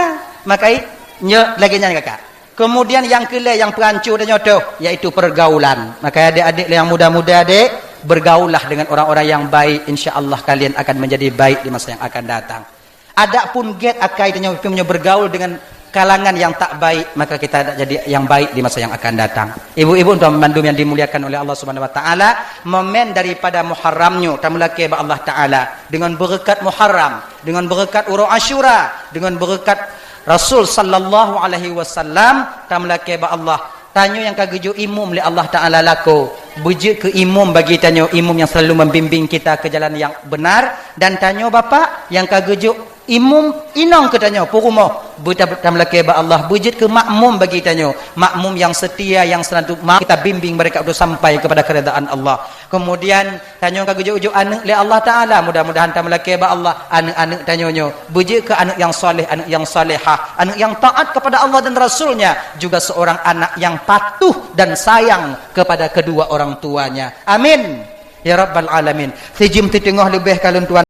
Maka i-, nyoe lagée nyan kakak. Kemudian nyang keulhée nyang peuhanco tanyoe toh, yaitu pergaulan. Maka adék-adék nyang muda-muda dek, bergaullah dengan orang-orang yang baik, insya Allah kalian akan menjadi baik di masa yang akan datang. Adapun gét akai tanyoe, meunyoe bergaul dengan kalangan yang tak baik, maka kita tak jadi yang baik di masa yang akan datang. Ibu-ibu dan bandum yang dimuliakan oleh Allah Subhanahu wa taala, momen daripada Muharram nyoe tameulakée bak Allah Taala dengan berkat Muharram, dengan berkat uroe Asyura, dengan berkat Rasul sallallahu alaihi wasallam, tameulakée bak Allah. Tanyoe nyang ka geujok imum lé Allah Taala lakoe, beujeuet keu imum bagi tanyoe, imum yang selalu membimbing kita ke jalan yang benar, dan tanyoe bapak nyang ka geujok imum inong keu tanyoe, peurumoh, beuta-, tameulakée bak Allah, beujeuet keu makmum bagi tanyoe, makmum yang setia, yang selalu ma-, kita bimbing mereka untuk sampai kepada keridaan Allah. Kemudian, tanyoe ka geujok-jok aneuk lé Allah Taala, mudah-mudahan tameulakée bak Allah, aneuk-aneuk tanyoe nyoe beujeuet keu aneuk yang saleh, aneuk yang salehah, aneuk yang taat kepada Allah dan Rasul-Nya, juga seorang anak yang patuh dan sayang kepada kedua orang tuanya. Amin ya rabbal alamin. Sijeuem siteungoh leubeh ka lôn tuan